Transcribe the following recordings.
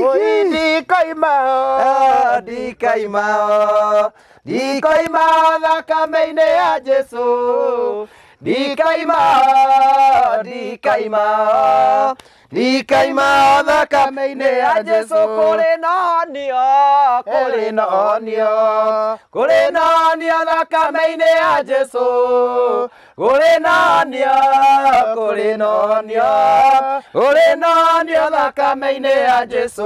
Oi, ndikoima ho, ndikoima ho, ndikoima ho thakame-inĩ ya Jesu. Ndikaima ho, ndikaima ho, ndikaima ho thakame-inĩ ya Jesu. Kũrĩ na honio, kũrĩ na honio, kũrĩ na honio thakame-inĩ ya Jesu. Kũrĩ na honio, kũrĩ na honio, kũrĩ na honio thakame-inĩ ya Jesu.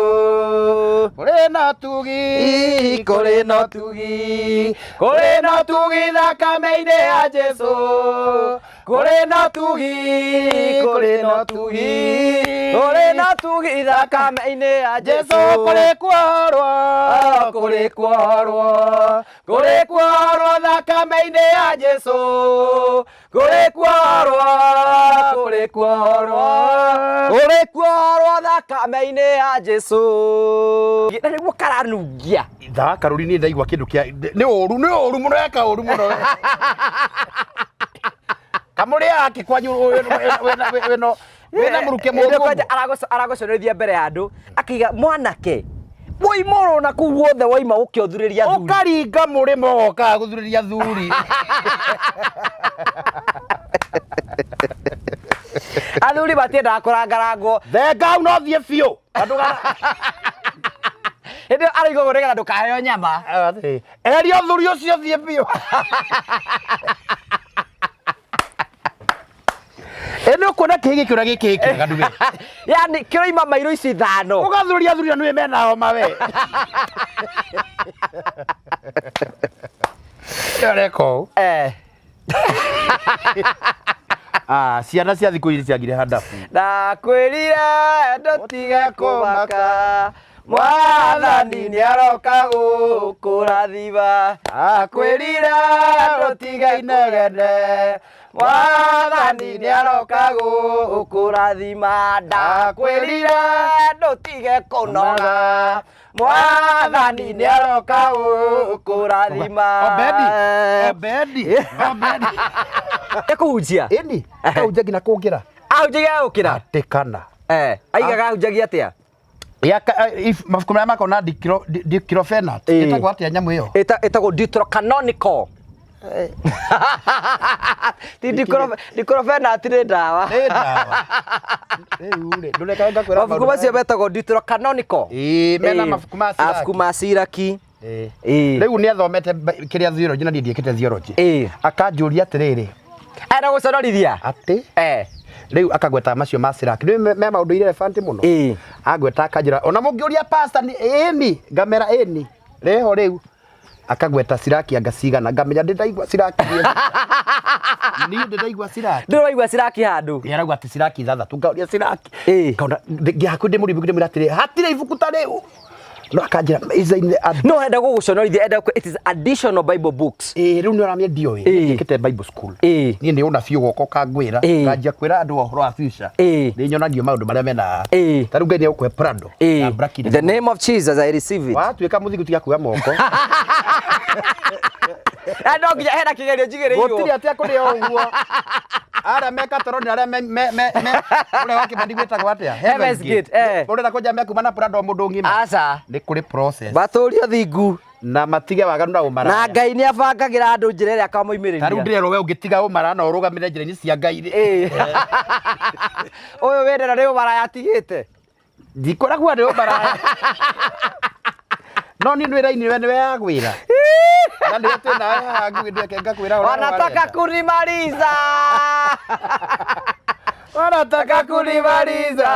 Kũrĩ na ũtugi, Kũrĩ na ũtugi, kũrĩ na ũtugi thakame-inĩ ya Jesu. Kũrĩ na ũtugi, kũrĩ na ũtugi, kũrĩ na ũtugi thakame-inĩ ya Jesu Jesu. kũrĩ kuohorwo, Kũrĩ kuohorwo, kũrĩ kuohorwo thakame-inĩ ya Jesu. Kũrĩ kuohorwo, kũrĩ kuohorwo, kũrĩ kuohorwo thakame-inĩ ya Jesu. Na nĩguo karanungia. Thaa karũri niĩ ndaigua kĩndũ kĩa nĩ ũru, nĩ ũru mũno, eka ũru mũno. Kamũrĩ yake kwanyu wĩna mũrukĩ mũru Ndio kwanja ũguo. Aragũconorithia mbere ya andũ akaiga mwanake woima oro na kũu guothe woima ũkĩothurĩria thuri. Ũkaringa mũrĩmo ũgokaga gũthurĩria thuri. Athuri matiendaga kũrangarangwo. Thenga hau no thiĩ biũ. Andũ gara. Hĩndĩ ĩyo araigua ũguo nĩgetha ndũkaheo nyama. Eria ũthuri ũcio thiĩ biũ. Ĩ nĩ ũkuona kĩĩ gĩkĩ ũrĩa gĩkĩ gĩkĩaga nduge. Yani kĩroima mairo ici ithano. Ũgathuria athuri na nĩwe mena homa we. Nĩ areka ũũ. Ah, ciana cia thikũ ici ciagire handabu. Ndakwĩrire ndũtige kũmaka, Mwathani nĩaroka gũkũrathima. Ndakwĩrire ndũtige inegene, Mwathani nĩaroka gũkũrathima. Ndakwĩrire ndũtige kũnoga, Mwathani nĩaroka gũkũrathima. Obedi, Obedi, Obedi. Ekũhunjia? Ĩni, akahunjia nginya kũngĩra. Ahunjagia gũkĩra? Atĩkana. Aigaga ahunjagia atĩa? Mabuku marĩa makoragwo na diclofenac. Ĩtagwo atĩa nyamũ ĩyo? Ĩtagwo Deuterocanonical. Ti diclofenac nĩ ndawa. Nĩ ndawa. Rĩu rĩ, ndũreka ngakwĩra Mabuku maũndũ macio metagwo Deuterocanonical. Ĩĩ, mena mabuku ma Siraki. Mabuku ma Siraki. Ĩĩ. Ĩĩ. Rĩu nĩ athomete kĩrĩa theology na niĩ ndiĩkĩte theology. Ĩĩ. Akanjũria atĩrĩrĩ, Enda gũconorithia. Atĩ rĩu akagweta macio ma Siraki. Nĩ me maũndũ irrelevant mũno. Agweta akanjĩra ona mũngĩũria pastor nĩ ĩni, ngamera ĩni. Reho rĩu. Akagweta Siraki anga cigana, ngamenya ndĩ ndaigua Siraki. Niĩ ndĩ ndaigua Siraki. Ndũrĩ waigua Siraki handũ? Nĩ arauga atĩ Siraki ithathatũ, ngauria Siraki. Ĩĩ. Ngaona ngĩhakuhĩ ndĩmũribuku ndĩmwĩra atĩrĩ, hatirĩ ibuku ta rĩu. No akanjĩra is in the No enda gũgũconorithia, enda it is additional Bible books. Ĩĩ, rĩu nĩ ũramenya ndiũĩ. Ĩĩ. Njĩkĩte Bible school. Ĩĩ. Niĩ nĩ ũna biũ goka ũkangwĩra. Ĩĩ. Nganjia kwĩra andũ ũhoro wa future. Ĩĩ. Nĩ nyonagio maũndũ marĩa mena. Ĩĩ. Ta rĩu Ngai nĩ egũkũhe Prado. Ĩĩ. Na Black In the name of Jesus I receive it. Watuĩka mũthingu tiga kuoya moko. Na no nginya hena kĩgerio njigĩrĩirwo. Gũtirĩ atĩ akũrĩ o ũguo. Arĩa me katoro nĩ arĩa me ũrĩa wa Kĩmani gwĩtagwo atĩa? Heaven's Gate, eh. Ũrenda kũnja mekuma na Prado mũndũ ng'ima. Aca. Nĩ kũrĩ process. Matũrio thingu. Na matige waganu na ũmaraya. Na Ngai nĩ abangagĩra andũ njĩra ĩrĩa akamoimĩrĩria. Ta rĩu ndĩrerwo we ũngĩtiga ũmaraya na ũrũgamĩrĩre njĩra-inĩ cia Ngai rĩ. Ĩĩ. Ũyũ wendera nĩ ũmaraya atigĩte. Ndikoragwo nĩ ũmaraya. No niĩ nĩ wĩra-inĩ we nĩwe yagwĩra. Na nĩwe twĩ nawe haha nguhĩ ndeke ngakwĩra ũrĩa Wanataka warenda. kunimaliza. Wanataka kunimaliza.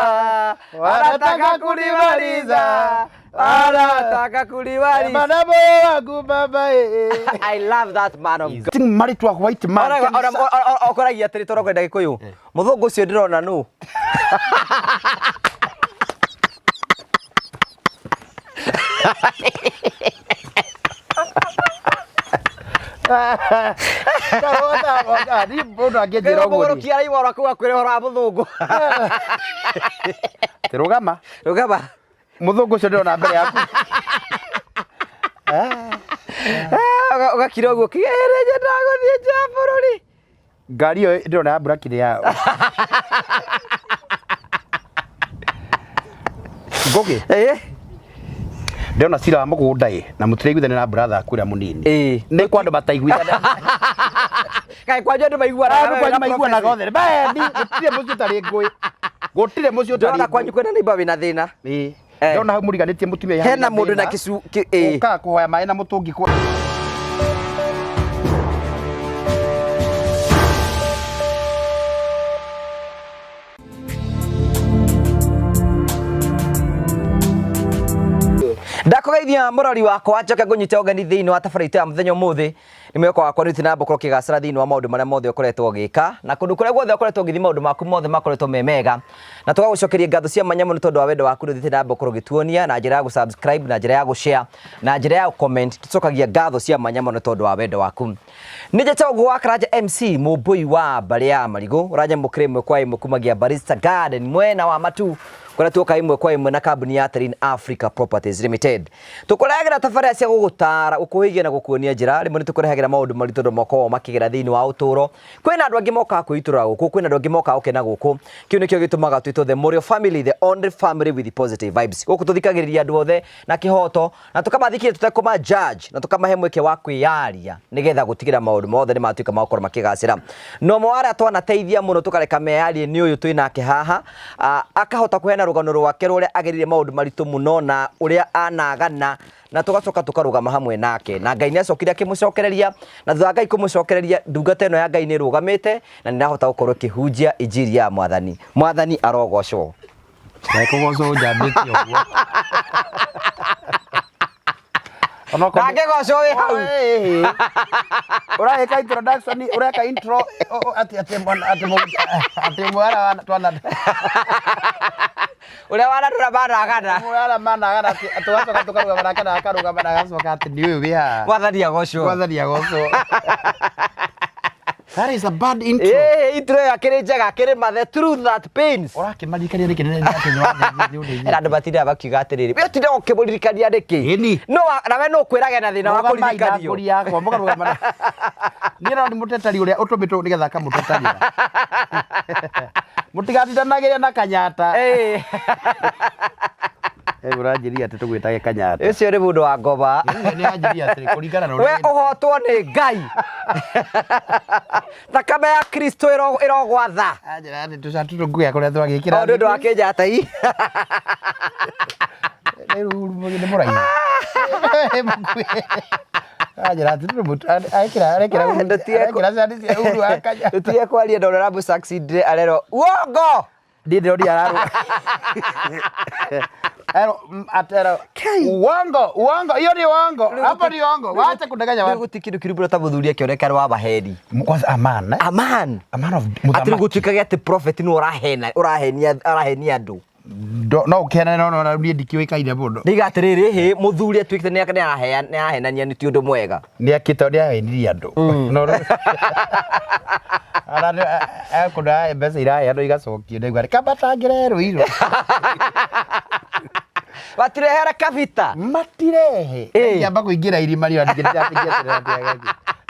Wanataka kunimaliza. Wanataka kunimaliza. Mana moyo wangu baba eh. I love that man of God. Getting married to a white man. Okoragia atĩrĩ tondũ kwenda Gĩkũyũ. Mũthũngũ ũcio ndĩrona nũ? Niĩ mũndũ angĩnjĩra ũguo rĩ. Mũgũrũki araigua ũrĩa kuga kwĩra ũhoro wa mũthũngũ. Rũgama. Rũgama. Mũthũngũ ũcio ndĩrona mbere yaku. Ũgakira ũguo kĩgererie nyendaga gũthiĩ nja ya bũrũri. Ngari ĩyo ndĩrona ya Black nĩ yao. Ngũgĩ. Ĩĩ. Ndĩrona cira wa mũgũnda ĩ na mũtiraiguithania na brother aku ũrĩa mũnini. Ĩĩ. Nĩ kwa andũ mataiguithania. Kaĩ kwanyu andũ maiguanaga Andũ wega kwanyu na maiguanaga prophecy? othe. Bendi gũtirĩ mũciĩ ũtarĩ ngũĩ. Gũtirĩ mũciĩ ũtarĩ Ndĩrona kwanyu kwĩna neighbor wĩna thĩna. Ĩĩ. Eh. Ndĩrona hau mũriganĩtie mũtumia Hena mũndũ na kĩcu ĩĩ. Ũkaga kũhoya maĩ na mũtũngi kwa Ndakũgeithia mũrori wakwa njoke ngũnyite ũgeni thĩinĩ wa tabarĩra itũ ya mũthenya ũmũthĩ. Nĩ mwĩhoko wakwa nĩ ũthiĩ ũkorwo ũkĩgacĩra thĩinĩ wa maũndũ marĩa mothe ũkoretwo ũgĩka na kũndũ kũrĩa guothe ũkoretwo ũgĩthiĩ maũndũ maku mothe makoretwo me mega, na tũgagũcokeria ngatho cia mwanya mũno tondũ wa wendo waku ũrĩa ũthiĩte na mbere ũkorwo ũgĩtuonia na njĩra ya gũ-subscribe, na njĩra ya gũ-share, na njĩra ya gũ-comment. Tũcokagia ngatho cia mwanya mũno tondũ wa wendo waku. Nĩ njĩtagwo wa Karanja MC mũmbũi wa mbarĩ ya marigũ, ũranyamũkĩra ĩmwe kwa ĩmwe kumagia Barista Garden mwena wa Matu, kũrĩa tuoka ĩmwe kwa ĩmwe na kambuni ya Terrain Africa Properties Limited. Tũkũrehagĩra tabarĩra cia gũgũtara, gũkũhĩgia na gũkuonia njĩra. Rĩmwe nĩ tũkũrehagĩra maũndũ maritũ andũ makoragwo makĩgera thĩinĩ wa ũtũũro. Kwĩna andũ angĩ mokaga kwĩitũrũra gũkũ, kwĩna andũ angĩ mokaga gũkena gũkũ. Kĩu nĩkĩo gĩtũmaga twĩtwo The Morio Family, the only family with positive vibes. Gũkũ tũthikagĩrĩria andũ othe na kĩhoto, na tũkamathikĩrĩria tũtekũma judge, na tũkamahe mweke wa kwĩyaria nĩgetha gũtigĩra maũndũ mothe nĩ matuĩka ma gũkorwo makĩgacĩra. No ũmwe wa arĩa twanateithia mũno tũkareka meyarie nĩ ũyũ twĩ nake haha, akahota kũheana rũgano rwake rũrĩa agereire maũndũ maritũ mũno na ũrĩa anagana, na tũgacoka tũkarũgama hamwe nake, na Ngai nĩ acokire akĩmũcokereria, na thutha wa Ngai kũmũcokereria ndungata ĩno ya Ngai nĩ ĩrũgamĩte na nĩ ĩrahota gũkorwo ĩkĩhunjia injiri ya Mwathani. Mwathani arogocwo. Kũgocwo ũnjambĩtie ũguo. Onokorwo Nake gocwo wĩ hau. Ũreka introduction, ũreka intro atĩ atĩ mwana atĩ atĩ mwara wa twana Ũrĩa wanatũra managana. Mwara managana atĩ tũgacoka tũkarũgama nake na akarũgama na agacoka atĩ nĩ ũyũ wĩ haha. Mwathani agocwo. Mwathani agocwo. That is a bad intro. Ĩĩ, intro ĩyo akĩrĩ njega, akĩrĩ ma the truth that pains. Ũrakĩmaririkania nĩkĩ nĩ atĩ nĩ wathĩ Era andũ matindaga makiuga atĩrĩrĩ, we ũtindaga ũkĩmũririkania nĩkĩ? Ĩni. No nawe no ũkwĩrage na thĩna wa kũririkanio. Ngũri yakwa mũkarũgama na niĩ no nĩ mũtetari ũrĩa ũtũmĩtwo nĩgetha akamũtetarĩra. Mũtigatindanagĩre na Kanyata. Ĩĩ. Ĩ ũranjĩria atĩ tũgwĩtage Kanyata. Ũcio nĩ mũndũ wa ngoma. Nĩ anjĩria atĩrĩ kũringana na We ũrĩa ũhotwo nĩ Ngai. Thakame ya Kristo ĩrogwatha. Anjĩra atĩ tũcati tũnguya kũrĩa twagĩkĩra. O nĩ ũndũ wa Kenyatta i. Rĩu nĩ mũraihu. Mũkuhĩ. Anjĩra atĩ arekĩra arekĩra arekĩra cati cia Uhuru wa Kenya. Tũtige kwaria na ũrĩa ũramũ succeed arerwo uongo. Niĩ ndĩronire ararũ. Ero atero. Uongo, uongo, hiyo ni uongo. Hapo ni uongo. Wacha kudanganya Rĩu watu. gũtirĩ kĩndũ kĩũru mũno ta mũthuri akĩoneka nĩ wa maheni. Kwanza aman, eh? Aman. A man of Atĩ rĩu muthamaki. gũtuĩkage atĩ prophet nĩ ũrahena ũrahenia arahenia andũ. No ũkĩhena no no niĩ ndikĩũĩkaine mũno. Ndiga atĩrĩrĩ, hĩ mũthuri atuĩkĩte nĩ arahenania nĩ ti ũndũ mwega. Nĩ akĩte nĩ ahenirie andũ. No Ara kũndũ mbeca iraheanwo igacokio ndaigua kamba tangĩrehe rũiro. Matirehere kabita. Matirehe. Ĩĩ. Ngĩamba kũingĩra irima rĩo ndingĩtigĩatĩrĩra.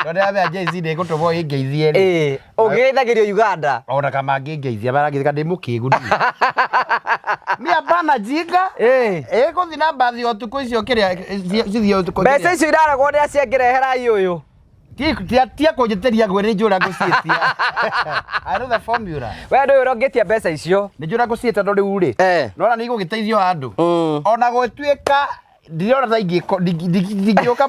No ndĩramenya Jay-Z nĩ ĩgũtũmwo ĩngeithie rĩ. Ĩĩ, ũngĩgeithagĩrio Uganda. Ona kama angĩngeithia marangĩthika ndĩ mũkĩgu niĩ. Niĩ hapana jinga. Ĩĩ. Ĩgũthiĩ na mbathi ũtukũ icio kĩrĩa cithiĩ ũtukũ. Mbeca icio iraregwo nĩ acio angĩrehera ai ũyũ. Tia kũnjĩtĩria ngwĩ nĩ njũra ngũciĩtia. I know the formula. We ndũĩ ũrĩa ũngĩtia mbeca icio. Nĩ njũra ngũciĩta tondũ rĩu rĩ. Eh. Nona nĩ igũgĩteithio handũ. Ona gũtuĩka ndirona ta ingĩko ndingĩũka.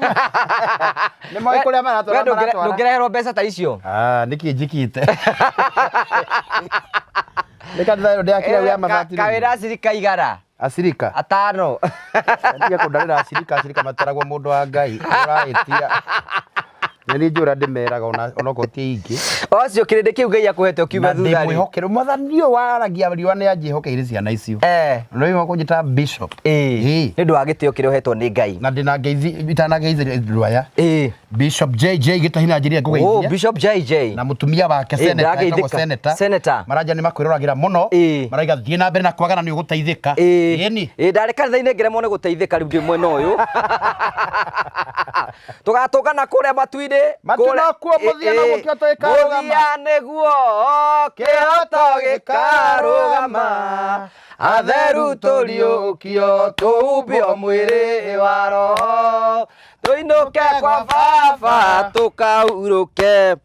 Nĩ moĩ kũrĩa maratwara We maratwara. ndũngĩreherwo mbeca ta icio. Ah, nĩkĩ njĩkĩte? Nĩ kanitha ĩyo ndĩakire ya mabati. Kawĩra acirika igana. Acirika. Atano. Tiga kũndarĩra acirika, acirika mataragwo mũndũ wa Ngai. Ũrahĩtia. Nĩ niĩ njũra ndĩmeraga onokorwo ti aingĩ. Ocio kĩrĩndĩ kĩu Ngai akũhete ũkiume Na thutha rĩ. ndĩmwĩhokere mwathani ũyũ waragia riũa nĩ anjĩhokeire ciana icio. Eh. No iwe kũnjĩta bishop. Ĩĩ. Ĩĩ. Nĩ ũndũ wa gĩtĩo kĩrĩa ũhetwo nĩ Ngai. Na ndĩna ngeithi itanageithĩria andũ aya. Ĩĩ. Bishop JJ Gĩtahina njĩrire Oh, ngũgeithia. Bishop JJ. Na mũtumia wake Ĩĩ, senator etagwo ndĩrageithĩka. senator. Senator. Maranja nĩ makwĩroragĩra mũno. Ĩĩ. Maraiga thiĩ na mbere na kwagana nĩ ũgũteithĩka. Ĩĩ. Ĩni. Ĩĩ, ndarĩ kanitha-inĩ ngĩremwo nĩ gũteithĩka rĩu ndĩ mwena ũyũ. Tũgatũngana kũrĩa matu-inĩ. Matu kũrĩa- nokuo mũthia Ĩĩ, noguo kĩhoto gĩkarũgama. Mũthia nĩguo kĩhoto gĩkarũgama. Atheru tũriũkio tũhumbio mwĩrĩ wa roho tũinũke kwa baba tũkaurũke.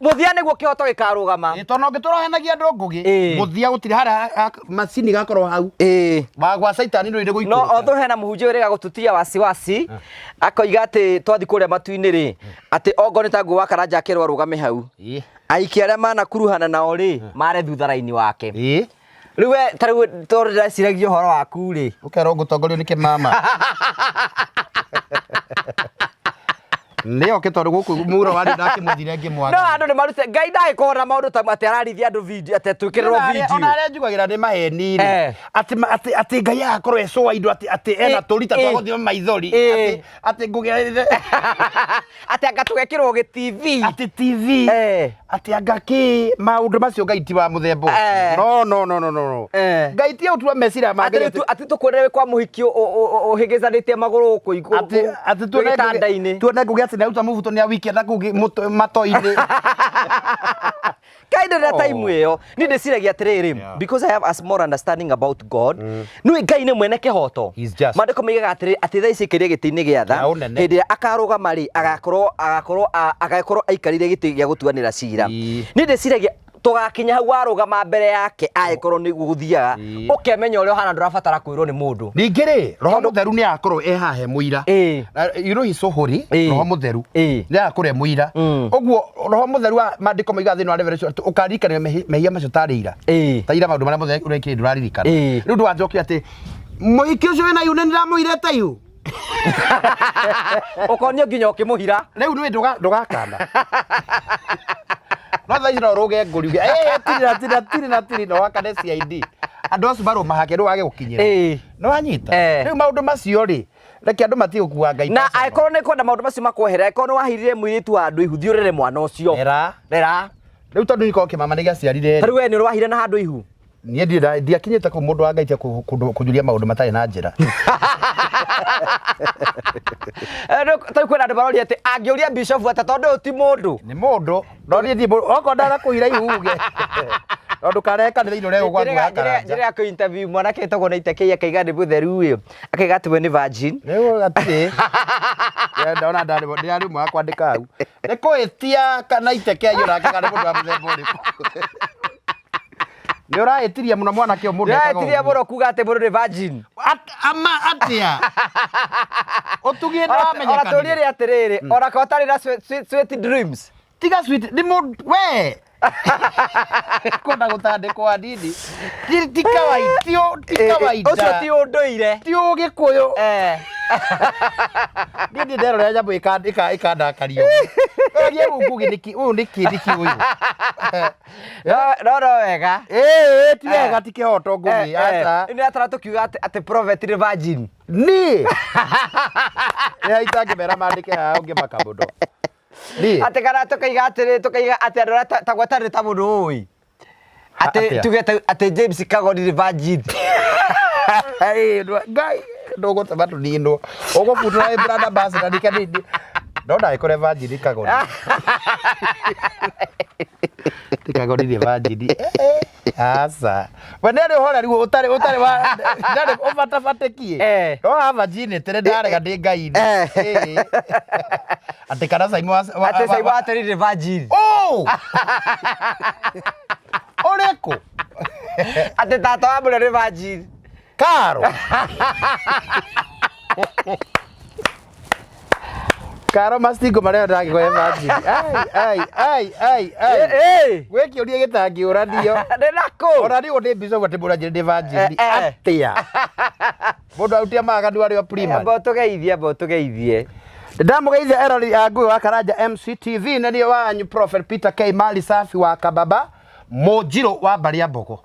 Mũthia nĩguo kĩhoto gĩkarũgama. Ĩ, tondũ ũngĩtũrohenagia andũ ngũgĩ Ĩ. mũthia gũtirĩ harĩa macini gakorwo hau Ĩĩ. wa gwa caitani rũrĩ No gũikũrũka. although hena mũhunjia ũrĩga gũtutia wasiwasi akoiga atĩ twathi kũrĩa matu-inĩ rĩ, atĩ ongo nĩ ta nguo wa Karanja akerwo arũgame hau, Ĩ. aikia arĩa manakuruhana nao rĩ mare thutha raini wake. Ĩ. Rĩu we ta rĩu tondũ ndĩreciragia ũhoro waku rĩ, Ũkerwo ngũtongorio nĩ kĩmama. Nĩ oke tondũ gũkũ mũro warĩ ndakĩmwethire ngĩmwaga. No andũ nĩ marute Ngai ndagĩkorwo na maũndũ ta atĩ ararithia andũ video atĩ twĩkĩrĩrwo video. Ona arĩa njugagĩra nĩ maheni rĩ. Eh. Atĩ atĩ Ngai agakorwo ecũa indo atĩ ena tũrita twa gũthima maithori. Eh. Atĩ ngũgĩa Atĩ anga tũgekĩrwo gĩ TV. Atĩ TV. Eh. Atĩ anga kĩ maũndũ macio Ngai ti wa mũthemba ũcio. Eh. No no no no no. Eh. Ngai ti ũtua meciria ma Atĩ Ngai rĩu atĩ tũkwĩrĩre wĩ kwa mũhiki ũhĩngĩcanĩtie magũrũ gũkũ igũrũ atĩ atĩ tuone gĩtanda-inĩ. tuone ngũgĩ atĩ nĩaruta mũbuto nĩ awiki na kũu matoi-inĩ. Kaĩ ndĩrĩ na Oh. time ĩyo niĩ ndĩciragia atĩrĩrĩ, Yeah. because I have a small understanding about God, nĩũĩ Ngai nĩ mwene kĩhoto. He's just. Maandĩko moigaga atĩrĩrĩ, atĩ thaa ici aikarire gĩtĩ-inĩ gĩa tha, Kĩa ũnene. hĩndĩ ĩrĩa akarũgama rĩ, agakorwo aikarĩire gĩtĩ gĩa gũtuanĩra cira. Ii. Niĩ ndĩciragia tũgakinya hau warũgama mbere yake angĩkorwo nĩguo gũthiaga, Ii. ũkemenya ũrĩa ũhana, ndũrabatara kwĩrwo nĩ mũndũ. Ningĩ rĩ, Roho Mũtheru nĩ agakorwo e haha e mũira. Ĩĩ. You know he's so holy, Ĩĩ. Roho Mũtheru Ĩĩ. nĩ agakorwo e mũira. Ũguo Roho Mũtheru wa maandĩko moigaga thĩinĩ wa Revelation atĩ ũkaririkana mehia macio tarĩ ira. Ĩĩ. Ta ira maũndũ marĩa mothe ũrekire ndũraririkana. Ĩĩ. Rĩu ndũganjokie atĩ mũhiki ũcio wĩna ihu nĩ ndĩramũirĩte ihu. Ũkonio nginya ũkĩmũhira. Rĩu nĩwe ndũgakana. No thaa ici no ũrũge ngũri uge, "Eh, tiri na tiri na tiri na tiri," na wakane CID. Andũ acio marũma hake rĩu wage gũkinyĩra. Ĩĩ. Nĩ wanyita? Eh. Rĩu maũndũ macio rĩ, reke andũ matige gũkua Ngai Na personal. angĩkorwo nĩ kwenda maũndũ macio makweherera, angĩkorwo nĩ wahirire mũirĩtu wa handũ ihu, thiĩ ũrere mwana ũcio. Rera. Rera. Rĩu tondũ nĩ korwo kĩmama nĩ gĩaciarire Ta rĩu we nĩ ũrĩ wahire na handũ ihu? Niĩ ndirĩ ndiakinyĩte kũu mũndũ wa Ngai tia kũnjũria maũndũ matarĩ na njĩra. Ta rĩu kwĩna andũ maroria atĩ angĩũria bishop atĩ tondũ ũyũ ti mũndũ. Nĩ mũndũ, no niĩ ndi mũndũ, okorwo ndanakwĩra ihu uge. No ndũkarehe kanitha-inĩ ũrehe gwa nguo ya Karanja. Njĩra ya kũ-interview mwanake wĩtagwo na Itekei akaiga nĩ mũtheru ĩ, akaiga atĩ we nĩ virgin. Rĩu gatirĩ. Ndona ndarĩ ndĩrarĩ ũmwe wa kwandĩka hau. Nĩ kũhĩtia kana Itekei onake kana nĩ mũndũ wa mũthemba ũrĩkũ. Nĩ ũrahĩtirie mũno mwanake ũyũ mũndũ ekaga Ndĩrahĩtirie ũguo. mũno kuga atĩ mũndũ nĩ virgin. Ama atĩa? Ũtugie nĩ Ona wamenyekanire. tũrie atĩrĩrĩ, ona korwo ũtarĩ na sweet dreams. Tiga sweet nĩ mũndũ we. Kwenda gũtandĩkwo hanini. Ti kawaida, ti kawaida. Ũcio ti ũndũire. Ti ũgĩkũyũ. Eh. Niĩ ndĩ nderorera nyamũ ĩkandakaria ũguo. Ũragia rĩu ngugi nĩkĩ ũyũ nĩkĩ nĩkĩ ũyũ. No no wega. Ĩĩ ti wega ti kĩhoto ngugi aca. Nĩ atara tũkiuga atĩ prophet nĩ virgin. Niĩ. Nĩ itangĩmera mandĩke haha ũngĩmaka mũno. Niĩ. Atĩ kana tũkaiga atĩrĩ, tũkaiga atĩ andũ arĩa ta gwatarĩ ta mũndũ ũĩ. Atĩ Atĩa? tuge atĩ James Kagoni nĩ virgin. Ngai ndũgũtũma tũninwo. Ũgũbutũra wĩ brand ambassador nike nini. No ndagĩkore virgin Kagoni. Ti Kagoni nĩ virgin. Aca. We nĩ arĩ ũhoreru ũtarĩ ũtarĩ wa ndarĩ ũbatabatĩkie. Eh. No wa virginity nĩ ndarega ndĩ Ngai-inĩ. Eh. Ĩĩ. Atĩ kana Simon wa Atĩ Simon atĩrĩ nĩ virgin. Oh! Ũrĩkũ? Atĩ tata wa mũrĩa nĩ virgin. Karo. Karo mastingo marĩa ndangĩkoe virgin. Ai ai ai ai ai. Eh. Gwĩ kĩũria gĩtangĩũranio. Nĩ nakũ? Ona niĩ ndĩ mbica ũguo atĩ mũndũ anjĩre ndĩ virgin. Eh, eh. Atĩa? Mũndũ arutia maganu arĩ o primary. Amba ũtũgeithie, amba ũtũgeithie. Ndamũgeithia erori a Ngũĩ wa Karanja MCTV na niĩ wanyu Prophet Peter K Mali Safi wa Kababa Mũnjirũ wa mbarĩ ya Mbogo.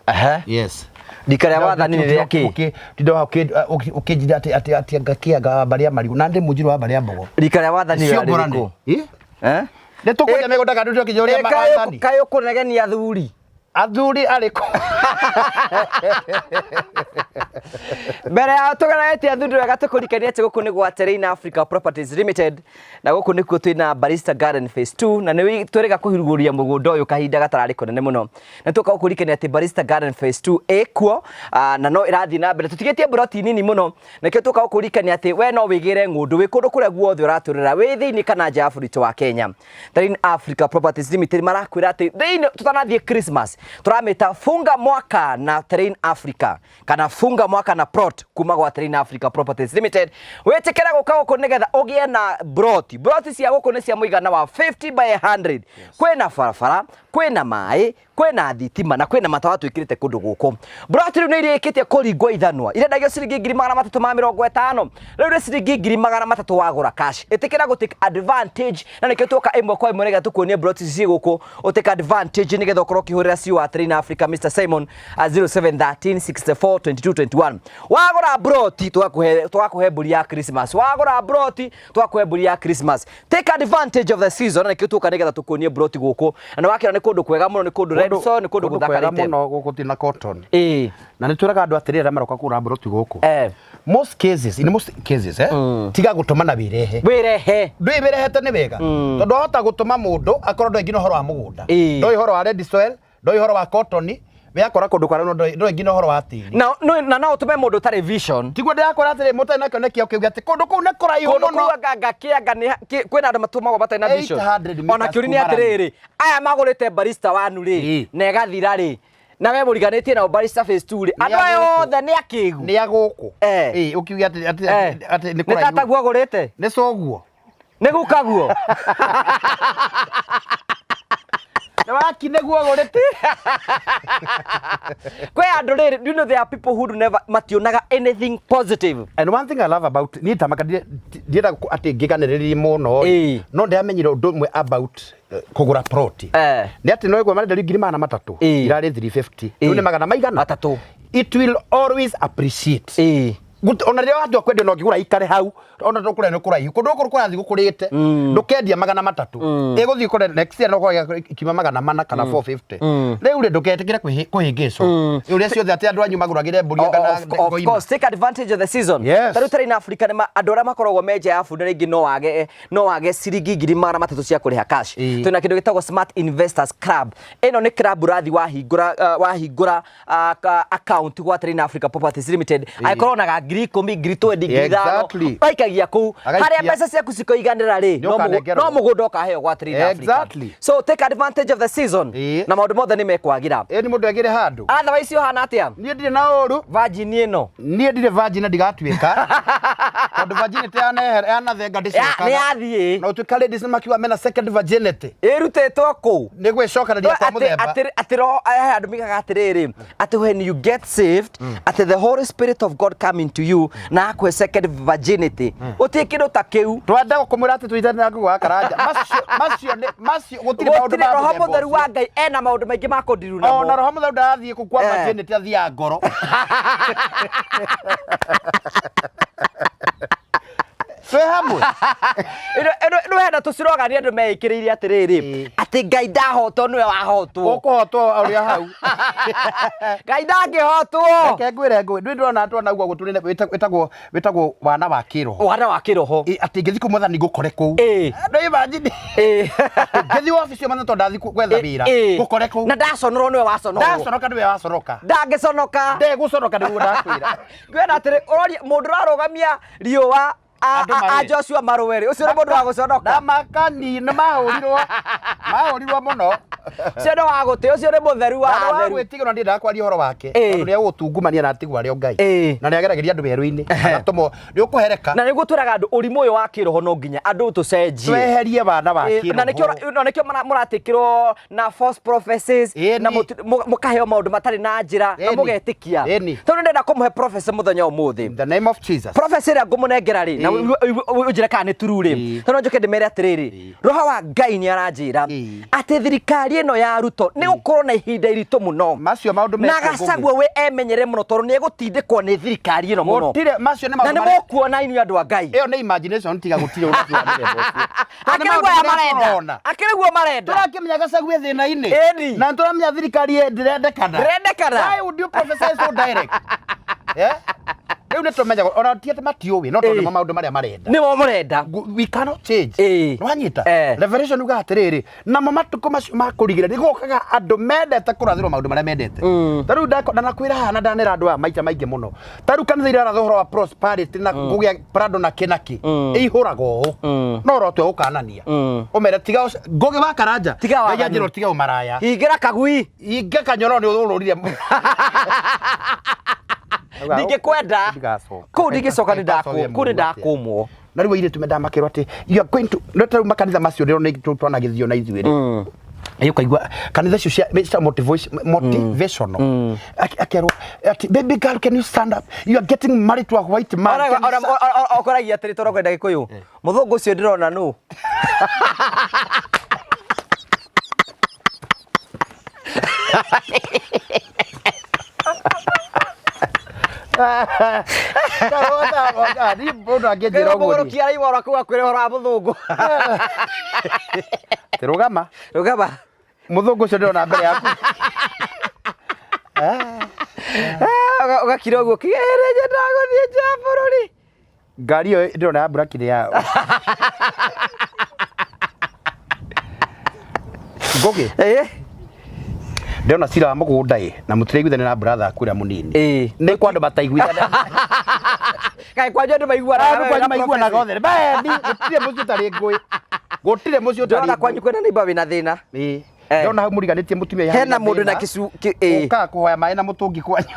Aha. Yes. Rika rĩa wathani nĩ rĩa kĩ? Tinda ũkĩnjira atĩ atĩ atĩ ngakĩanga wa mbarĩ ya marigũ na ndĩ mũnjirũ wa mbarĩ ya Mbogo. Rika rĩa wathani Cio rĩarĩ ngũrani. rĩrĩkũ? Ĩ? Eh? Nĩ tũkwenja mĩgũnda kana tũkĩnjũria Eh, wathani. Kaĩ ũkũnegenia athuri? Athuri arĩkũ? Mbere ya tũgeretie athuri wega, tũkũrikania atĩ gũkũ nĩ gwa Terrain Africa Properties Limited, na gũkũ nĩkuo twĩna Barista Garden Phase 2, na nĩ twĩrĩga kũhurugũria mũgũnda ũyũ kahinda gatararĩ kũnene mũno, na tũka gũkũrikania atĩ Barista Garden Phase 2 ĩkuo, na no ĩrathiĩ na mbere. Tũtigĩtie mburoti nini mũno, nĩkĩo tũka gũkũrikania atĩ we no wĩgĩre ng'ũndũ wĩ kũndũ kũrĩa guothe ũratũrĩra, wĩ thĩinĩ kana nja ya bũrũri wa Kenya. Terrain Africa Properties Limited marakwĩra atĩ thĩinĩ tũtanathiĩ Christmas, tũramĩta funga mwaka na Terrain Africa, kana funga mwaka na plot kuma gwa Terrain Africa Properties Limited. Wĩtĩkĩre gũka gũkũ nĩgetha ũgĩe na broti. Broti cia gũkũ nĩ cia mũigana wa 50 by 100. Kwĩna barabara, kwĩna maĩ, kwĩna thitima na kwĩna matawa twĩkĩrĩte kũndũ gũkũ. Broti rĩu nĩ irĩkĩtie kũringwo ithanwa, irendagio ciringi 350,000. Rĩu nĩ ciringi 300,000 wagũra cash. Ĩtĩkĩra gũ take advantage, na nĩkĩo tuoka ĩmwe kwa ĩmwe nĩgetha tũkuonie broti ici ciĩ gũkũ. Ũ take advantage nĩgetha ũkorwo ũkĩhũrĩra CEO wa Terrain Africa Mr Simon 0713 64 22 21. Wagũra broti tũgakũhe mbũri ya Christmas. Wagũra broti tũgakũhe mbũri ya Christmas. Take advantage of the season, na nĩkĩo tuoka nĩgetha tũkuonie broti gũkũ, na nĩwakĩona nĩ kũndũ kwega mũno, nĩ kũndũ red soil, nĩ kũndũ Kũndũ kwega gũthakarĩte mũno gũkũ ti na cotton. Ĩĩ. Na nĩ twĩraga andũ atĩrĩrĩ, arĩa maroka kũgũra mburoti gũkũ, most cases, in most cases, tiga gũtũma na wĩrehe. Wĩrehe. Ndũĩ wĩrehete nĩ wega, tondũ wahota gũtũma mũndũ akorwo ndoĩ nginya ũhoro wa mũgũnda, ndoĩ ũhoro wa red soil, ndoĩ ũhoro wa cotton, we akora kũndũ kwa ndoĩ nginya ũhoro wa tĩri. Na no ũtũme mũndũ ũtarĩ vision. Tiguo ndĩrakwĩra atĩrĩ, mũtarĩ na kĩoneki kĩu atĩ kũndũ kũu nĩ kũraihu kũndũ mũno. Kũu anga kĩanga nĩ kwĩna andũ matũmagwo matarĩ na vision. 800 meters Ona kĩũri nĩ kuma rami. atĩrĩrĩ, aya magũrĩte Barista wanu rĩ, na ĩgathira rĩ, na we mũriganĩtie nao Barista Phase 2 rĩ, andũ aya a gũkũ. othe nĩ akĩgu? Nĩ a gũkũ. Ĩĩ, ũkiuge atĩ atĩ nĩ Nĩ kũraihu. Tataguo agũrĩte? Nĩ coguo. Nĩ gukaguo. Nĩ waki nĩguo ũgũrĩte. Kwĩ andũ rĩrĩ, do you know there are people who do never, mationaga anything positive. And one thing I love about niĩ tamaka ndienda atĩ ngĩganĩrĩrie mũno, no ndĩramenyire ũndũ ũmwe about kũgũra plot, nĩ atĩ no ĩgwe marenderio 300,000, irarĩ 350, rĩu nĩ magana maigana? Matatũ. It will always appreciate. Ona rĩrĩa watua kwendia, no ngĩgũra ikare hau, ona tũkũrĩa nĩ kũraihu, kũndũ gũkũ kũrathiĩ gũkũrĩte. Ndũkendia 300, ĩgũthiĩ kũrĩa next year no kũgĩa ikiuma 400 kana 450. Rĩu rĩ, ndũketĩkĩre kũhĩngĩcwo ũrĩa ciothe atĩ andũ anyu magũragĩre mbũri kana Of ngoima. course, take advantage of the season. Yes. Tarĩu Terrain Africa nĩ andũ arĩa makoragwo me nja ya bũrũri, rĩngĩ no wage ciringi 300,000 cia kũrĩha cash. Twĩna kĩndũ gĩtagwo Smart Investors Club. Ĩno nĩ club ũrathi wahingũra account gwa Terrain Africa Properties Limited, angĩkorwo onaga 10,000, 20,000, 5,000, ũgaikagia kũu. Agaikia. Harĩa mbeca ciaku cikoiganĩra rĩ, Nĩ no ũkanengerwo. mũgũnda ũkaheo gwa Terrain Africa. So take advantage of the season, na maũndũ mothe nĩ mekwagĩra. Ĩ, nĩ mũndũ egĩre handũ. Otherwise ũhana atĩa? Niĩ ndirĩ na ũru. Virgin ĩno. Niĩ ndirĩ virgin na ndigatuĩka, tondũ virginity yanathenga ndĩcokaga. Nĩ yathiĩ. Na ũtuĩka ladies nĩ makiuga mena second virginity. Ĩrutĩtwo kũ? Nĩ gwĩcokanĩria kwa mũthemba. Atĩ roho, aya andũ migaga atĩrĩrĩ, atĩ when you get saved, atĩ the Holy Spirit of God come into you na akũhe second virginity. Gũtirĩ kĩndũ ta kĩu. Twenda kũmwĩra atĩ tũitanĩra ngũgũ wa karanja, macio nĩ macio, gũtirĩ maũndũ Gũtirĩ ma roho mũthemba mũtheru ũcio. Wa Ngai ena maũndũ maingĩ ma kũndiru Ona namo. roho mũtheru ndarathiĩ kũ kwa virginity, athiaga ngoro. Twĩ hamwe. Ĩno hena tũcirogania andũ meĩkĩrĩire atĩrĩrĩ, atĩ Ngai ndahotwo, nĩwe wahotwo. Ũkũhotwo ũrĩa hau. Ngai ndangĩhotwo. Reke ngwĩre, ngũĩ ndwĩ ndĩrona twana ũguo gũtũrĩ wĩtagwo wana wa kĩroho. Wana wa kĩroho. Ĩ, atĩ ngĩthiĩ kũ mwathani ngũkore kũu. Ndũ imagine ngĩthiĩ wabici ĩyo tondũ ndathiĩ gwetha wĩra, ngũkore kũu. Na ndaconorwo nĩwe waconorwo. Ndaconoka nĩwe waconoka. Ndangĩconoka. Ndegũconoka nĩguo ndakwĩra. Ngwĩra atĩrĩ, ũroria mũndũ ũrarũgamia riũa Andũ a marũe. Joshua marũe rĩ, ũcio nĩ mũndũ wa gũconoka? Na makani nĩ mahũrirwo mũno. Ũcio nĩ wa gũtĩ, ũcio nĩ mũtheru wa Na nĩ wa atheru. gwĩtigĩrwo, ndiendaga kwaria ũhoro wake, tondũ nĩ egũgũtungumania na atigwo arĩ o Ngai, na nĩ ageragĩria andũ werũ-inĩ agatũmwo nĩ ũkũhereka. Na nĩguo twĩraga andũ, ũrimũ ũyũ wa kĩroho no nginya andũ tũcenjie. Tweherie wana wa Na nĩkĩo kĩroho. na nĩkĩo mũratĩkĩrwo na false prophecies, na mũkaheo maũndũ matarĩ na njĩra na mũgetĩkia. Tondũ ndĩrenda kũmũhe prophecy mũthenya ũmũthĩ. In the name of Jesus. Prophecy ĩrĩa ngũmũnengera rĩ, na Ũnjĩre kana nĩ true rĩ. Tondũ njoke ndĩmere atĩrĩrĩ, roho wa Ngai nĩ aranjĩra atĩ thirikari ĩno ya Ruto nĩ gũkorwo na ihinda iritũ mũno. Macio maũndũ Na mekwo, Ngũgĩ. Gachagua we emenyere mũno tondũ nĩ egũtindĩkwo nĩ thirikari ĩno mũno. Gũtirĩ, macio nĩ Na maũndũ nĩ marĩa mũkuona inyuĩ andũ a Ngai. Ĩyo nĩ imagination, tiga gũtirĩ ũnabii wa mĩthemba ũcio. Tondũ nĩ Akĩrĩ maũndũ guo aya marĩa marenda. tũrona. Akĩrĩ guo marenda. Tũrakĩmenya Gachagua thĩna-inĩ. Ĩni. Na tũramenya thirikari ndĩrendekana. Ndĩrendekana. Why would you prophesy so direct? Yeah? Rĩu nĩ tũmenyaga ona ti atĩ matiũĩ, no tondũ nĩmo maũndũ marĩa marenda. Nĩmo mũrenda. We cannot change. Nĩwanyita? Revelation ugaga atĩrĩrĩ, namo matukũ macio ma kũrigĩrĩria nĩ gũkaga andũ mendete kũrathĩrwo maũndũ marĩa mendete. Ta rĩu ndanakwĩra haha na ndanera andũ aya maita maingĩ mũno. Ta rĩu kanitha iraratha ũhoro wa prosperity na kũgĩa prado na kĩ na kĩ. Ĩihũraga ũũ. No ũrotwe gũkanania. Ũmere tiga Ngũgĩ wa Karanja. Tiga Ngai waganu. anjĩra ũtige ũmaraya. Hingĩra kagui. Inga kanyoro nĩ ũrũrire. Ndingĩkwenda. Ndigacoka. Kũu ndingĩcoka nĩ ndakũ Ndigacoka. kũu nĩ ndakũmwo. Na rĩu airĩtu mendaga makerwo atĩ you are going to, no ta rĩu makanitha macio rĩo nĩ twanagĩthio na ithuĩ rĩ. Ĩ ũkaigua kanitha icio cia motivational. Akerwo atĩ, "Baby girl, can you stand up? You are getting married to a white man. Can you Okoragia atĩrĩ, tondũ kwenda gĩkũyũ mũthũngũ ũcio ndĩrona nũ. Niĩ mũndũ angĩnjĩra ũguo rĩ, Mũgũrũki araigua ũrĩa kuga kwĩra ũhoro wa mũthũngũ. Atĩ rũgama. Rũgama. Mũthũngũ ũcio ndĩrona mbere yaku. Ũgakira ũguo kĩgererie nyendaga gũthiĩ nja ya bũrũri. Ngari ĩyo ndĩrona ya mburaki nĩ yao. Ngũgĩ. Ndĩrona cira wa mũgũnda ĩ na mũtiraiguithania na brother aku ũrĩa mũnini. Nĩ kwa andũ mataiguithania. Kaĩ kwanyu andũ maiguanaga Andũ kwanyu maiguanaga othe. Bendi, gũtirĩ mũciĩ ũtarĩ ngũĩ. Gũtirĩ mũciĩ ũtarĩ Ndĩrona ngũĩ. kwanyu kwĩna neighbor wĩna thĩna. Ndĩrona hau mũriganĩtie mũtumia Hena mũndũ na kĩcu Ũkaga kũhoya maĩ na mũtũngi kwanyu.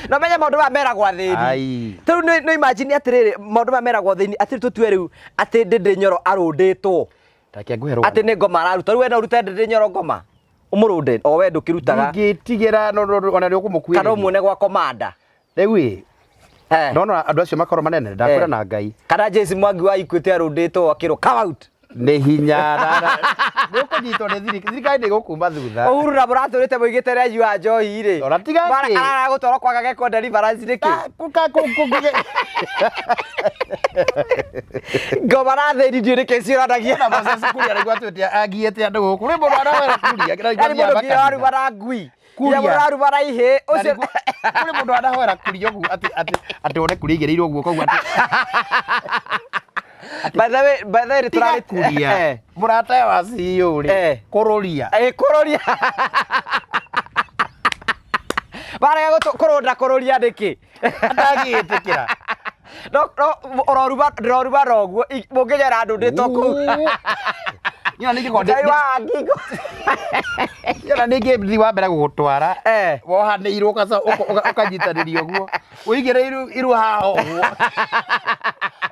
No menye maũndũ maya meragwo athĩni. Ai. Ta rĩu nĩ imagine atĩrĩrĩ, maũndũ maya meragwo athĩni atĩ tũtue rĩu atĩ Ndĩndĩ Nyoro arũndĩtwo. Reke ngũhe rũgano. Atĩ nĩ ngoma araruta. Rĩu we no ũrute Ndĩndĩ Nyoro ngoma? Ũmũrũnde o we ndũkĩrutaga. Ndingĩtigĩra no ona nĩ ũkũmũkuĩrĩria. Kana ũmuone gwa komanda. Rĩu ĩ ndona andũ acio makorwo manene ndakwĩra na Ngai. Kana Jesse Mwangi wa Equity arũndĩtwo akĩrwo come out. Nĩ hinya nĩ ũkũnyitwo nĩ thirikari, thirikari nĩ ĩgũkuma thutha. Uhuru na mũratũrĩte mũigĩte renyu wa njohi rĩ. Ona tiga kĩ. Aragũtwarwo kwaga gekwo deliverance nĩkĩ? Ngoma na thĩni ndiũĩ nĩkĩ ciũranagia. Na Moses Kuria araigua atwĩte agiĩte andũ gũkũ. Rwĩmbo rwa Rawera Kuria. Yaani mũndũ nginya waruma na ngui. Kuria. Nginya mũndũ waruma na ihĩ. Ũcio Kũrĩ mũndũ anahoera kuria ũguo atĩ atĩ atĩ one kuria igĩrĩirwo guoko ũguo atĩ By the way, by the way, tiga nĩtũrarĩ- kuria. Mũrata wa CEO rĩ. Kũrũria. Kũrũria. Barega kũrũnda kũrũria nĩkĩ? Ndangĩtĩkĩra. No no ũroruma ndĩroruma na ũguo mũngĩnyona ndũndĩtwo kũu. Nyona ningĩ kwa Ngai wa ngingo. Nyona ningĩ thiĩ wa mbere gũgũtwara. Wohanĩirwo ũkanyitanĩrio ũguo. Ũigĩre iru haha ũguo.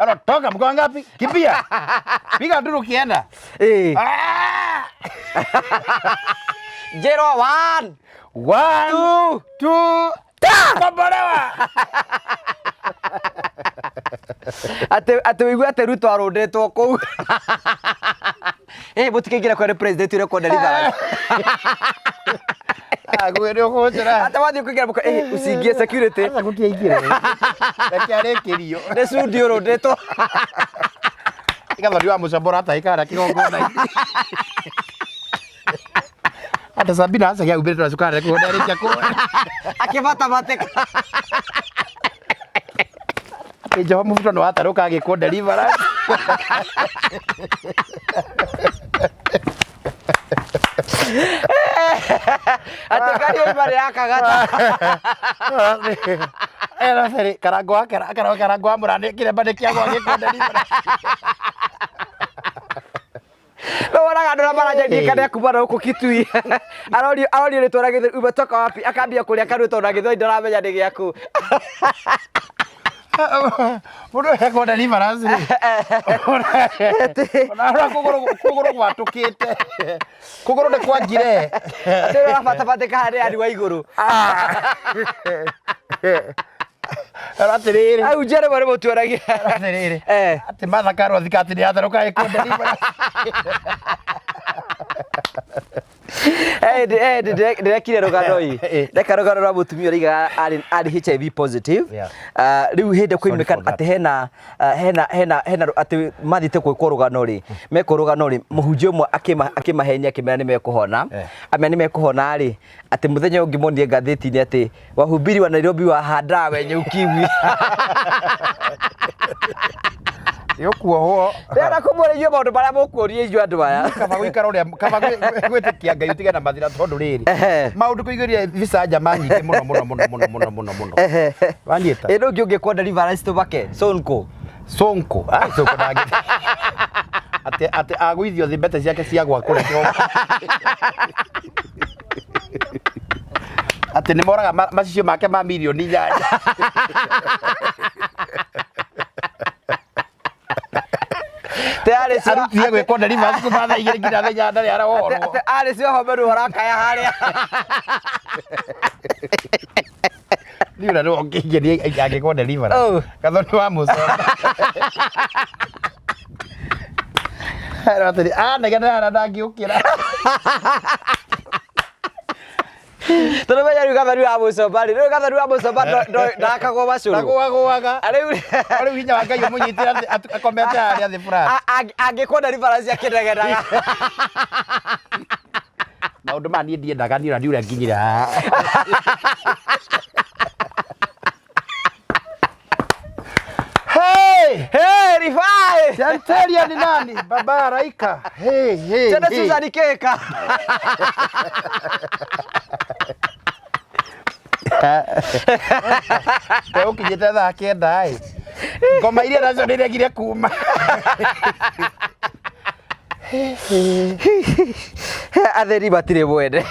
Ero toka mko ngapi? Kimbia. Piga nduru kienda. Njĩrwo 1 1 2 2 Kombolewa. Atĩ atĩ ũigue atĩ Ruto arũndĩtwo kũu. Mũtikaingĩre kwa nĩ president ũrĩa ũkwenda deliverance. Agwe nĩ ũkũnjĩra. Ata wathiĩ kũingĩra mũka usiingie security. Aca gũtiaingĩre. Reke arĩkĩrio. Nĩ cundi ũrũndĩtwo. Gathoni wa mũcombo ũratahĩka harĩa kĩgongona-inĩ. Ata Sabina aca gĩaumbĩrĩtwo na cukari kũu ndarĩkia kũhoya. Akĩbatabatĩka. Atĩ Njoho mũbuto nĩ watarũka agĩkwo deliverance. Atĩ ngari yoima nĩ yakagata. Era seri karango wa karango wa mũrani kĩremba nĩ kĩagwa agĩkwo deliverance. No wonaga andũ arĩa maranjandĩka kuma na gũkũ Kitui. Arorio arorio rĩtwa na gĩthweri umetoka wapi akambia kũrĩa kanua tondũ na gĩthweri ndaramenya nĩ gĩaku. Mũndũ ekwo deliverance rĩ. Ona arora kũgũrũ gwatũkĩte. Kũgũrũ nĩ kwangire. Atĩ ũrĩa ũrabatabatĩka harĩa nĩ wa igũrũ. Atĩrĩrĩ. Ahunjia rĩmwe nĩ mũtuonagia. Atĩrĩrĩ. Eh. Atĩ Martha Karua thikati nĩ yatherũka ĩkũnde Eh, ndĩrekire rũgano ĩ. Eh. Ndeka rũgano rwa mũtumia ũraigaga arĩ HIV positive. Yeah. Ah, rĩu hĩndĩ kũimĩka for that. atĩ hena ah, hena hena hena atĩ mathiĩte gwĩkwo rũgano rĩ, mekwo rũgano rĩ, mũhunjia ũmwe akĩmahenia akĩmera nĩ mekũhona. Eh. Amera nĩ mekũhona rĩ, atĩ mũthenya ũngĩ monire ngathĩti-inĩ atĩ wahubiri wa Nairobi wahandaga wenye ukimwi. Yũkuohwo. Ndĩrenda kũmwĩra inyuĩ maũndũ marĩa mũkuoria inyuĩ andũ aya. Kaba gũikara ũrĩa kaba gwĩtĩkia Ngai ũtige na mathĩna tondũ rĩrĩ. Ehe. Maũndũ kũigĩria visa njama nyingĩ mũno mũno mũno mũno mũno mũno mũno. Wanyita. Ĩ rĩu ũngĩ deliverance tũbake Sonko. Sonko. Ah, Sonko ndangĩ. Atĩ atĩ agũithio thĩ mbete ciake cia gwa kũrĩa kĩgongona. Atĩ nĩ moraga macicio make ma mirioni 8. Te arĩ cio Arutire gwĩkwo deliverance kuma thaa 2 nginya thaa 8 ndarĩ araohorwo. Atĩ arĩ cio homeru arakaya harĩa. Niĩ ũrĩa nĩwe ũngĩngeria angĩkwo deliverance. Oh. Gathoni wa mũcoma. Atĩrĩ, anegene harĩa ndangĩũkĩra. Tondũ menya rĩu Gathoni wa mũcomba rĩ, rĩu Gathoni wa mũcomba ndakagwo macũrũ. Ndagũagũaga. Rĩu Rĩu hinya wa Ngai ũmũnyitĩre atĩ akomete harĩa thĩ flat. Angĩkwo deliverance akĩnegenaga. Maũndũ maya niĩ ndiendaga niĩ ona ndiũĩ ũrĩa nginyire haha. Hey! Hey, Rifai! Chanteria ni nani? Baba Raika. Hey, hey, Tena hey. Susan Keka. We ũkinyĩte thaa 9 ĩ. Ngoma iria nacio nĩiregire kuma. Atheri matirĩ mwene.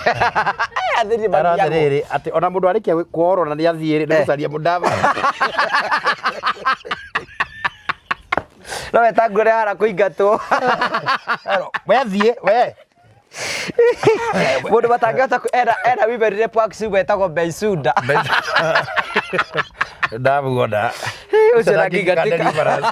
Atheri Ara mathiagwo. atĩrĩrĩ atĩ ona mũndũ arĩkia kuohorwo na nĩathiĩ rĩ nĩ gũcaria mũndava. No wetangwo nĩ hara kũingatwo. We thiĩ we. Mũndũ matangĩhota ena women rep wa Kisumu etagwo Bensouda. Ndamuona. Ũcio ndangĩingatĩka.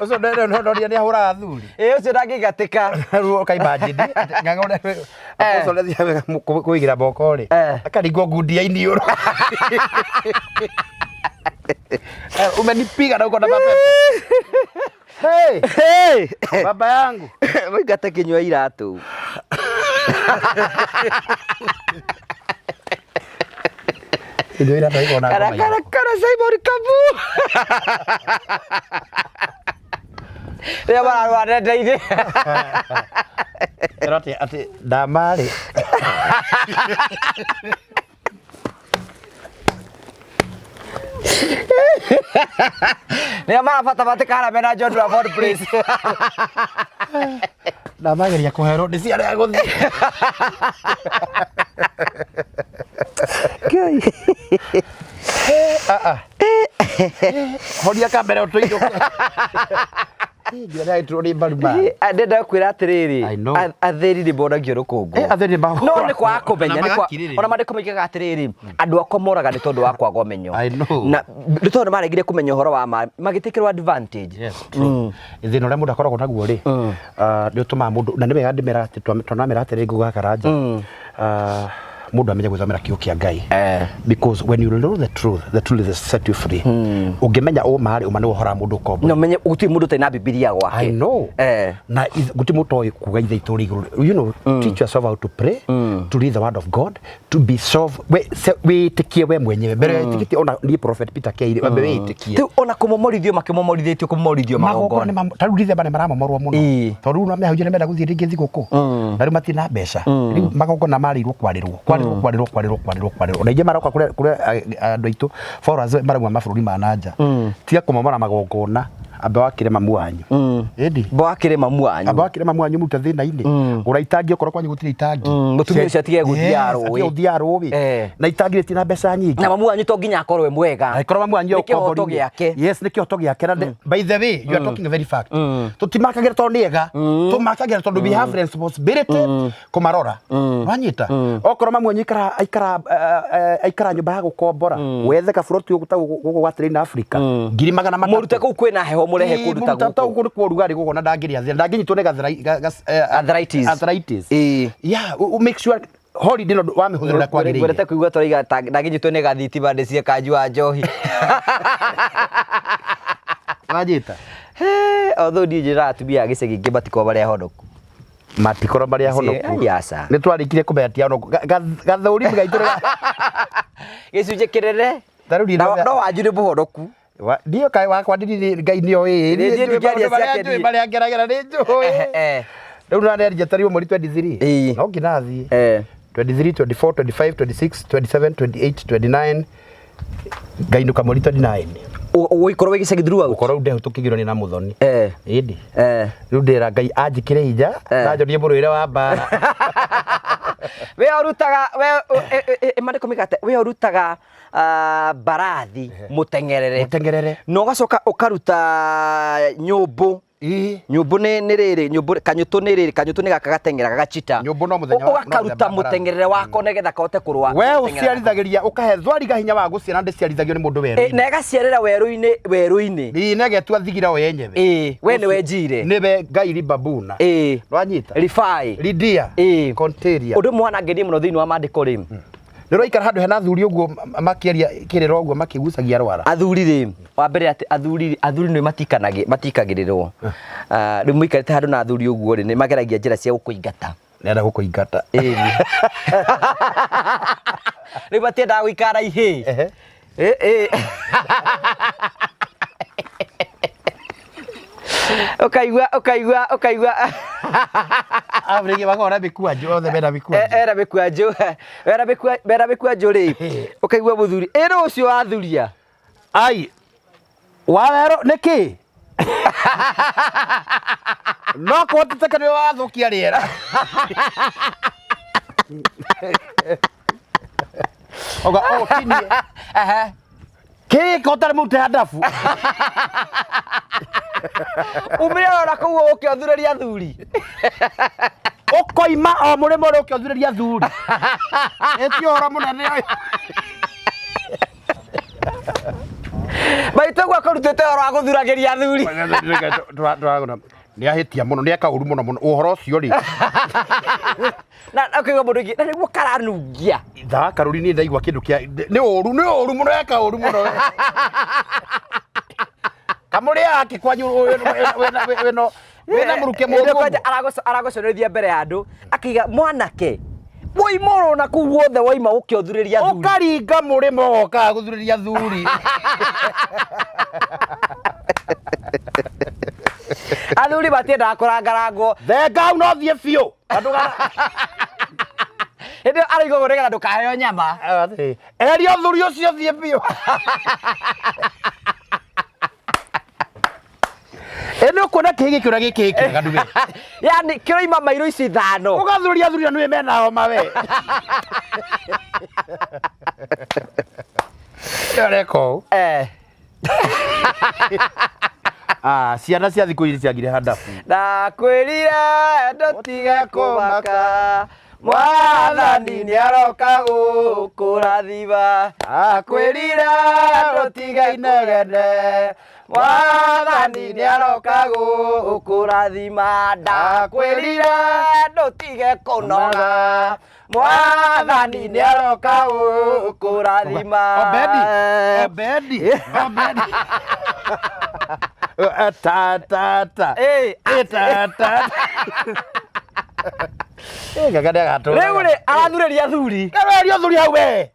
Ũcio ndoria nĩ ahũraga athuri. Ĩ ũcio ndangĩingatĩka. Rĩu ũkaimagine ng'ang'a ũrĩa apostle athiaga kũigĩra moko rĩ Eh. akaringwo ngundi ya iniũrũ. Umenipiga na uko na mapepo. Hey, Hey! baba yangu. Mũingate kĩnyua iratũ. Indo ira ndaigona Kara ngoma kara kara Simon Kabu. Rĩrĩa mararũa nenda-inĩ. Ĩro atĩ atĩ ndamarĩ. Rĩrĩa marabatabatĩka harĩa mena John Trafford Place. Ndamageria kũherwo ndĩ ciarega gũthiĩ. Ah, ah. Horia kamera ũtũinũke. Nginya ndagĩturwo nĩ mbaru ma. Ndenda kwĩra atĩrĩrĩ, I know. atheri nĩ monagio rũkũngũ. Eh, atheri nĩ mahũragwo. No nĩ kwaga kũmenya, Na nĩ kwa- magakirĩrĩria. ona maandĩko moigaga atĩrĩrĩ, andũ akwa moraga nĩ tondũ wa kwaga ũmenyo. I know. Na nĩ tondũ nĩ maregire kũmenya ũhoro wa ma, magĩtĩkĩrwo advantage. Yes, true. Thĩna ũrĩa mũndũ akoragwo naguo rĩ, nĩ ũtũmaga mũndũ na nĩ wega ndĩmera atĩ twanamera atĩrĩ nguga karanja, mũndũ amenye gwĩthomera kiugo kĩa Ngai. Eh. Because when you know the truth will set you free. Ũngĩmenya ũma rĩ, ũma nĩ wohoraga mũndũ ũkombo. Na ũmenye gũtirĩ mũndũ ũtarĩ na Bibilia gwake. I know. Eh. Na gũtirĩ mũndũ ũtoĩ kuga ithe itũ ũrĩ igũrũ. You know, teach yourself how to pray, to read the word of God, to be self, wĩtĩkie we mwenyewe. Mbere wĩtĩkĩtie ona niĩ Prophet Peter Keire, wambe wĩtĩkie. Rĩu ona kũmomorithio makĩmomorithĩtio kũmomorithio Magongona magongona. ta rĩu Dithemba nĩ maramomorwo mũno Ĩĩ. tondũ rĩu no mehunjia nĩ menda gũthiĩ rĩngĩ thigũkũ na rĩu matirĩ na mbeca rĩu magongona marĩirwo kwarĩrwo kwarĩrwo kwarĩrwo kwarĩrwo kwarĩrwo kwarĩrwo na ingĩ maroka kũrĩa andũ aitũ followers marauma mabũrũri ma na nja tiga kũmomora magongona Amba wakĩre mamu wanyu. Ĩndi. Bo akĩrĩ mamu wanyu. Amba wakĩre mamu wanyu mũrute thĩna-inĩ. Gũra itangi okorwo kwanyu gũtirĩ itangi. Mũtumia ũcio atige gũthiaga Yes, rũĩ. atige gũthiaga rũĩ. Na itangi rĩtirĩ na mbeca nyingĩ. Na mamu wanyu to nginya akorwo e mwega. Angĩkorwo mamu wanyu Nĩ kĩhoto ũkombori-inĩ. gĩake. Yes, nĩ kĩhoto gĩake na by the way, you are talking very fact. Tũtimakagĩra tondũ nĩ ega. Tũmakagĩra tondũ we have responsibility kũmarora. Wanyita? Okorwo mamu wanyu aikara aikara aikara nyũmba ya gũkombora, wethe kaburoti gũkũ ta gũkũ gwa Train Africa, 300,000. Mũrute kũu kwĩna heho mũrehe kũndũ ta Mũrute gũkũ. kũndũ kwa ũrugarĩ gũkũ na ndangĩrĩa thĩna, ndangĩnyitwo nĩ Arthritis. arthritis. Ĩĩ. Yeah, make sure holiday no wamĩhũthĩra ũrĩa kwagĩrĩire. Ngwendete kũigua tũraiga ndangĩnyitwo nĩ gathitima ndĩcie kanjua njohi. Wanyita? Although niĩ njĩraga atumia a gĩcagi kĩngĩ matikoragwo marĩ ahonoku. Matikorwo marĩ ahonoku. Ai, aca. Nĩ twarĩkire kũmenya ti ahonoku. Gathũri gaitũ Gĩcunjĩ kĩnene. Ta rĩu niĩ No wanyu nĩ mũhonoku. Ndiũ kaĩ wakwa ndiri Ngai nĩ oĩ. Niĩ ndingĩaria ciake niĩ. Marĩa ngeragĩra nĩ njũĩ. Rĩu nĩranendia tarĩu mweri 23. Ĩĩ. No nginya thiĩ. 23, 24, 25, 26, 27, 28, 29 ngainũka mweri 29. Ũgũikorwo wĩ gĩcagi throughout. Gũkorwo rĩu ndehũtũkĩgĩrwo na mũthoni. Ĩndĩ. Rĩu ndĩra Ngai anjĩkĩre hinya na njonie mũrũĩre wa mbara. We ũrutaga we maandĩko mĩgate we ũrutaga mbarathi mũteng'erere. Mũteng'erere. Na ũgacoka ũkaruta nyũmbũ. Ĩĩ. Nyũmbũ nĩ rĩrĩ nyũmbũ kanyũtũ nĩ rĩrĩ kanyũtũ nĩ gaka gateng'eraga gachita. Nyũmbũ no mũthenya wa- no ũgakaruta mũthemba wa mbarathi. mũteng'erere wako nĩgetha kahote kũrũa. We gũteng'era. ũciarithagĩria ũkahe thwariga hinya wa gũciara ndĩciarithagio nĩ mũndũ werũ-inĩ. Na ĩgaciarĩra werũ-inĩ werũ-inĩ. Ĩĩ na ĩgetua thigira o yenyewe. Ĩĩ we nĩwe njire. Nĩwe Ngai ribabuna. Ĩĩ. Wanyita? Rifai. Lidia. Ĩĩ. Conteria. Ũndũ ũmwe wanangenia mũno thĩinĩ wa maandĩko rĩ. Nĩ ũraikara handũ hena athuri ũguo makĩaria kĩrĩra ũguo makĩgucagia rwara. Athuri rĩ, wa mbere atĩ athuri nĩ matikagĩrĩrwo. Rĩu mũikarĩte handũ na athuri ũguo rĩ, nĩ mageragia njĩra cia gũkũingata. Nĩenda gũkũingata. Ĩni. Rĩu matiendaga gũikara ihĩĩ. Ehe. Ĩ. Ũkaigua ũkaigua ũkaigua Abrĩgie makona mĩkwanjũ othe mena mĩkwanjũ. Era mĩkwanjũ. Era mĩkwanjũ mena mĩkwanjũ rĩ. Ũkaigua mũthuri ĩ rũciũ wathuria. Ai. Wa werũ nĩkĩ? No kũhoteke nĩwe wathũkia rĩera. Oga o tinie. Ehe. Kĩ ko ũtarĩ mũrute handabu? Umire ona kũu ũke ũthurĩrie athuri. Ũkoima o mũrĩmo ũrĩa ũke ũthurĩrie athuri. Ĩ ti ũhoro mũnene ũyũ. Maitũ guo akũrutĩte ũhoro wa gũthuragĩria athuri. Nĩ ahĩtia mũno, nĩ eka ũru mũno mũno. Ũhoro ũcio rĩ. Na ũkaigua mũndũ ũngĩ na nĩguo karanungia. Thaa karũri niĩ ndaigua kĩndũ kĩa nĩ ũru nĩ ũru mũno eka ũru mũno. Kamũrĩ ake kwanyu wĩna wĩna mũrukĩ mũru. Kwanja aragũconorithia mbere ya andũ akaiga mwanake woima ũrona kũu guothe woima ũke ũthurĩrie athuri. Ũkaringa mũrĩmo wokaga gũthurĩria athuri. Athuri matiendaga kũrangarangwo. Thenga hau no thiĩ biũ. Hĩndĩ ĩyo araigua ũguo nĩgetha ndũkaheo nyama. Eheria ũthuri ũcio thiĩ biũ. Ĩ nĩ ũkuona kĩĩ gĩkĩ ũrĩa gĩkĩ kĩega nduge. Yani kĩroima mairo ici ithano. Ũgathuria athuri na nĩwe mena homa we. Nĩ ũreka ũũ. Ah, ciana cia thikũ ici ciagire handabu. Ndakwĩrire ndũtige kũmaka Mwathani nĩaroka gũkũrathima. Ndakwĩrire ndũtige inegene Mwathani nĩaroka gũkũrathima. Ndakwĩrire ndũtige kũnoga Mwathani nĩaroka gũkũrathima. Obedi, Obedi, Obedi. Ta ta ta. Ĩ, Ta ta. Ĩ gaga nĩagatũra. Rĩu rĩ arathurĩria athuri. Kaweria athuri hau we.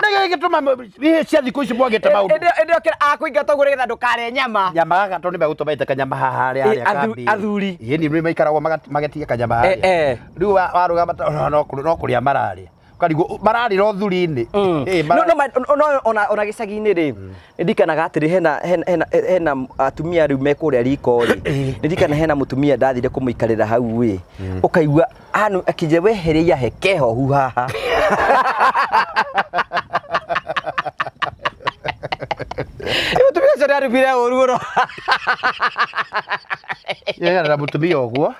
Nĩkĩ gĩtũma ihe cia thikũ ici mwagĩte maũndũ. Ĩndĩ ĩyo akũingata ũguo nĩgetha ndũkarĩe nyama. Nyama gaka tondũ nĩmegũtũmaite kanyama haha harĩa harĩa kambi. Athuri. Ĩ nĩ maikaragwo magetia kanyama harĩa. Rĩu warũgama no kũrĩa mararĩa. Ũkarigwo mararĩra ũthuri-inĩ. Ĩ, No no no ona gĩcagi-inĩ rĩ, nĩ ndikanaga atĩrĩ, hena atumia rĩu me kũrĩa riko rĩ, nĩ ndikana hena mũtumia ndathire kũmũikarĩra hau ĩ, ũkaigua anu akĩnjĩra wehereia he kehohu haha. Ĩ, mũtumia ũcio nĩarumire ũru mũno. Yegerera mũtumia ũguo.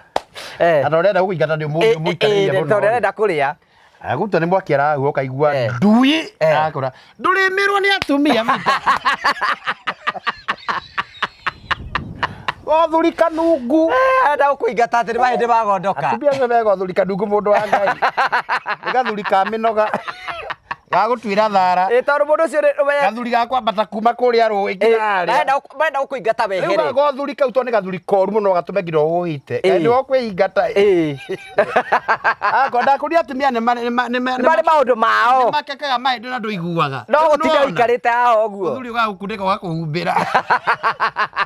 Na ũrenda gũkũingata nĩ ũmũikarĩire mũno. Tondũ arenda kũrĩa. Agũtua nĩ mwaki arahua ũkaigua ndui akũra ndũrĩmĩrwo nĩ atumia Peter. Gothuri kanungu. Arenda gũkũingata atĩ nĩ mahĩndĩ magondoka. Atumia acio me gothuri kanungu mũndũ wa Ngai. Nĩ gathuri ka mĩnoga. Gagũtuĩra thara. Ĩ, tondũ mũndũ ũcio Gathuri ga kwambata kuma kũrĩa rũĩ nginya harĩa. Marenda gũkũingata Rĩu wehere. gothuri kau tondũ nĩ gathuri koru mũno gatũme nginya ũhũhĩte. Nĩ ũkwĩingata. Akwa ndakũria atumia nĩ Nĩ marĩ maũndũ mao. Makekaga mahĩndĩ na ndũiguaga. No gũtinda ũikarĩte haha ũguo. Mũthuri ũgagũkundĩka ũgakũhumbĩra.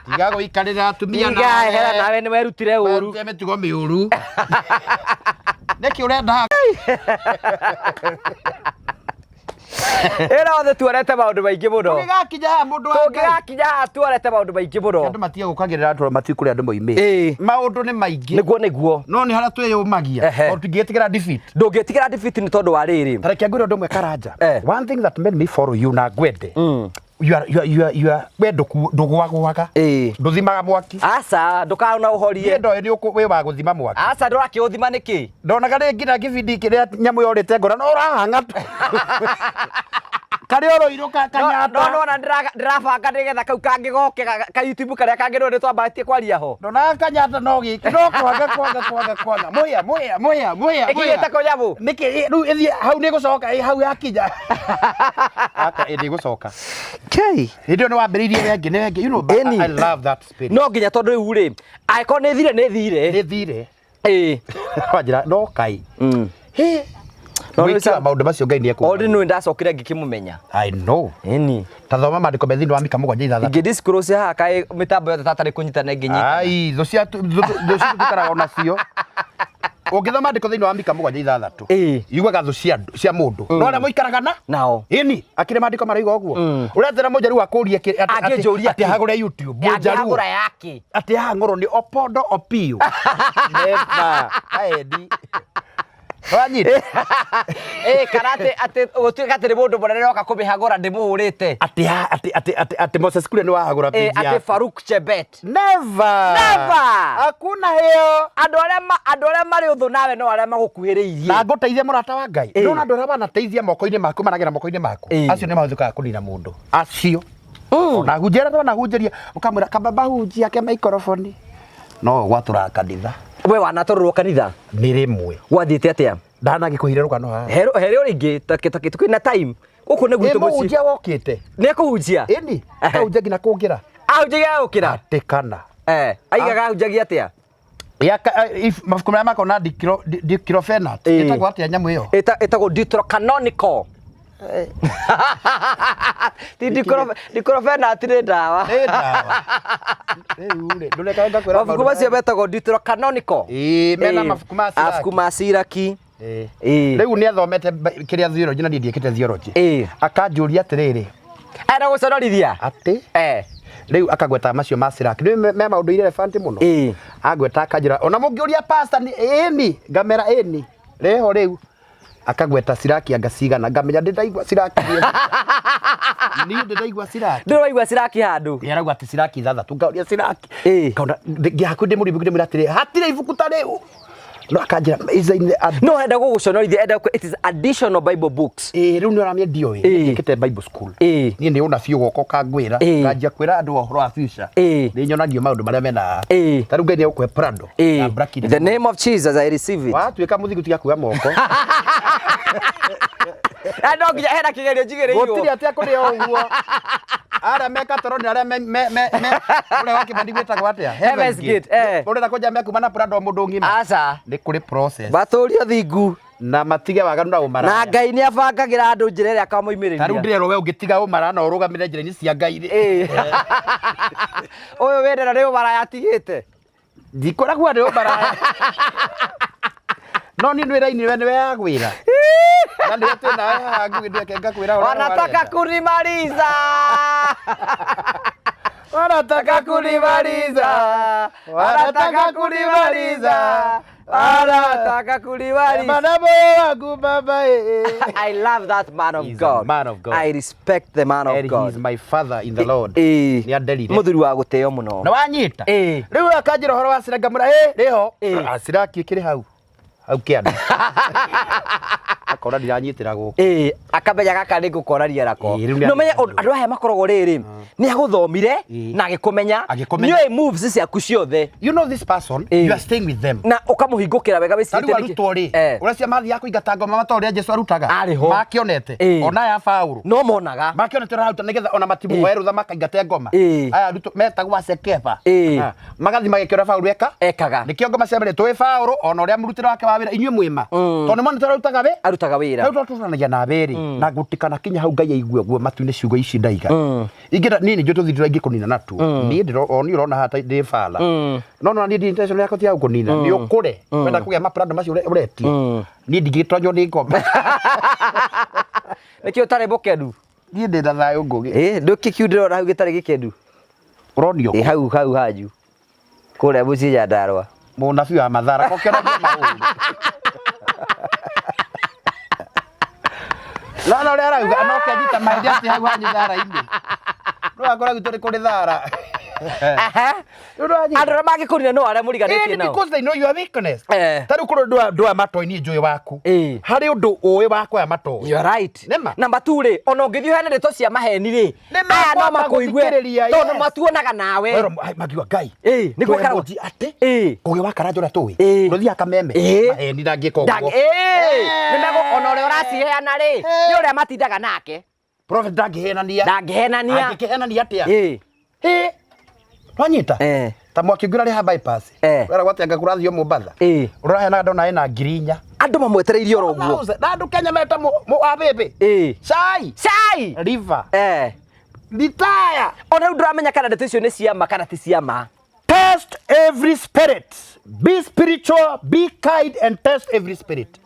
Tiga gũikarĩra atumia Tiga hera nawe nĩ werutire ũru. Werutire mĩtugo mĩũru. Nĩkĩ ũrenda? Ĩra othe tuorete maũndũ maingĩ mũno. Tũngĩgakinya haha mũndũ wa Ngai. Tũngĩgakinya haha tuorete maũndũ maingĩ mũno. Andũ matige gũkagĩrĩra andũ matiũĩ kũrĩa andũ moimĩte. Maũndũ nĩ maingĩ. Nĩguo nĩguo. No nĩ harĩa twĩyũmagia. Tondũ tũtingĩtĩkĩra defeat. Ndũngĩtigĩra defeat nĩ tondũ wa rĩrĩ. Ta reke ngwĩre ũndũ ũmwe Karanja. One thing that made me follow you na ngwende. You are we ndũgwagwaga. Ndũthimaga mwaki. Aca, ndũkana ũhorie. Niĩ ndoĩ nĩ wĩ wa gũthima mwaki. Aca, ndũrakĩũthima nĩkĩ? Ndonaga rĩ nginya gĩbindi kĩrĩa nyamũ yorĩte ngoro no ũrahang'a tu. Karĩ oro kanyata. No nona ndĩrabanga nĩgetha kau kangĩgoke ka YouTube karĩa kangĩ nĩ twambatie kwaria ho. Ndonaga kanyata no gĩkĩ no kwanga kwanga kwanga kwanga mũhĩa mũhĩa mũhĩa mũhĩa. Ĩkinyĩte kũ nyamũ? Nĩkĩ rĩu ĩthiĩ hau nĩ gũcoka hau yakinya. Aka ĩndĩ gũcoka. Kei. Hĩndĩ ĩyo nĩ wambĩrĩirie wengĩ nĩ wengĩ. You know, but I love that spirit. No nginya tondũ rĩu rĩ, angĩkorwo nĩ thire nĩ thire. Nĩ thire. Ĩĩ. Wanjĩra no kai. Hĩ. No Mwĩki wa maũndũ macio Ngai nĩ ekũmenya. Already nĩ ndacokire ngĩkĩmũmenya. I know. Ĩni. Ta thoma maandĩko me thĩinĩ wa Mika 7:6. Ingĩ disclose haha kaĩ mĩtambo yothe tatarĩ kũnyitana ĩngĩnyitana. Ai, thũ cia thũ citũ tũikaraga onacio. Ũngĩthoma maandĩko thĩinĩ wa Mika 7:6. Yugaga thũ cia cia mũndũ. No arĩa mũikaraga na nao. Ĩni, akĩrĩ maandĩko marauga ũguo. Ũretera mũnjaruo akũrie Angĩnjũria atĩ ahagũre YouTube. Mũnjaruo. Angĩhagũra yake. Atĩ haha ng'oro nĩ Opondo Opiyo. Never. Kaendi. Wanyita. Ĩ, kana atĩ atĩ gũtuĩka atĩ nĩ mũndũ mũnene oka kũmĩhagũra ndĩmũhũrĩte. Atĩ atĩ atĩ atĩ atĩ Moses Kuria nĩ wahagũra page Atĩ yaku. Faruk Chebet. Never. Never. Hakuna hiyo. Andũ arĩa andũ arĩa marĩ ũthũ nawe no arĩa magũkuhĩrĩirie. Na ngũteithie mũrata wa Ngai. Nĩ andũ arĩa wanateithia moko-inĩ maku maragera moko-inĩ maku. Acio nĩ mahũthĩkaga kũnina mũndũ. Acio. Ona hunjia arĩa twanahunjĩria ũkamwĩra kaba hunjia ke maikoroboni. No gwatũraga kanitha. We wanatũrũrwo kanitha? Nĩ rĩmwe. Gwathiĩte atĩa? Ndanagĩkũhire rũgano haha. Hero rĩngĩ twĩna time. Gũkũ nĩ gwitũ mũciĩ. Mũhunjia wokĩte. Nĩ ekũhunjia? Ĩni. Akahunjia nginya kũngĩra. Ahunjagia gũkĩra? Atĩ kana. Aigaga ahunjagia atĩa? Mabuku marĩa makoragwo na diclofenac. Ĩtagwo atĩa nyamũ ĩyo? Ĩtagwo Deuterocanonical. Ti diclofenac nĩ ndawa. Nĩ ndawa. Rĩu rĩ, ndũreka ngakwĩra Mabuku macio metagwo Deuterocanonical. Ĩĩ, mena mabuku ma Siraki. Mabuku ma Siraki. Rĩu nĩ athomete kĩrĩa theology na niĩ ndiĩkĩte theology. Akanjũria atĩrĩrĩ. Enda gũconorithia? Atĩ? Rĩu akagweta macio ma Siraki. Nĩ me maũndũ irrelevant mũno. Agweta akanjĩra ona mũngĩũria pastor nĩ ĩni ngamera ĩni rĩho rĩu. Akagweta Siraki anga cigana ngamenya ndĩndaigua Siraki. Niĩ ndĩndaigua Siraki. Ndĩraigua Siraki handũ. Nĩ arauga atĩ Siraki 6 ngauria Siraki. Ngaona ngĩhakuhĩ ndĩmũrimũ ndĩmwĩra atĩrĩ hatirĩ ibuku ta rĩu. No akanjĩra is in the No enda gũgũconorithia enda it is additional Bible books. Ĩĩ rĩu nĩ ũramenya ndiũĩ. Njĩkĩte Bible school. Niĩ nĩ ũnabii ũgoka ũkangwĩra. Nganjia kwĩra andũ ũhoro wa future. Nĩ nyonagio maũndũ marĩa mena. Ta rĩu Ngai nĩ egũkũhe Prado. Na Black In the name of Jesus I receive it. Watuĩka mũthingu tiga kuoya moko. Na no nginya hena kĩgerio njigĩrĩirwo. Gũtirĩ atĩ akũrĩa ũguo. Arĩa me katoro nĩ arĩa me me me me ũrĩa wa kĩbandi gwĩtagwo atĩa? Heaven's Gate, eh. Ũrenda kũnja mekuma na Prado mũndũ ng'ima. Aca. Nĩ kũrĩ process. Matũrio thingu. Na matige waganu na ũmaraya. Na Ngai nĩ abangagĩra andũ njĩra ĩrĩa akamoimĩrĩria. Ta rĩu ndĩrerwo we ũngĩtiga ũmaraya na ũrũgamĩre njĩra-inĩ cia Ngai rĩ. Ũyũ wendera nĩ ũmaraya atigĩte. Ndikoragwo nĩ ũmaraya. No niĩ nĩ raini we nĩwe yagwĩra. Na nĩ twĩ nawe haha Ngugi ndeke ngakwĩra ũrĩa Wanataka warenda. kunimaliza. Wanataka kunimaliza. Wanataka kunimaliza. Wanataka kunimaliza. Mana moyo wangu baba eh. I love that man of He's a God. man of God. I respect the man of And God. he is my father in the Lord. Eh. Nĩ anderire. Mũthuri wa gũtĩo mũno. Na wanyita. Eh. Rĩu akanjĩra ũhoro wa Siraki ngamwĩra ĩ rĩho. Eh. Ah, Siraki ĩkĩrĩ hau. Hau kĩanda. Akona ndiranyitĩra gũkũ. Ĩĩ, akamenya gaka nĩ ngũkoraria nako. Ĩĩ, rĩu nĩ No menye andũ. andũ aya makoragwo rĩrĩ, nĩ agũthomire Ĩĩ. na agĩkũmenya. Agĩkũmenya. Nĩoĩ moves ciaku ciothe You know this person, Eh. you are staying with them. na ũkamũhingũkĩra wega Ta rĩu wĩcirĩtie nĩkĩ- arutwo rĩ, Eh. ũrĩa cia mathiaga kũingata ngoma mata ũrĩa Jesu arutaga. Arĩ ho. Makĩonete. Ĩĩ. Ona aya Paũlũ. No monaga. Makĩonete ũrĩa araruta nĩgetha ona matimũhoe rũtha makaingate ngoma. Ĩĩ. Aya arutwo metagwo asekefa. Ĩĩ. Ah, Magathiĩ magĩkĩra Paũlũ eka. Ekaga. Nĩkĩo ngoma cia mbere tũĩ Paũlũ ona ũrĩa mũrutĩre wake wa wĩra inyuĩ mwĩma. Tondũ nĩmonete ũrĩa arutaga wĩ. Arutaga wĩra. Rĩu tũtũranagia na berĩ na gũtikana kinya hau Ngai aigue guo matu-inĩ ciugo ici ndaiga. Ingĩenda niĩ nĩ njũĩ tũthiĩ tũrĩa ingĩkũnina natuo. Niĩ ndĩro o niĩ ũrona haha ta ndĩ bala. No no niĩ intention yakwa ti ya gũkũnina. Nĩ ũkũre. Wenda kũgĩa maprando macio ũretia. Niĩ ndingĩtonywo nĩ ngoma. Nĩkĩo ũtarĩ mũkenu. Niĩ ndĩ na thayũ Ngũgĩ. Ĩĩ, ndũkĩ kiu ndĩrona hau gĩtarĩ gĩkenu. Ũronio Ĩ hau hau hanyu. Kũrĩa mũciĩ Nyandarũa. mũnabii wa Mathara ko kĩonagia maũru. Lana ũrĩa arauga no kĩanyita mahĩndĩ atĩ hau hanyu thara-inĩ. No akora gwitũ nĩ kũrĩ thara. Aha. Rĩu nĩwanyita? Andũ arĩa mangĩkũnina no arĩa mũriganĩtie Ĩĩ, nao. because they know your weakness. Eh. Ta rĩu kũrĩ ũndũ wa matoi niĩ njũĩ waku. Ĩĩ. Harĩ ũndũ ũĩ wakwa ya matoi. You're right. Nĩma. Number 2 rĩ, ona ũngĩthiĩ ũheane ndeto cia maheni rĩ, Nĩ aya no mekwamba makũigue gũthikĩrĩria, tondũ yes. matuonaga nawe. Werwo makiuga Ngai. Ĩĩ, nĩ Twĩ gwĩkara- emoji atĩ. Ĩĩ. Ngũgĩ wa Karanja ũrĩa tũĩ. Ĩĩ. Ũrĩa ũthiaga kameme. Ĩĩ. Maheni ndangĩka ũguo. Ĩĩ, nĩ ona ũrĩa ũraciheana rĩ, nĩ ũrĩa matindaga nake. Prophet ndangĩhenania. Ndangĩhenania. Angĩkĩhenania atĩa? Ĩĩ. Ĩĩ. Wanyita? Eh. Ta mwaki ũngĩ ũrarĩ haha bypass. Eh. Weragwo atĩ anga kũrathio Mombatha. Ĩĩ. Ũraheanaga ndona ĩna 4,000. Andũ mamwetereirie oro ũguo. Thousand. Na andũ Kenya meta wa bĩbĩ. Ĩĩ. Cai. Cai. River. Eh. Retire. Ona rĩu ndũramenya kana ndeto icio nĩ cia ma kana ti cia ma. Test every spirit. Be spiritual, be kind and test every spirit.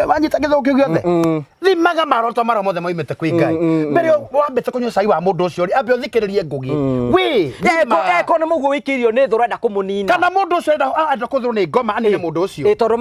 Wanyita gĩthũngũ kĩu gĩothe thimaga maroto marĩa mothe moimĩte kwĩ Ngai mbere wambĩte kũnyua cai wa mũndũ ũcio rĩ ambe ũthikĩrĩrie Ngũgĩ wĩ thima. Eko nĩ mũguo wĩikĩirio nĩ thũ ũrenda kũmũnina. Kana mũndũ ũcio enda kũthũrwo nĩ ngoma anine mũndũ ũcio. Ĩĩ, tondũ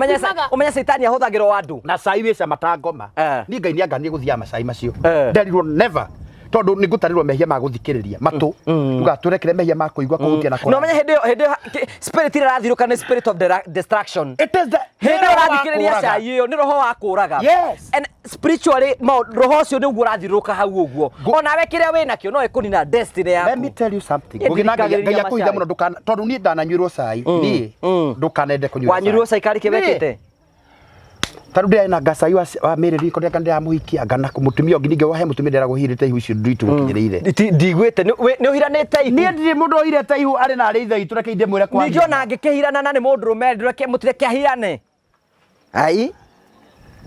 ũmenye caitani ahũthagĩra o andũ. Na cai wĩ cama ta ngoma. Eh. Niĩ Ngai nĩanganie gũthiaga macai macio. Eh. Nderirwo never tondũ nĩ ngũtarĩrwo mehia ma gũthikĩrĩria matũ ndũgatũrekere mehia ma kũigua kũhutia na No ũmenye hĩndĩ ĩyo hĩndĩ ĩyo spirit ĩrĩa ĩrathirũka nĩ spirit of destruction. It is the Hĩndĩ ĩyo roho wa ũrathikĩrĩria kũũraga. cai ĩyo nĩ roho wa kũũraga. Yes. And spiritually roho ũcio nĩguo ũrathirũka hau ũguo. Onawe kĩrĩa wĩnakĩo no ĩkũnina destiny yaku. Let me tell you something. Niĩ Ngũgĩ na Ngai ndirikagĩrĩria Ngai akũhitha macai. mũno ndũkana tondũ niĩ ndananyuĩrwo cai niĩ ndũkanende kũnyua Wanyuirwo cai karĩ kĩ wekĩte? Ta rĩu ndĩrarĩ na ngacai wa Mary Riko ndĩraka ndĩramũhikia anga na mũtumia ũngĩ ningĩ wahe mũtumia ndĩragũhirĩte ihu icio nditũ gũkinyĩrĩire. Ndiguĩte nĩ ũhiranĩte ihu. Niĩ ndirĩ mũndũ ũhirĩte ihu arĩ na arĩ ithe witũ reke ndĩmwĩre kwa. Ningĩ ona angĩkĩhirana na nĩ mũndũrũme ndũreke mũtireke ahirane. Ai.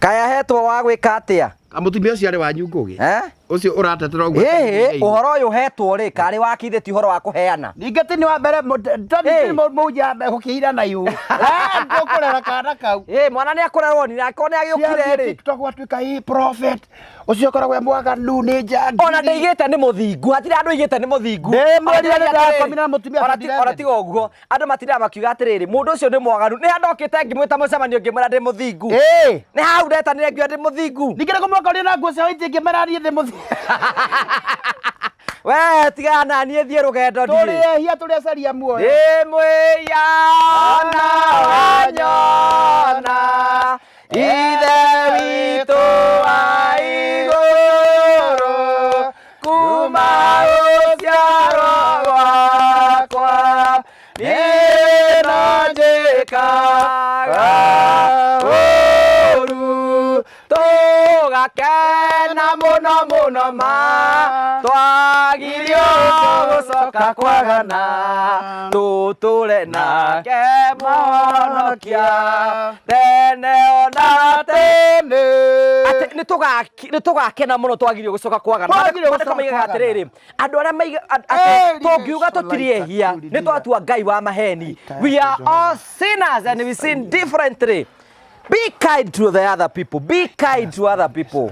Kaya hetwo wa gwĩka atĩa? Mũtumia ũcio arĩ wanyu Ngũgĩ. Eh? Ũcio ũratetera ũguo. Ĩhĩ, ũhoro ũyũ ũhetwo rĩ karĩ wakithĩ ti ũhoro wa kũheana. Ningĩ ti nĩ wa mbere Ĩ. mũnja gũkĩhirana ihu. Ndũkũrera kana kau. Ĩ, mwana nĩ akũrerwo nĩ akorwo nĩ agĩũkire rĩ. TikTok gwatuĩka ĩ prophet ũcio ũkoragwo e mwaganu nĩ njangiri. Ona ndaigĩte nĩ mũthingu, hatirĩ andũ aigĩte nĩ mũthingu. Ndĩmwĩrire Ona nĩ ndakomire na mũtumia Ona 2011. tiga ũguo, andũ matindaga makiuga atĩrĩrĩ, mũndũ ũcio nĩ mwaganu. Nĩ handokĩte ngĩmwĩta mũcemanio ngĩmwĩra ndĩ mũthingu. Ĩ. Nĩ hau ndetanire ngiuga ndĩ mũthingu. Ningĩ nĩ kũmũkorire na nguo cia white ngĩmera niĩ ndĩ mũthi. We tigana na niĩ thiĩ rũgendo Tũrĩ ndirĩ. ehia tũrĩ acaria muoyo. Ndĩ mwĩyana wanyona Ithe witũ wa igũrũ kuma rũciaro rwakwa niĩ no njĩkaga ũũru tũgakena mũno mũno ma twagirio gũcoka kwagana tũtũre nake mũhonokia tene ona Tene. atĩ nĩ tũgakena mũno twagirio gũcoka kwagana. Twagiririo Maandĩko gũcoka moigaga kwagana. atĩrĩrĩ andũ arĩa maiga atĩ Ĩĩ, tũngiuga tũtirĩ ehia nĩ twatua Ngai wa maheni. We are all sinners and we sin differently. Be kind to the other people. Be kind to other people.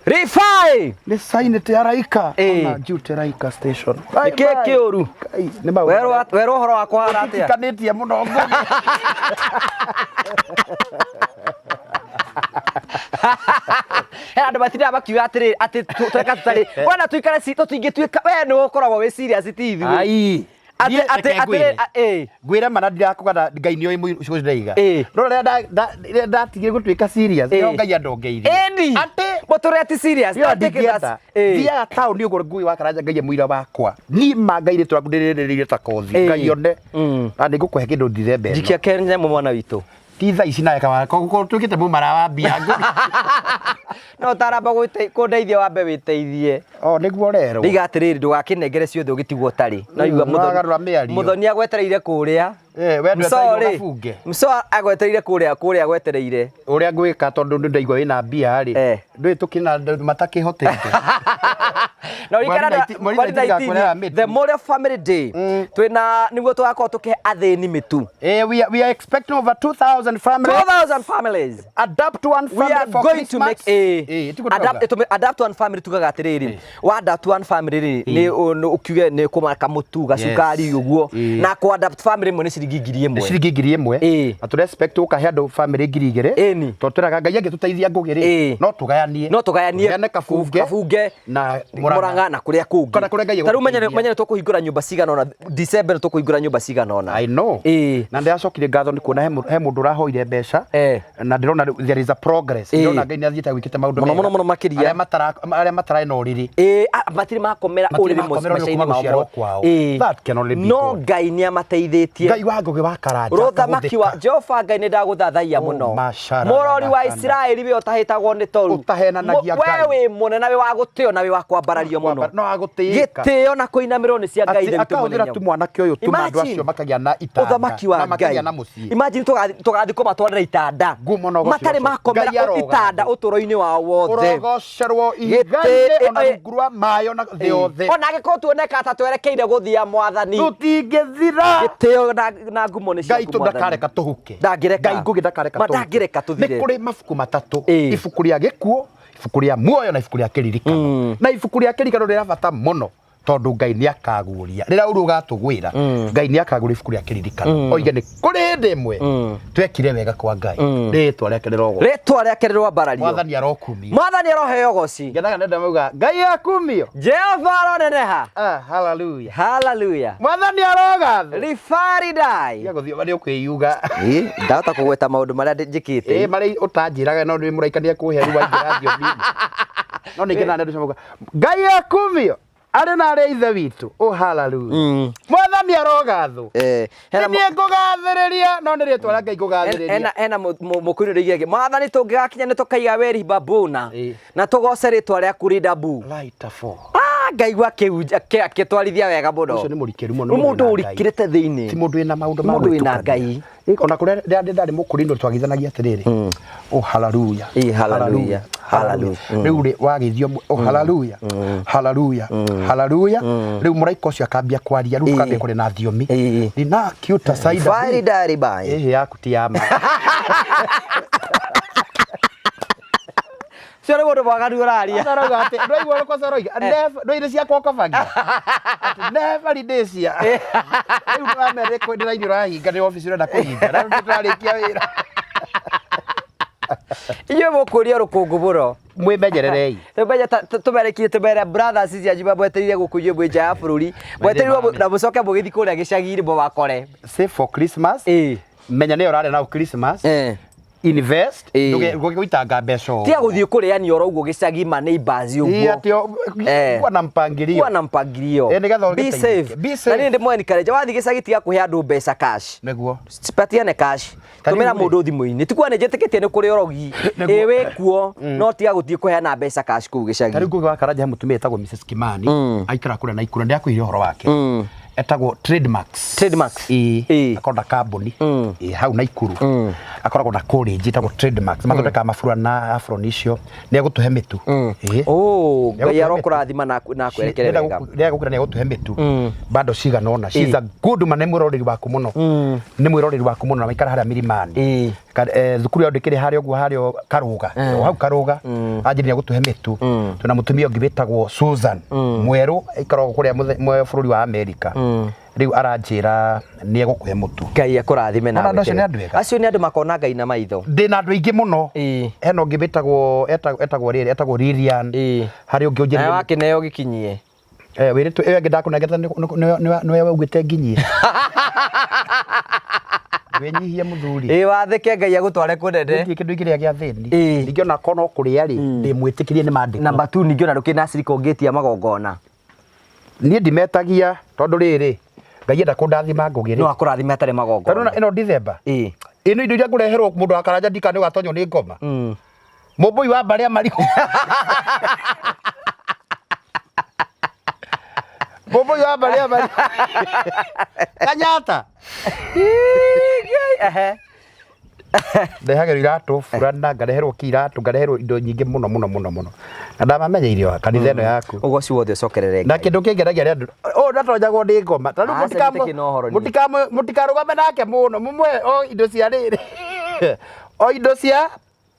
Rifai! Nĩ sainĩte ya Raika Ĩĩ. ona duty Raika station. Nĩkĩ kĩũru? Ngai, nĩ maũndũ Werwo werwo ũhoro wakwa hana atĩa? Ũtikanĩtie mũno Ngũgĩ. He andũ matindaga makiuga atĩrĩ atĩ tũreka tũtarĩ wona tũikare tũtingĩtuĩka we nĩwe ũkoragwo wĩ serious ti ithuĩ. Ai. Atĩ Niĩ atĩ reke atĩrĩ ngwĩre. ĩ Ngwĩre mana ndirakũgana Ngai nĩoĩ ũcio ndĩraiga. Ĩĩ. No rĩrĩa rĩrĩa ndatigire gũtuĩka serious, Ĩĩ. nĩho Ngai andongeirie. Ĩni. Atĩ Mũtũrĩre ti serious. Yo Don't take it as- ndingĩenda. Ĩĩ. Thiaga taũni ũguo ngui wa Karanja Ngai e mũira wakwa. Niĩ ma Ngai rĩtwa rĩaku ndĩrĩrĩrĩire ta kothi. Ĩĩ. Ngai one. Na nĩngũkũhe kĩndũ ndithemba ĩno. Njikia kenyamũ mwana witũ. Ti thaa ici nawe kawa tuĩkĩte mũmara wa mbia. No ũtaramba kũndeithia wambe wĩteithie. O nĩguo ũrerwo. Ndiga atĩrĩrĩ ndũgakĩnengere ciothe ũgĩtigwo ũtarĩ. No igua Nĩwagarũra mĩario. Mũthoni agwetereire kũrĩa. Eh, we Msoo ndwetereirwo rĩ, gabunge. Msoo agwetereire kũrĩa kũrĩa agwetereire. Ũrĩa ngwĩka tondũ nĩ ndaigua wĩna mbia rĩ. Eh. Ndũĩ tũkĩna andũ matakĩhotete. Na ũrikana Mweri 19 mweri 19 ngakwĩra mĩtu. The Memorial Family Day twĩna nĩguo tũgakorwo tũkĩhe athĩni mĩtu. Eh, we are expecting over 2,000 families. 2000 families. Adopt one We family are for going to Christmas. make a Eh, tiguo tũrauga. adapt one family tugaga atĩrĩrĩ wa adapt one family rĩ nĩ ũkiuge nĩ kũmaka mũtu gacukari ũguo Ĩĩ. na kũ adapt family ĩmwe nĩ ciringi 1000. Ciringi 1000. Ĩĩ. Na tũre expect ũkahe andũ family 2000. Ĩni. Tondũ twĩraga Ngai angĩtũteithia Ngũgĩ rĩ, Ĩĩ. no tũgayanie. No tũgayanie Tũheane kabunge. kabunge Na Murang'a na kũrĩa kũngĩ. Kana kũrĩa Ngai Ta rĩu menye egũtũteithia. menye nĩ tũkũhingũra nyũmba cigana ũna December nĩ tũkũhingũra nyũmba cigana ũna. I know. Ĩĩ. Na ndĩracokire ngatho nĩ kuona he mũndũ ũrahoire mbeca. Eh. Na ndĩrona rĩu there is a progress. Ĩĩ. Ndĩrona Ngai nĩ athiĩte gwĩkĩte maũndũ Mũno, mega. mũno, mũno makĩria. Arĩa matararĩ na ũrĩrĩ. Ĩĩ, matirĩ makomera Matirĩ ũrĩrĩ makomera ũrĩrĩ maica-inĩ kuma mao gũciarwo mothe. kwao. Ĩĩ. That can only be No God. Ngai nĩ amateithĩtie. Ngai wa Ngũgĩ wa Karanja. Rũthamaki wa akahũthĩka. Jehova Ngai nĩ ndagũthathaiya Oh, mũno. masharara Mũrori wa bakana. Isiraeli we ũtahĩtagwo nĩ toru. Ũtahenanagia We Ngai. wĩ mũnene na wĩ wa gũtĩo na wĩ wa kwambarario mũno. No agũtĩĩka. Gĩtĩo na kũinamĩrwo nĩ cia Ngai Atĩ Ithe witũ akahũthĩra mũnene. tu mwanake ũyũ tu andũ Imagine. acio makagĩa na itanda Ũthamaki wa na Ngai. makagĩa na mũciĩ. Imagine tũgathiĩ kũmatwarĩra itanda. Ngumo na ũgoci Matarĩ ũcio. makomera Ngai arogathwo. itanda ũtũũro-inĩ wao wothe. Ũrogocerwo Gĩtĩ- ihiga-inĩ ona ĩ- rungu rwa maĩ ona thĩ yothe. Ona angĩkorwo tuoneka ta twerekeire gũthia mwathani. Tũtingĩthira. Gĩtĩo na ngumo nĩ Ngai ciaku tu mwathani. ndakareka tũhuke. Ndangĩreka. Ngai Ngũgĩ ndakareka Ma tũhuke. ndangĩreka tũthire. Nĩ kũrĩ mabuku matatũ. Ĩĩ. Ibuku rĩa gĩkuũ, ibuku rĩa muoyo na ibuku rĩa kĩririkano. Na ibuku rĩa kĩririkano rĩra bata mũno tondũ Ngai nĩ akaguũria. Rĩrĩa ũru ũgatũgwĩra, Ngai nĩ akaguũria ibuku rĩa kĩririkano. Oige nĩ kũrĩ hĩndĩ ĩmwe twekire wega kwa Ngai. Rĩtwa rĩake rĩrogwo. Rĩtwa rĩake rĩroambarario. Mwathani arokumio. Mwathani aroheo goci. Ngenaga nĩ ndamauga Ngai akumio. Jehova aroneneha. Ah, hallelujah. Hallelujah. Mwathani arogathwo. Rifaridai. Tiga gũthiĩ nĩ ũkwĩyuga. Ĩ, ndahota kũgweta maũndũ marĩa njĩkĩte. Ĩ marĩa ũtanjĩraga no nĩ mũraika nĩ ekũhe rĩu waingĩra thiomi-inĩ. No nĩ ngenaga nĩ andũ acio mauga Ngai akumio arĩ na arĩa ithe witũ. Oh hallelujah. Mwathani arogathwo. Eh, hena Nĩ niĩ ngũgathĩrĩria no nĩ rĩtwa rĩa Ngai ngũgathĩrĩria. Hena mũkũinĩ rĩigĩrĩke mwathani tũngĩgakinya nĩ tũkaiga weri babuna Ĩ. na tũgoce rĩtwa rĩaku rindabu. Lighter for. Ah, ngaigua akĩtwarithia wega mũno. Ũcio nĩ mũrikĩru mũno. Nĩ mũndũ wĩna Ngai. ũrikĩrĩte thĩinĩ. Ti mũndũ wĩna maũndũ ma Mũndũ wĩna gwĩtukania. Ngai. Ĩ, ona kũrĩa rĩrĩa ndarĩ mũkũrinũ twagithanagia atĩrĩrĩ oh hallelujah Ĩ, hallelujah, hallelujah. rĩu rĩ wagithio oh hallelujah hallelujah hallelujah rĩu mũraika ũcio akambia kwaria rĩu Ĩ. tukambia kũrĩa na thiomi Ĩ. ndinakiuta saida Faridari bai. ĩhĩ yaku ti ya ma Ũcio nĩ mũndũ mwaganu ũraria. Arauga atĩ ndwaigua ũrĩa aroiga never ndwaire ciakwa ũkobagia atĩ never rindĩcia rĩu ndĩramera ndĩraini ũrahinga nĩ obici ũrenda kũhinga na rĩu nĩtũrarĩkia wĩra Inyuĩ mũkũria rũkũngũ mũno. Mwĩmenyererei. Tumenye tũmerekie tũmere brothers cianyu mwetereire gũkũ inyuĩ mwĩ nja ya bũrũri. Mwetereirwo na mũcoke mũgĩthiĩ kũrĩa gĩcagi-inĩ mũmakore. Save for Christmas. Ĩ. Menya nĩyo ũrarĩa nao Christmas. Eh. Invest. Ĩ. Ndũge gũitanga mbeca ũguo. Tiga gũthiĩ kũrĩania oro ũguo gĩcagi ma neighbors Ĩ, ũguo. atĩ Eh. kuwa na mpangilio. Kuwa na mpangilio. Ĩ, nĩgetha Be ũgĩteithĩke. safe. Be safe. Na niĩ ndĩmũ encourage wathiĩ gĩcagi tiga kũhe andũ mbeca cash. Nĩguo. Cipatiane cash. Ta Tũmĩra rĩu rĩ. mũndũ thimũ-inĩ. Ti kuga nĩ njĩtĩkĩtie nĩ kũrĩ ũrogi. Nĩguo. Ĩ wĩ kuo no tiga gũthiĩ kũheana mbeca cash kũu Ta rĩu gĩcagi. Ngũgĩ wa Karanja he mũtumia wĩtagwo Mrs Kimani aikara kũrĩa Naikuru ndĩrakwĩire ũhoro wake. Etagwo Trademarks. Trademarks. Ĩĩ. Ĩĩ. Akoragwo na kambuni ĩĩ hau Naikuru. Akoragwo na college ĩtagwo Trademarks. Mathondekaga mabura na afron icio. Nĩ egũtũhe mĩtu. Ĩĩ. Oh, Ngai Nĩegũtũhe arokũrathima na na akwerekere wega. Nĩegũkĩra nĩ egũtũhe mĩtu. Bado cigana ũna. She's a good woman, nĩ mwĩroreri waku mũno. Nĩ mwĩroreri waku mũno na waikara harĩa Milimani. Ĩĩ. Thukuru yao ndĩkĩrĩ harĩa ũguo harĩa Karũga. O hau Karũga. Anjĩrire nĩ egũtũhe mĩtu. Twĩna mũtumia ũngĩ wĩtagwo Susan Mwerũ, aikaragwo kũrĩa bũrũri wa Amerika. Rĩu aranjĩra nĩ egũkũhe mũtu. Ngai akũrathime na Ona andũ acio nĩ agwĩkĩre. andũ ega. Acio nĩ andũ makona Ngai na maitho. Ndĩna andũ aingĩ mũno. Ĩĩ. Hena ũngĩ wĩtagwo etagwo rĩrĩ, etagwo Lilian. Ĩĩ. Harĩ ũngĩ Nawe ũnjĩrire wakĩneo gĩkinyie. Wĩrĩtwo ĩyo ĩngĩ ndakũnengete nĩwe waugĩte nginyie. Wĩnyihie mũthuri. Ĩĩ wathĩke Ngai agũtware kũnene. Gũtirĩ kĩndũ ingĩrĩa gĩa thĩni. Ĩĩ. Ningĩ ona korwo no kũrĩa rĩ, ndĩmwĩtĩkĩrie nĩ maandĩko. Namba 2 ningĩ ona ndũkĩrĩ na acirika ũngĩtia magongona. Niĩ ndimetagia tondũ rĩrĩ, Ngai enda kũndathima ngũgĩ rĩ. No akũrathime hatarĩ Tondũ magongona. ĩno December. Ĩĩ. Ĩno indo iria ngũreherwo mũndũ wa Karanja ndikana nĩ ũgatonywo nĩ ngoma. Mũmbũi wa mbarĩ ya marigũ. Mũmbũi wa mbarĩ ya marigũ. Kanyata. Ehe. Ndehagĩrwo iratũ burana, ngareherwo ki iratũ, ngareherwo indo nyingĩ mũno mũno mũno mũno. Na ndamamenyeire o kanitha ĩno yaku. Ũgoci wothe ũcokerere Na Ngai. kĩndũ kĩngenagia nĩ andũ ũũ ndatonyagwo nĩ ngoma. Ta rĩu Aca, gĩtikĩ na ũhoro niĩ. mũtikarũgame nake mũno, mũmũhe o indo cia rĩrĩ. O indo cia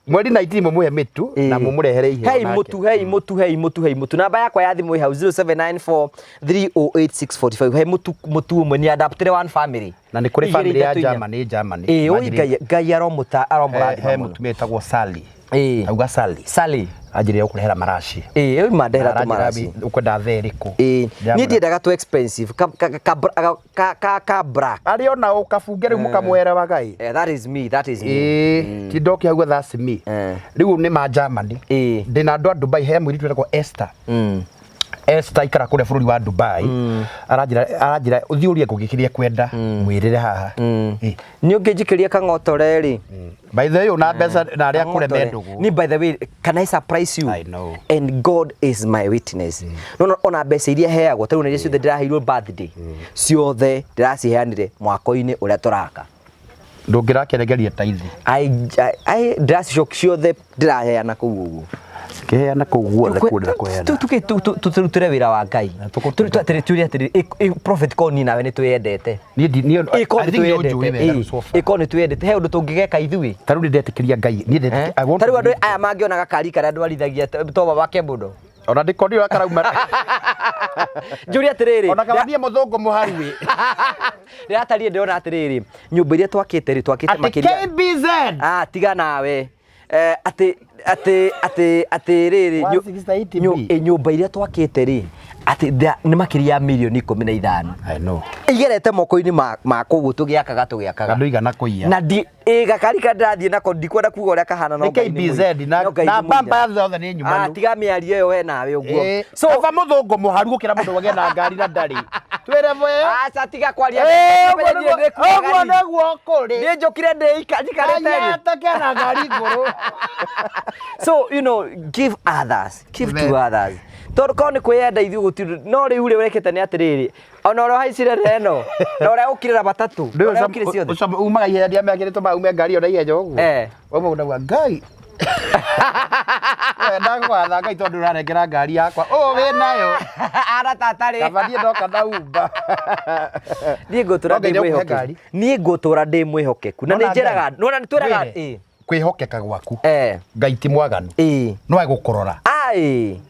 mweri 19 mũmũhe mĩtu na mũmũrehere iheo Hei nake. mũtu, hei mũtu, hei mũtu, hei mũtu. Namba yakwa ya thimũ ĩ hau 0794 308645. Hei mũtu, mũtu ũmwe ni adaptire one family. Na nĩ kũrĩ Igĩrĩ, family ya ithatũ, inya. Germany, Germany. Ĩĩ, ũi Manjĩrĩire- Ngai Ngai aromũta aromũrathima He mũno. mũtumia wĩtagwo Sally. Ĩĩ. Auga Sally. Sally. Anjĩrĩire gũkũrehera maraci. Ĩĩ, ũi mandehera Aranjĩra tũmaraci. Ũkwenda thaa ĩrĩkũ? Ĩĩ. Ndĩramwĩra- Niĩ ndiendaga tũ expensive ka ka ka ka ka ka black. Arĩ ona ũ kabunge rĩu mũkamwerewaga ĩ. Eh, that is me, that is me. Ĩĩ, ti ndoki hau that's me. Rĩu nĩ ma Germany. Ĩĩ. Ndĩna andũ a Dubai, he mũirĩtu wĩtagwo Esther. Esther aikara kũrĩa bũrũri wa Dubai. Aranjĩra aranjĩra ũthiĩ ũrie ngũgĩ kĩrĩa kwenda mwĩrĩre haha. Ĩĩ. Nĩ ũngĩnjikĩria kang'otore rĩ. By the way, ona mbeca na arĩa kũrĩa me ndũgũ. Ni by the way, can I surprise you? I know. And God is my witness. No no ona mbeca iria heagwo ta rĩu na iria ciothe ndĩraheirwo birthday ciothe ndĩraciheanire mwako-inĩ ũrĩa tũraka. Ndũngĩrakeregeria ta ithi. I ndĩracicokia ciothe ndĩraheana kũu ũguo. Kĩheana kũu guothe kũrĩa kũheana. Tũrutĩre wĩra wa Ngai. Tũkũruta. Tũrĩ atĩrĩ prophet ko niĩ nawe nĩ twĩyendete. Niĩ ndi niĩ Ĩko I nĩ think nĩ ũnjũĩ twĩyendete. wega rĩu so far. Ĩko nĩ twĩyendete. He ũndũ tũngĩgeka ithuĩ. Ta rĩu nĩ ndetĩkĩria Ngai. Niĩ ndetĩkĩria. I want Ta to rĩu andũ believe. aya mangĩona gakari karĩa ndwarithagia to babake mũno. Ona ndĩkonire ũrĩa karauma. Njũrie atĩrĩrĩ. Ona kaba niĩ mũthũngũ mũharuĩ. Ndĩratariĩ ndĩrona atĩrĩrĩ, nyũmba iria twakĩte rĩ, twakĩte Atĩ makĩria. KBZ. Ah, tiga nawe. Atĩ atĩ atĩ atĩ rĩrĩ 168 B. nyũmba iria twakĩte rĩ, atĩ nĩ makĩria ya mirioni 15. I know. Igerete moko-inĩ ma kũguo tũgĩakaga tũgĩakaga. Andũ igana kũiya. Na ndi ĩ gakari karĩa ndĩrathiĩ nako ndikwenda kuga ũrĩa kahana no Nĩ Ngai nĩ KBZ mũira. No Ngai na nĩ mũira. bamba yothe nĩ Ah, nyumanu. tiga mĩario ĩyo we nawe ũguo. Ĩĩ, So kaba mũthũngũ mũharu gũkĩra mũndũ wagĩa na ngari na ndarĩ. Twĩre bwe. Aca tiga kwaria. Ĩĩ, Ũmenye ũguo niĩ nĩguo- ndĩkuaga ũguo niĩ. nĩguo kũrĩ. Niĩ njũkire njikarĩte thĩ. Kanyata kena ngari ngũrũ. So you know, give others, give to Amen. others. Tondũ korwo nĩ kwĩyenda ithuĩ gũtirĩ no rĩu rĩ ũrekĩte nĩ atĩrĩrĩ ona ũrĩa ũhaicire ĩno na ũrĩa ũkire na matatũ na ũrĩa ũkire ciothe Ũcio umaga ihenya rĩa mekĩrĩtwo maume ngari ĩyo na ihenya ũguo. Eh. Wauma ũndauga Ngai. We ndagwatha Ngai tondũ ũrarengera ngari yakwa. Ũũ wĩ nayo. Ara tata rĩ. Kaba niĩ ndoka ndaumba. Niĩ ngũtũra No Ngai ndĩ nĩekũhe mwĩhokeku. ngari. Niĩ ngũtũra ndĩ mwĩhokeku. Na nĩ Nona njĩraga, Ngai. nona nĩ twĩraga Mwĩre, ĩ. Kwĩhokeka gwaku. Eh. Ngai ti mwaganu. Ĩ. No egũkũrora. Ai.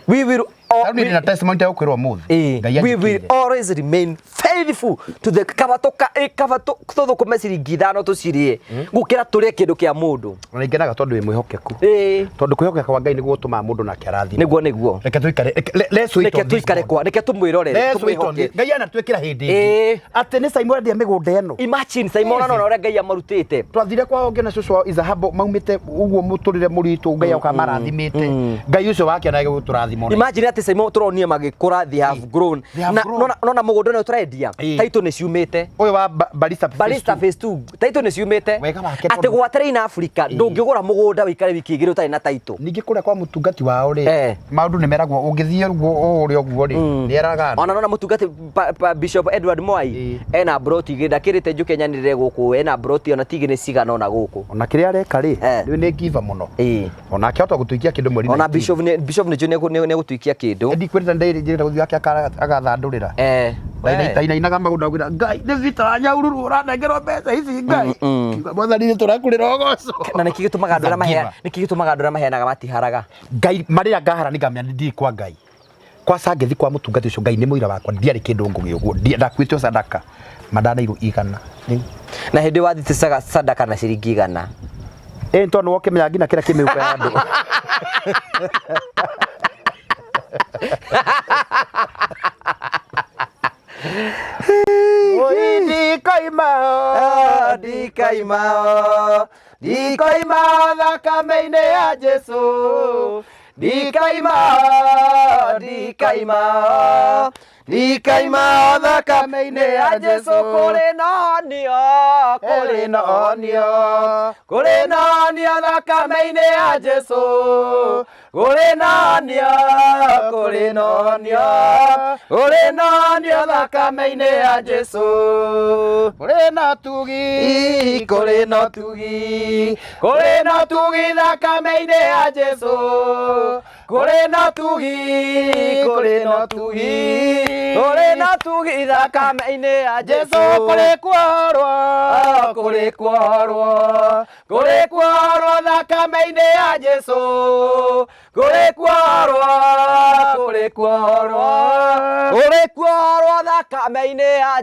We will Ta rĩu niĩ ndĩna testimony ta gũkwĩrwo ũmũthĩ. Ngai We will anjĩkĩire. always remain faithful to the kaba tũka kaba tũthũkũme ciringi ithano tũcirĩe gũkĩra tũrĩe kĩndũ kĩa mũndũ. Na ngenaga tondũ wĩ mwĩhokeku. Ĩĩ. Tondũ kwĩhokeka kwa Ngai nĩguo gũtũmaga mũndũ nake arathimwo. Nĩguo nĩguo. Reke tũikare let's wait Reke on this tũikare God. kwa reke tũmwĩrorere Let's wait on tũmwĩhoke. this. Ngai anatwĩkĩra hĩndĩ Ĩĩ. ĩngĩ. Atĩ nĩ Simon endia mĩgũnda ĩno. Imagine Simon ona ũrĩa Ngai amarutĩte. Twathire kwao ngĩona cũcũ wao Izahabo maumĩte ũguo mũtũrĩre mũritũ Ngai oka marathimĩte. Ngai ũcio wake ona egũtũrathima ona. Imagine atĩ Simon tũronire magĩkũra, they have grown. They have Na grown. nona nona mũgũnda ũyũ tũrendia. Tũraria title nĩ ciumĩte. Ũyũ wa Barista Phase Barista Two. Phase 2 title nĩ ciumĩte. Wega wake atĩ tondũ- gwa Train Africa ndũngĩgũra mũgũnda wĩikare wiki igĩrĩ ũtarĩ na title. Ningĩ kũrĩa kwa mũtungati wao rĩ, Eh. maũndũ nĩ meragwo ũngĩthiĩ ũguo ũrĩa ũguo rĩ, nĩ eraga andũ. Ona nona mũtungati Bishop Edward Mwai Ĩĩ. ena broti igĩrĩ, ndakĩrĩte njũke nyanĩrĩre gũkũ, ena broti ona tigĩ nĩ cigana ona gũkũ. Ona kĩrĩa areka rĩ, Eh. rĩu nĩ ngiva mũno. Ĩĩ. Onake ahota gũtuikia kĩndũ mweri Ona 19. Bishop nĩ njũĩ nĩ egũtuikia kĩndũ. Ndikwĩrĩte ndĩrĩte gũthiĩ ake agathandũrĩra. Eh. Ndainainaga magũrũ ndaugira Ngai nĩ vita wa Nyaururu ũranengerwo mbeca ici Ngai. Kiuga Mwathani nĩ tũrakũrĩra ũgoco. Na nĩkĩ gĩtũmaga andũ arĩa mahea nĩkĩ gĩtũmaga andũ arĩa maheanaga matiharaga? Ngai marĩa ngahara nĩ ngamenya nĩ ndirĩ kwa Ngai. Kwa Sangethi kwa mũtungati ũcio Ngai nĩ mũira wakwa ndiarĩ kĩndũ ngũgĩ ũguo ndakuĩte o sadaka mandaneirwo 100. Rĩu Na hĩndĩ wathite sadaka na ciringi 100. Ĩ tondũ nĩ wokĩmenya nginya kĩrĩa kĩ mĩhuko ya andũ. Oi ndikaima Ndikaima ndikaima thakame-inĩ ya Jesu, ndikaima ndikaima ndikaima thakame-inĩ ya Jesu, kũrĩ na honio, kũrĩ na honio, kũrĩ na honio thakame-inĩ ya Jesu, kũrĩ na honio, kũrĩ na honio, kũrĩ na honio thakame-inĩ ya Jesu, kũrĩ na tugi, kũrĩ na tugi, kũrĩ na tugi thakame-inĩ ya Jesu, kũrĩ na tugi, kũrĩ na tugi, kũrĩ na tugi thakame-inĩ ya Jesu Jesu, kũrĩ kuohorwo, kũrĩ kuohorwo, kũrĩ kuohorwo thakame-inĩ ya Jesu, kũrĩ kuohorwo, kũrĩ kuohorwo, kũrĩ kuohorwo thakame-inĩ ya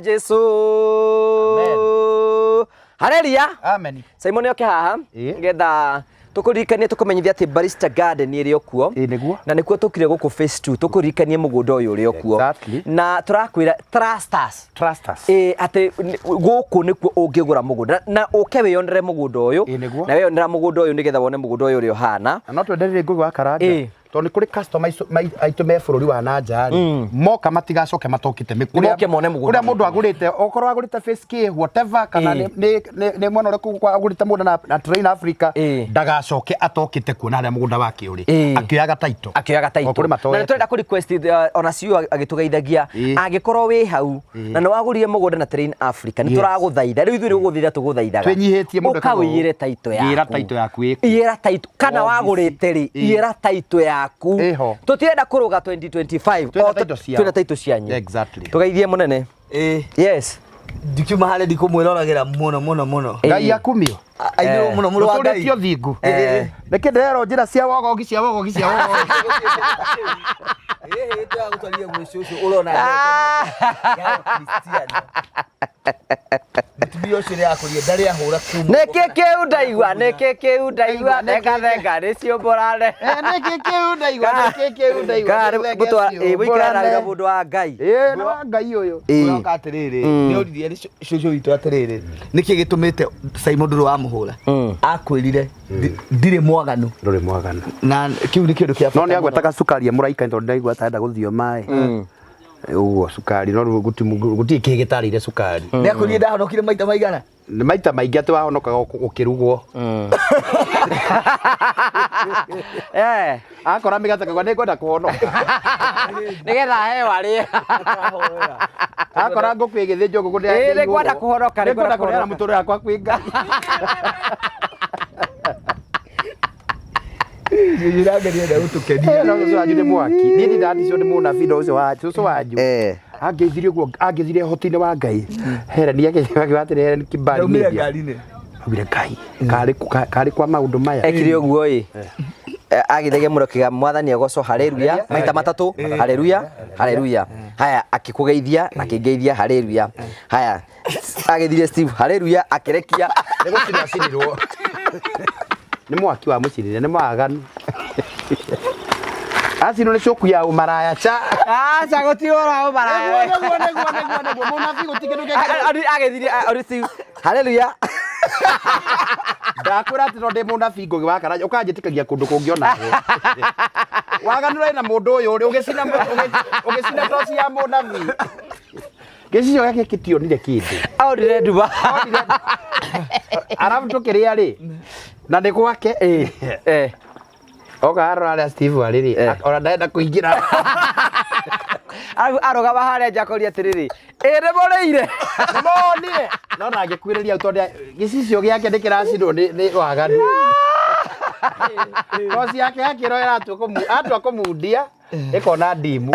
Jesu. Haleluya. Amen. Simon oke haha Ĩĩ. ngetha tũkũririkanie tũkũmenyithia atĩ Barista Garden ĩrĩ o kuo. Ĩĩ nĩguo. Na nĩkuo tũkire gũkũ phase 2 tũkũririkanie mũgũnda ũyũ ũrĩ o kuo. Exactly. Na tũrakwĩra trust us. Trust us. Ĩĩ atĩ gũkũ nĩkuo ũngĩgũra mũgũnda na ũke wĩyonere mũgũnda ũyũ. Ĩĩ nĩguo. Na weyonera mũgũnda ũyũ nĩgetha wone mũgũnda ũyũ ũrĩa ũhana. Na no twendereire Ngũgĩ wa Karanja. Ĩĩ. Tondũ nĩ kũrĩ customer aitũ me bũrũri wa na nja rĩ, moka matigacoke matokĩte Moke mone mũgũnda. Kũrĩa mũndũ agũrĩte okorwo agũrĩte face K whatever kana Ĩĩ. nĩ mwena ũrĩkũ agũrĩte mũgũnda na Train Africa, Ĩĩ. ndagacoke atokĩte kuona harĩa mũgũnda wake ũrĩ Ĩĩ. akĩoyaga title. Akĩoyaga O kũrĩ title. Na matoete. nĩ tũrenda kũ request ona CEO agĩtũgeithagia Ĩĩ. angĩkorwo wĩ hau na nĩ wagũrire mũgũnda na Train Africa nĩ Yes. tũragũthaitha rĩu ithuĩ nĩ gũgũthaitha tũgũthaithaga Twĩnyihĩtie mũndũ ũka akauga ũũ. ũiyĩre title yaku. Iyĩra title yaku ĩkũ. Iyĩra title kana Office. wagũrĩte rĩ Ĩĩ. iyĩra title yaku. Ĩho. Tũtirenda kũrũga 2025. Twĩna O, title ciao. twĩna title cianyu. Exactly. Tũgeithie mũnene. Ĩĩ. Yes. Ndikiuma harĩa ndikũmwĩroragĩra mũno mũno mũno. Ngai akumio. Aingĩrwo mũno mũrũ wa Ngai. Ũtũrĩtie ũthingu. Eh. Nĩkĩ ndĩrerwo njĩra cia wogogi cia wogogi cia wogogi. Ĩĩ tũragũtwarire gwĩ cũcũ ũrona ya Kristiano. Mũtumia ũcio ũrĩa akũrire ndarĩ ahũra kuma. Nĩkĩ kĩu ndaigua nĩkĩ kĩu ndaigua thenga thenga nĩcio mbũrane. Nĩkĩ kĩu ndaigua nĩkĩ kĩu ndaigua. Mũtwara mũndũ wa Ngai. Ĩĩ nĩ wa Ngai ũyũ. Ũroka atĩrĩrĩ nĩ oririe cũcũ witũ atĩrĩrĩ nĩkĩ gĩtũmĩte Simon ndũrĩ wamũhũra akwĩrire ndirĩ mwaganu Ndũrĩ mwaganu. na kĩu nĩ kĩndũ kĩa No bata nĩ agwetaga cukari ya mũraika tondũ ndaigua ta enda gũthio maĩ. Ũguo cukari no rĩu gũtirĩ kĩĩ gĩtarĩire cukari. Nĩ akwĩrire ndahonokire maita maigana. Nĩ maita maingĩ atĩ wahonokaga ũkĩrugwo. Eh. Akora mĩgate akauga nĩ ngwenda kũhonoka. Nĩgetha heo arĩe. Akora ngũkũ ĩgĩthĩnjwo ngũkũ Ĩĩ, nĩ ngwenda kũhonoka, nĩ nĩ ngwenda ngwenda kũneana kũhonoka. mũtũrĩre wakwa kwĩ Ngai. Cũcũ ũrangeria enda gũtũkenia. No ũcio wanyu nĩ mwaki. Niĩ ndindandicio nĩ mũnabii no ũcio wa cũcũ wanyu. Angeithirie ũguo angeithirie ũhoti-inĩ wa Ngai. Helen akiuga atĩrĩ Helen Kibali Ndaumire Media. ngari-inĩ. Augire Ngai karĩ kwa maũndũ maya. Ekire ũguo ĩ. Agĩthegia mũno kiga mwathani agocwo haleluya maita matatũ haleluya haleluya haya akĩkũgeithia na akĩngeithia haleluya haya agĩthirie Steve haleluya akĩrekia Nĩ gũcinwo acinirwo. Nĩ mwaki wa mũcinire nĩ mwaganu. Acinwo nĩ cuku ya ũmaraya ca. Aca gũtirĩ ũhoro wa ũmaraya. Nĩguo nĩguo nĩguo nĩguo mũnabii gũtirĩ kĩndũ kĩngĩ. Agĩthirie ori Steve haleluya Ndakwĩra atĩ no ndĩ mũnabii Ngũgĩ wa Karanja ũkanjĩtĩkagia kũndũ kũngĩ onakwo. Waganu ũrĩ na mũndũ ũyũ ũrĩ ũgĩcina toci ya mũnabii. Gĩcicio gĩake gĩtionire kĩndũ. Aorire nduma. Arabu tũkĩrĩa rĩ, na nĩ gwake. Oka arora harĩa Steve arĩ rĩ, ona ndarenda kũingĩra. Arabu arũgama harĩa nja akoria atĩrĩrĩ, ĩ nĩ mũrĩire? Nĩmonire. No na ngĩkuhĩrĩria hau tondũ gĩcicio gĩake nĩ kĩracinwo nĩ waganu. Koci yake yakĩro atua kũmundia ĩkona ndimu.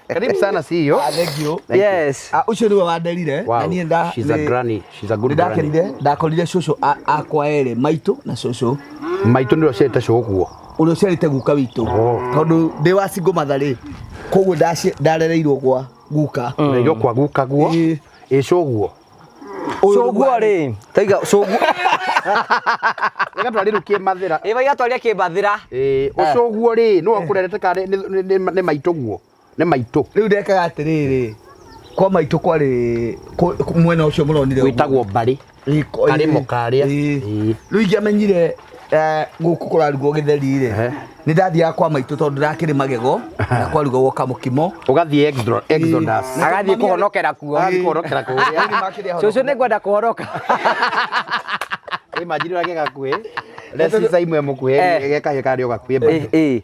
Karibu sana CEO. Ah, thank you. Yes. Ah, ũcio nĩwe wanderire. Wow. Na niĩ nda She's a granny. She's a good granny. Nĩndakenire, ndakorire cũcũ akwa erĩ, maitũ na cũcũ. Maitũ nĩwe ũciarĩte cũguo. Ũrĩa ũciarĩte guka witũ. Oh. Tondũ ndĩ wa single mother rĩ, koguo ndarereirwo gwa guka. Ũrereirwo kwa guka guo. Ĩĩ. Ĩ cũguo. Cũguo rĩ, taiga cũguo. Reke twarĩrwo kĩmathĩra. Ĩ waiga twaria kĩmbathĩra. Ĩ ũcũguo rĩ, nĩwe ũkũrerete kana nĩ maitũ guo? Nĩ maitũ. Rĩu ndekaga atĩrĩrĩ, kwa maitũ kwarĩ mwena ũcio mũronire ũguo. Gwĩtagwo mbarĩ. Karĩmo karĩa. Ĩĩ. Rĩu ingĩamenyire gũkũ kũrarugwo gĩtheri rĩ, nĩ ndathiaga kwa maitũ tondũ ndakĩrĩ magego na kwarugagwo kamũkimo. Ũgathiĩ Exodus. Agathiĩ kũhonokera kuo. Agathiĩ kũhonokera kũrĩa. Cũcũ nĩ ngwenda kũhonoka. Imagine ũrĩa gakuhĩ. Lecica imwe mũkuhĩ gekahe karĩ o gakuhĩ bado.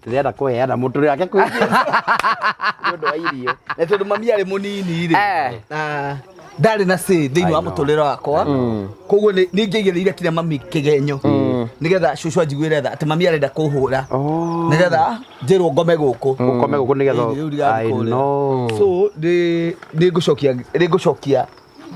Tũrenda kũheana mũtũrĩre wake kwĩ nĩ ũndũ wa irio. Na tondũ mami arĩ mũnini rĩ, na ndarĩ na say thĩinĩ wa mũtũrĩre wakwa, koguo nĩ ingĩaigĩrĩire kinya mami kĩgenyo nĩgetha cũcũ anjiguĩre tha atĩ mami arenda kũhũra nĩgetha njĩrwo ngome gũkũ. Ũkome gũkũ nĩgetha Rĩu ndigathiĩ I kũrĩa. know. So nĩ ngũcokia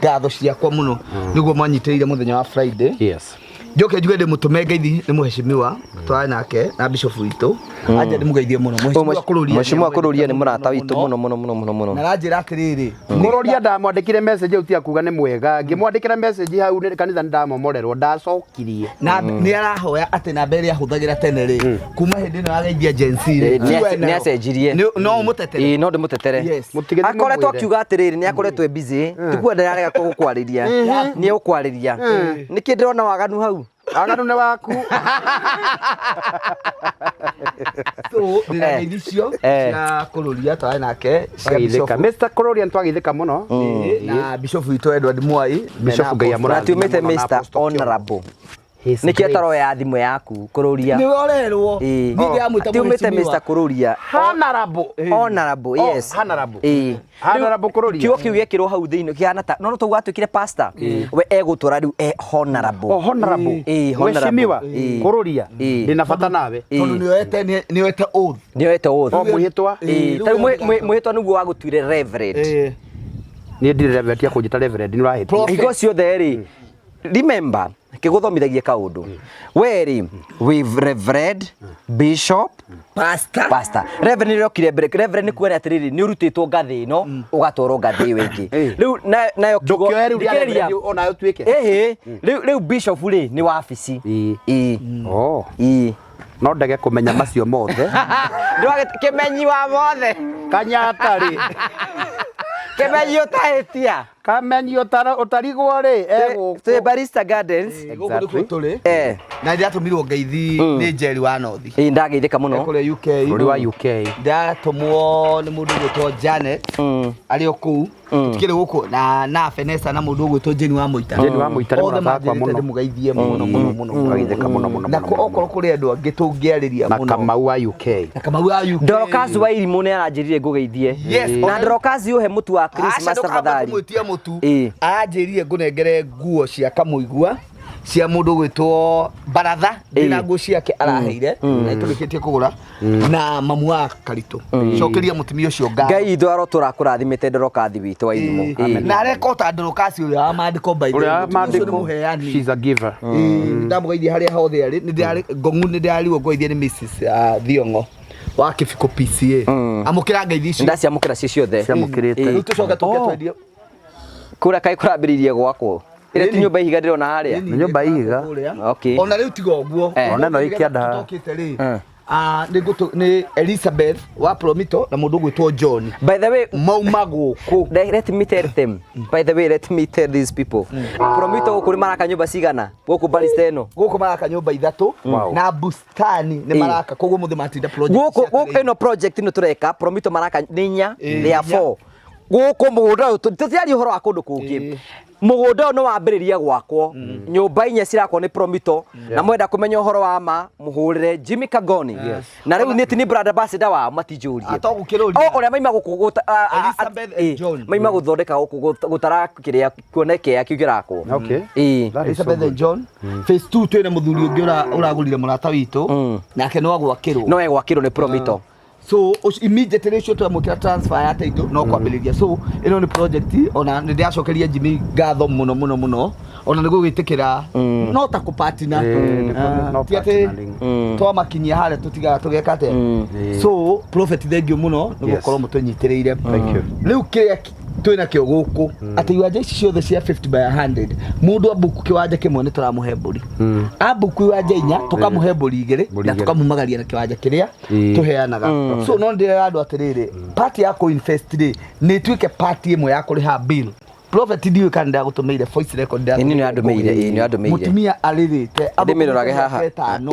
ngatho ciakwa mũno nĩguo mwanyitĩrĩire mũthenya wa Friday. Yes. Njoke njuge ndĩmũtũme ngeithi nĩ mũheshimiwa twarĩ nake na bishop witũ. Anja ndĩmũgeithie mũno. Mũheshimiwa Kũrũria. Mũheshimiwa Kũrũria nĩ mũrata witũ mũno mũno mũno mũno mũno. Na aranjĩra atĩrĩrĩ, Kũrũria ndamwandĩkire message hau tiga kuga nĩ mwega. Ngĩmwandĩkĩra message hau nĩ kanitha nĩ ndamomorerwo ndacokirie. Na nĩ arahoya atĩ namba ĩrĩa ahũthagĩra tene rĩ, kuma hĩndĩ ĩno ageithia Gen Z rĩ, Nĩ acenjirie. No ũmũtetere. Ĩĩ no ndĩmũtetere. Yes. Akoretwo akiuga atĩrĩrĩ nĩ akoretwo e busy. Tikuga ndararega gũkwarĩria. Nĩ egũkwarĩria. Nĩkĩ ndĩrona waganu hau? Waganu nĩ waku. So ndĩna ngeithi icio cia Kũrũria twarĩ nake cia bishop. Mr. Kũrũria nĩ twageithĩka mũno. Na bishop witũ Edward Mwai. Bishop Ngai amũrathime. Na tiumĩte Mr. Honorable. Nĩkĩo ataroya thimũ yaku Kũrũria. Nĩwe ũrerwo. Niĩ ndĩramwĩta Tiumĩte Mr. Kũrũria. Honorable. Honorable, yes. Honorable. Honorable Kũrũria. Kiugo kĩu gĩekĩrwo hau thĩinĩ kĩhana ta no tũguo atuĩkire pastor. We egũtũra rĩu e honorable. Oh, honorable. Ĩĩ, honorable. Mheshimiwa Kũrũria. Ndĩna bata nawe. Tondũ nĩoete oath. Nĩoete oath. O mwĩhĩtwa. Ĩĩ, ta rĩu mwĩhĩtwa nĩguo wagũtuire reverend. Niĩ ndirĩ reverend tia kũnjĩta reverend nĩ ũrahĩtia. Hingo ciothe rĩ, remember kĩgũthomithagia kaũndũ. We rĩ, wĩ reverend, bishop, pastor. Pastor. Reverend nĩ rĩokire mbere. Reverend nĩ kuona atĩrĩrĩ, nĩ ũrutĩtwo ngathĩ ĩno, ũgatwarwo ngathĩ ĩyo ĩngĩ. Rĩu nayo kiugo Ndũkĩoe rĩu rĩa reverend onayo ũtuĩke. Ĩhĩ, rĩu bishop rĩ nĩ wabici. Ĩĩ. Oh. Ĩĩ. No ndege kũmenya macio mothe. Kĩmenyi wa mothe. Kanyata rĩ. Kĩmenyi ũtahĩtia. Kamenyi ũtarigwo rĩ, egũkũ. Twĩ Barista Gardens. Gũkũ nĩkuo tũrĩ. Na ndĩratũmirwo ngeithi nĩ Njeri wa North. Ĩĩ ndageithĩka mũno. Kũrĩa UK. Bũrũri wa UK. Ndĩratũmwo nĩ mũndũ ũgwĩtwo Janet. Arĩ o kũu. Tukĩrĩ gũkũ na Fenesa na mũndũ ũgwĩtwo Jane wa Mũita. Jane wa Mũita nĩ mũrata wakwa mũno. Ndĩmũgeithie mũno mũno mũno. Twageithĩka mũno mũno. Na okorwo kũrĩ andũ angĩ tũngĩarĩria mũno. Na Kamau wa UK. Na Kamau wa UK. Dorcas wa Irimũ nĩ aranjĩrire ngũgeithie. Yes. Na Dorcas ũhe mũtu wa Christmas tafadhali. Kũmwĩtia mũtu. Aranjĩrire ngũnengere nguo cia Kamũigua cia mũndũ ũgwĩtwo Baratha ndĩna nguo ciake araheire na tũrĩkĩtie kũgũra na mamu wa Karitũ. Cokeria mũtumia ũcio ngatho. Ngai itũ arotũra kũrathimĩte Dorcas witũ wa Irimũ. Na areka o ta Dorcas ũrĩa wa maandĩko by the way. Ũrĩa wa maandĩko. Mũheani. She's a giver. Ndamũgeithia harĩa hothe arĩ. Ngong'u nĩ ndĩrarirwo ngoithie nĩ Mrs. Thiong'o wa Kĩbiko PCA. Amũkĩra ngeithi icio. Ndaciamũkĩra cio ciothe. Ciamũkĩrĩte. Rĩu tũcoke tũke twendie. Kũrĩa kaĩ kũrambĩrĩirie gwakwo. Ĩrĩa ti nyũmba ihiga ndĩrona harĩa. Nĩ nyũmba ihiga. Okay. Ona rĩu tiga ũguo. Ona no ikĩanda. Tũkĩte rĩ. Nĩ Elizabeth wa Promito na mũndũ ũgwĩtwo John. By the way, mauma gũkũ. Let me tell them. By the way, let me tell these people. Promito gũkũ nĩ maraka nyũmba cigana? Gũkũ barista ĩno. Gũkũ maraka nyũmba ithatũ na bustani nĩ maraka koguo mũthĩ matinda project. Gũkũ ĩno project ĩno tũreka Promito maraka nĩ inya, they are four. Gũkũ mũgũnda ũyũ tũtiaria ũhoro wa kũndũ kũngĩ. Mũgũnda ũyũ nĩ wambĩrĩria gwakwo, nyũmba inya cirakwo nĩ Promito, na mwenda kũmenya ũhoro wa ma mũhũrĩre Jimmy Kagoni. Na rĩu nĩ ti nĩ brand ambassador wao, matinjũrie. Ah, to gũkĩrũria. O ũrĩa maima gũkũ Elizabeth and John. Maima gũthondeka gũkũ gũtara kĩrĩa kuona kĩea kĩu kĩrakwo. Okay. Ĩĩ. That is so Elizabeth and good. John phase 2 twĩna mũthuri ũngĩ ũragũrire mũrata witũ, nake no agwakĩrwo. No egwakĩrwo nĩ Promito. So immediately ũcio twamwĩkĩra transfer ya title no kwambĩrĩria. So ĩno nĩ project ona nĩ ndĩracokeria Jimmy ngatho mũno mũno mũno, ona nĩ gũgĩtĩkĩra no ta kũpartner. No Ti atĩ partnering. twamakinyia harĩa tũtigaga tũgeka atĩa. So prophet, thank you mũno nĩ gũkorwo mũtũnyitĩrĩire. Thank you. Rĩu kĩrĩa twĩnakĩo gũkũ atĩ iwanja ici ciothe cia 50 by 100, mũndũ ambuku kĩwanja kĩmwe nĩ tũramũhe mbũri, ambuku iwanja inya tũkamũhe mbũri igĩrĩ, Mbũri na igĩrĩ. tũkamumagaria na kĩwanja kĩrĩa tũheanaga. So no ndĩrera andũ atĩrĩrĩ, part ya kũ-invest rĩ, nĩ ĩtuĩke part ĩmwe ya kũrĩha bill. Prophet, ndiũĩ kana ndagũtũmĩire voice record. Ĩĩ, nĩ andũmĩire, ĩĩ, nĩ andũmĩire. Mũtumia arĩrĩte. Ndĩmĩrorage haha. Ĩtano.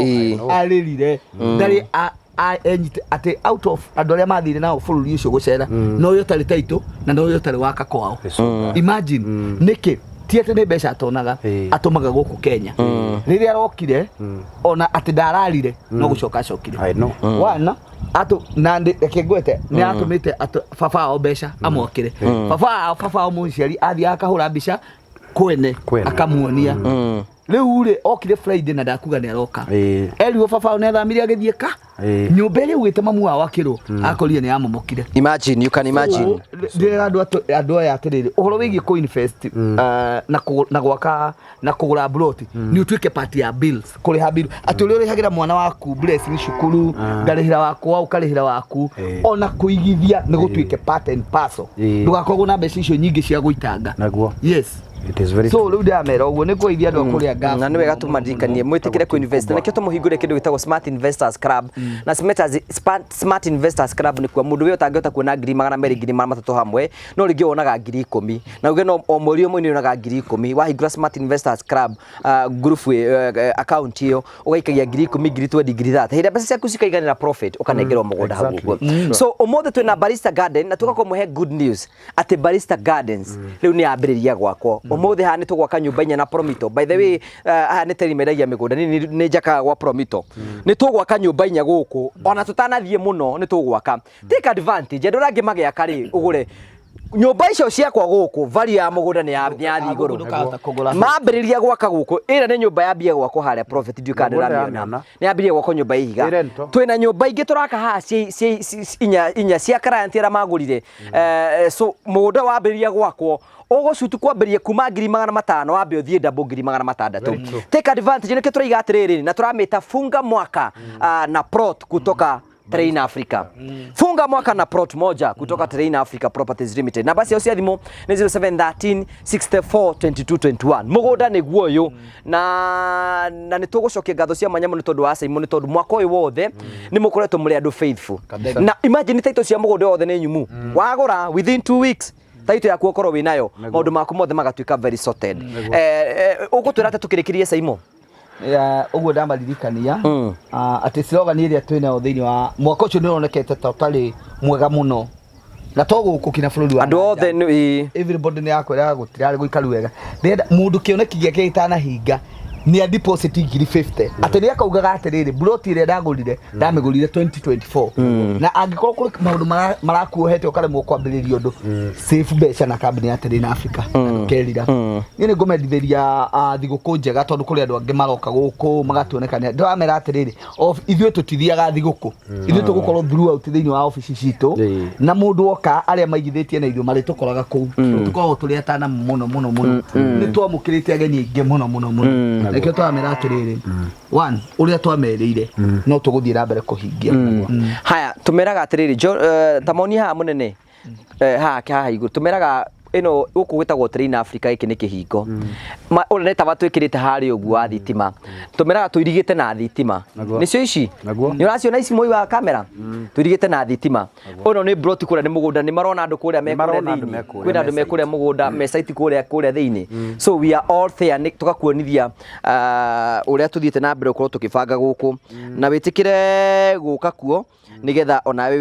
Arĩrire ndarĩ enyite atĩ out of andũ arĩa mathire nao bũrũri ũcio gũcera, no ũyũ ũtarĩ taitũ na no ũyũ ũtarĩ waka kwao. Imagine, nĩkĩ ti atĩ nĩ mbeca atonaga, atũmaga gũkũ Kenya. Rĩrĩa arokire ona atĩ ndararire, no gũcoka acokire. I know. Wana atũ na reke ngwete nĩ atũmĩte baba wao mbeca amwakĩre. Baba wao mũciari athiaga akahũra mbica kwene, Kwene. Akamuonia. Rĩu rĩ, okire Friday na ndakuga nĩ aroka. Erirwo baba wao nĩ athamire agĩthiĩ ka nyũmba ĩrĩa ugĩte mamu wao akĩrwo akorire nĩ yamomokire. Imagine, you can imagine. Ndĩrera andũ aya atĩrĩrĩ, ũhoro wĩgiĩ kũ-invest na gwaka na kũgũra mburoti nĩ ũtuĩke part ya bills, kũrĩha bill, atĩ ũrĩa ũrĩhagĩra mwana waku blessing cukuru, ngarĩhĩra wakwa, ũkarĩhĩra waku, ona kũigithia nĩ gũtuĩke part and parcel. Ndũgakorwo na mbeca icio nyingĩ cia gũitanga. Naguo. Yes. It is very So rĩu ndĩramera ũguo nĩ kũgeithia andũ a kũrĩa ngabu. Na nĩ wega tũmaririkanie mwĩtĩkĩre kũ-invest, na nĩkĩo tũmũhingũrĩre kĩndũ gĩtagwo Smart Investors Club. Na Smart Investors Club nĩ kuo mũndũ ũyũ ũtangĩhota kuona 200,000, 300,000 hamwe, no rĩngĩ wonaga 10,000, na uge no o mweri ũmwe nĩ wonaga 10,000. Wahingũra Smart Investors Club group account ĩyo, ũgaikagia 10,000, 20,000, 30,000, hĩndĩ ĩrĩa mbeca ciaku cikaiganĩra profit, ũkanengerwo mũgũnda hau. Ũguo so ũmũthĩ twĩna Barista Garden na tũgakũmũhe good news atĩ Barista Gardens rĩu nĩ yambĩrĩria gwakwo ũmũthĩ. Haha nĩ tũgwaka nyũmba inya na Promito. By the way, haha nĩ teri mendagia mĩgũnda, nĩ njakaga gwa Promito. Nĩ tũgwaka nyũmba inya gũkũ ona tũtanathiĩ mũno, nĩ tũgwaka. Take advantage, andũ arĩa angĩ magĩaka rĩ, ũgũre nyũmba icio ciakwa gũkũ. Value ya mũgũnda nĩ yathiĩ igũrũ. Ndũkahota kũgũra. Mambĩrĩria gwaka gũkũ, ĩrĩa nĩ nyũmba yambia gwakwo harĩa, Prophet, ndiũĩ kana Nyũmba ndĩramĩona. ndĩramĩona. Nĩ yambĩrĩria gwakwo nyũmba ya ihiga. Ĩ rental. Twĩna nyũmba ingĩ tũraka haha inya cia client arĩa magũrire. So mũgũnda wambĩrĩria gwakwo ũgũcutu kwambĩrĩria kuma 500,000, wambe ũthiĩ double 600,000. Take advantage, nĩkĩo tũraiga atĩrĩrĩ, na tũramĩta funga mwaka na plot kutoka Train Africa. Funga mwaka na plot moja kutoka Train Africa Properties Limited. Namba ciao cia thimũ nĩ 0713 64 22 21. Mũgũnda nĩguo ũyũ, na nĩ tũgũcokia ngatho cia mwanya mũno tondũ wa Simon, tondũ mwaka ũyũ wothe nĩ mũkoretwo mũrĩ andũ faithful. Na imagine, title cia mũgũnda wothe nĩ nyumu. Wagũra, within 2 weeks title yaku ũkorwo wĩ nayo, maũndũ maku mothe magatuĩka very sorted. Ũgũtwĩra atĩ tũkĩrĩkĩrie, Simon? Ya, ũguo ndamaririkania atĩ slogan ĩrĩa twĩ nayo thĩinĩ wa mwaka ũcio nĩ ũronekete ta ũtarĩ mwega mũno, na to gũkũ kinya bũrũri wa Andũ othe nĩ ĩĩ. Everybody nĩ yakwĩraga gũtirarĩ gũikaru wega. Ndĩrenda mũndũ kĩoneki gĩake gĩtanahinga nĩ a deposit 50,000, atĩ nĩ akaugaga atĩrĩrĩ, mburoti ĩrĩa ndagũrire ndamĩgũrire 2024, na angĩkorwo kũrĩ maũndũ marakuohete ũkaremwo kwambĩrĩria ũndũ, save mbeca na kambuni ya Terrain Africa na ndũkerira. Niĩ nĩ ngũmendithĩria thigũkũ njega, tondũ kũrĩ andũ angĩ maroka gũkũ magatuonekania. Ndĩramera atĩrĩrĩ, ithuĩ tũtithiaga thigũkũ, ithuĩ tũgũkorwo throughout thĩinĩ wa obici citũ, na mũndũ oka, arĩa maigithĩtie na ithuĩ marĩtũkoraga kũu. Tũkoragwo tũrĩ atana mũno mũno mũno, nĩ twamũkĩrĩte ageni aingĩ mũno mũno mũno. Nĩkĩo tũramera atĩrĩrĩ, one ũrĩa twamerĩire no tũgũthiĩ na mbere kũhingia. Haya, tumeraga atiriri, ta moni haha munene, haha haha igũrũ tumeraga Ĩno gũkũ gwĩtagwo Train Africa, gĩkĩ nĩ kĩhingo. Ũrĩa nĩ tawa twĩkĩrĩte harĩa ũguo wa thitima, tũmeraga tũirigĩte na thitima. Nĩcio ici. Nĩ ũraciona ici mwoi wa kamera, tũirigĩte na thitima. Ũno nĩ plot kũrĩa nĩ mũgũnda, nĩ marona andũ kũrĩa me kũrĩa Marona andũ thĩinĩ. me kũrĩa, Kwĩna andũ me me kũrĩa mũgũnda, me site kũrĩa thĩinĩ. So we are all there, nĩ tũgakuonithia ũrĩa tũthiĩte na mbere gũkorwo tũkĩbanga gũkũ, na wĩtĩkĩre gũka kuo nĩgetha onawe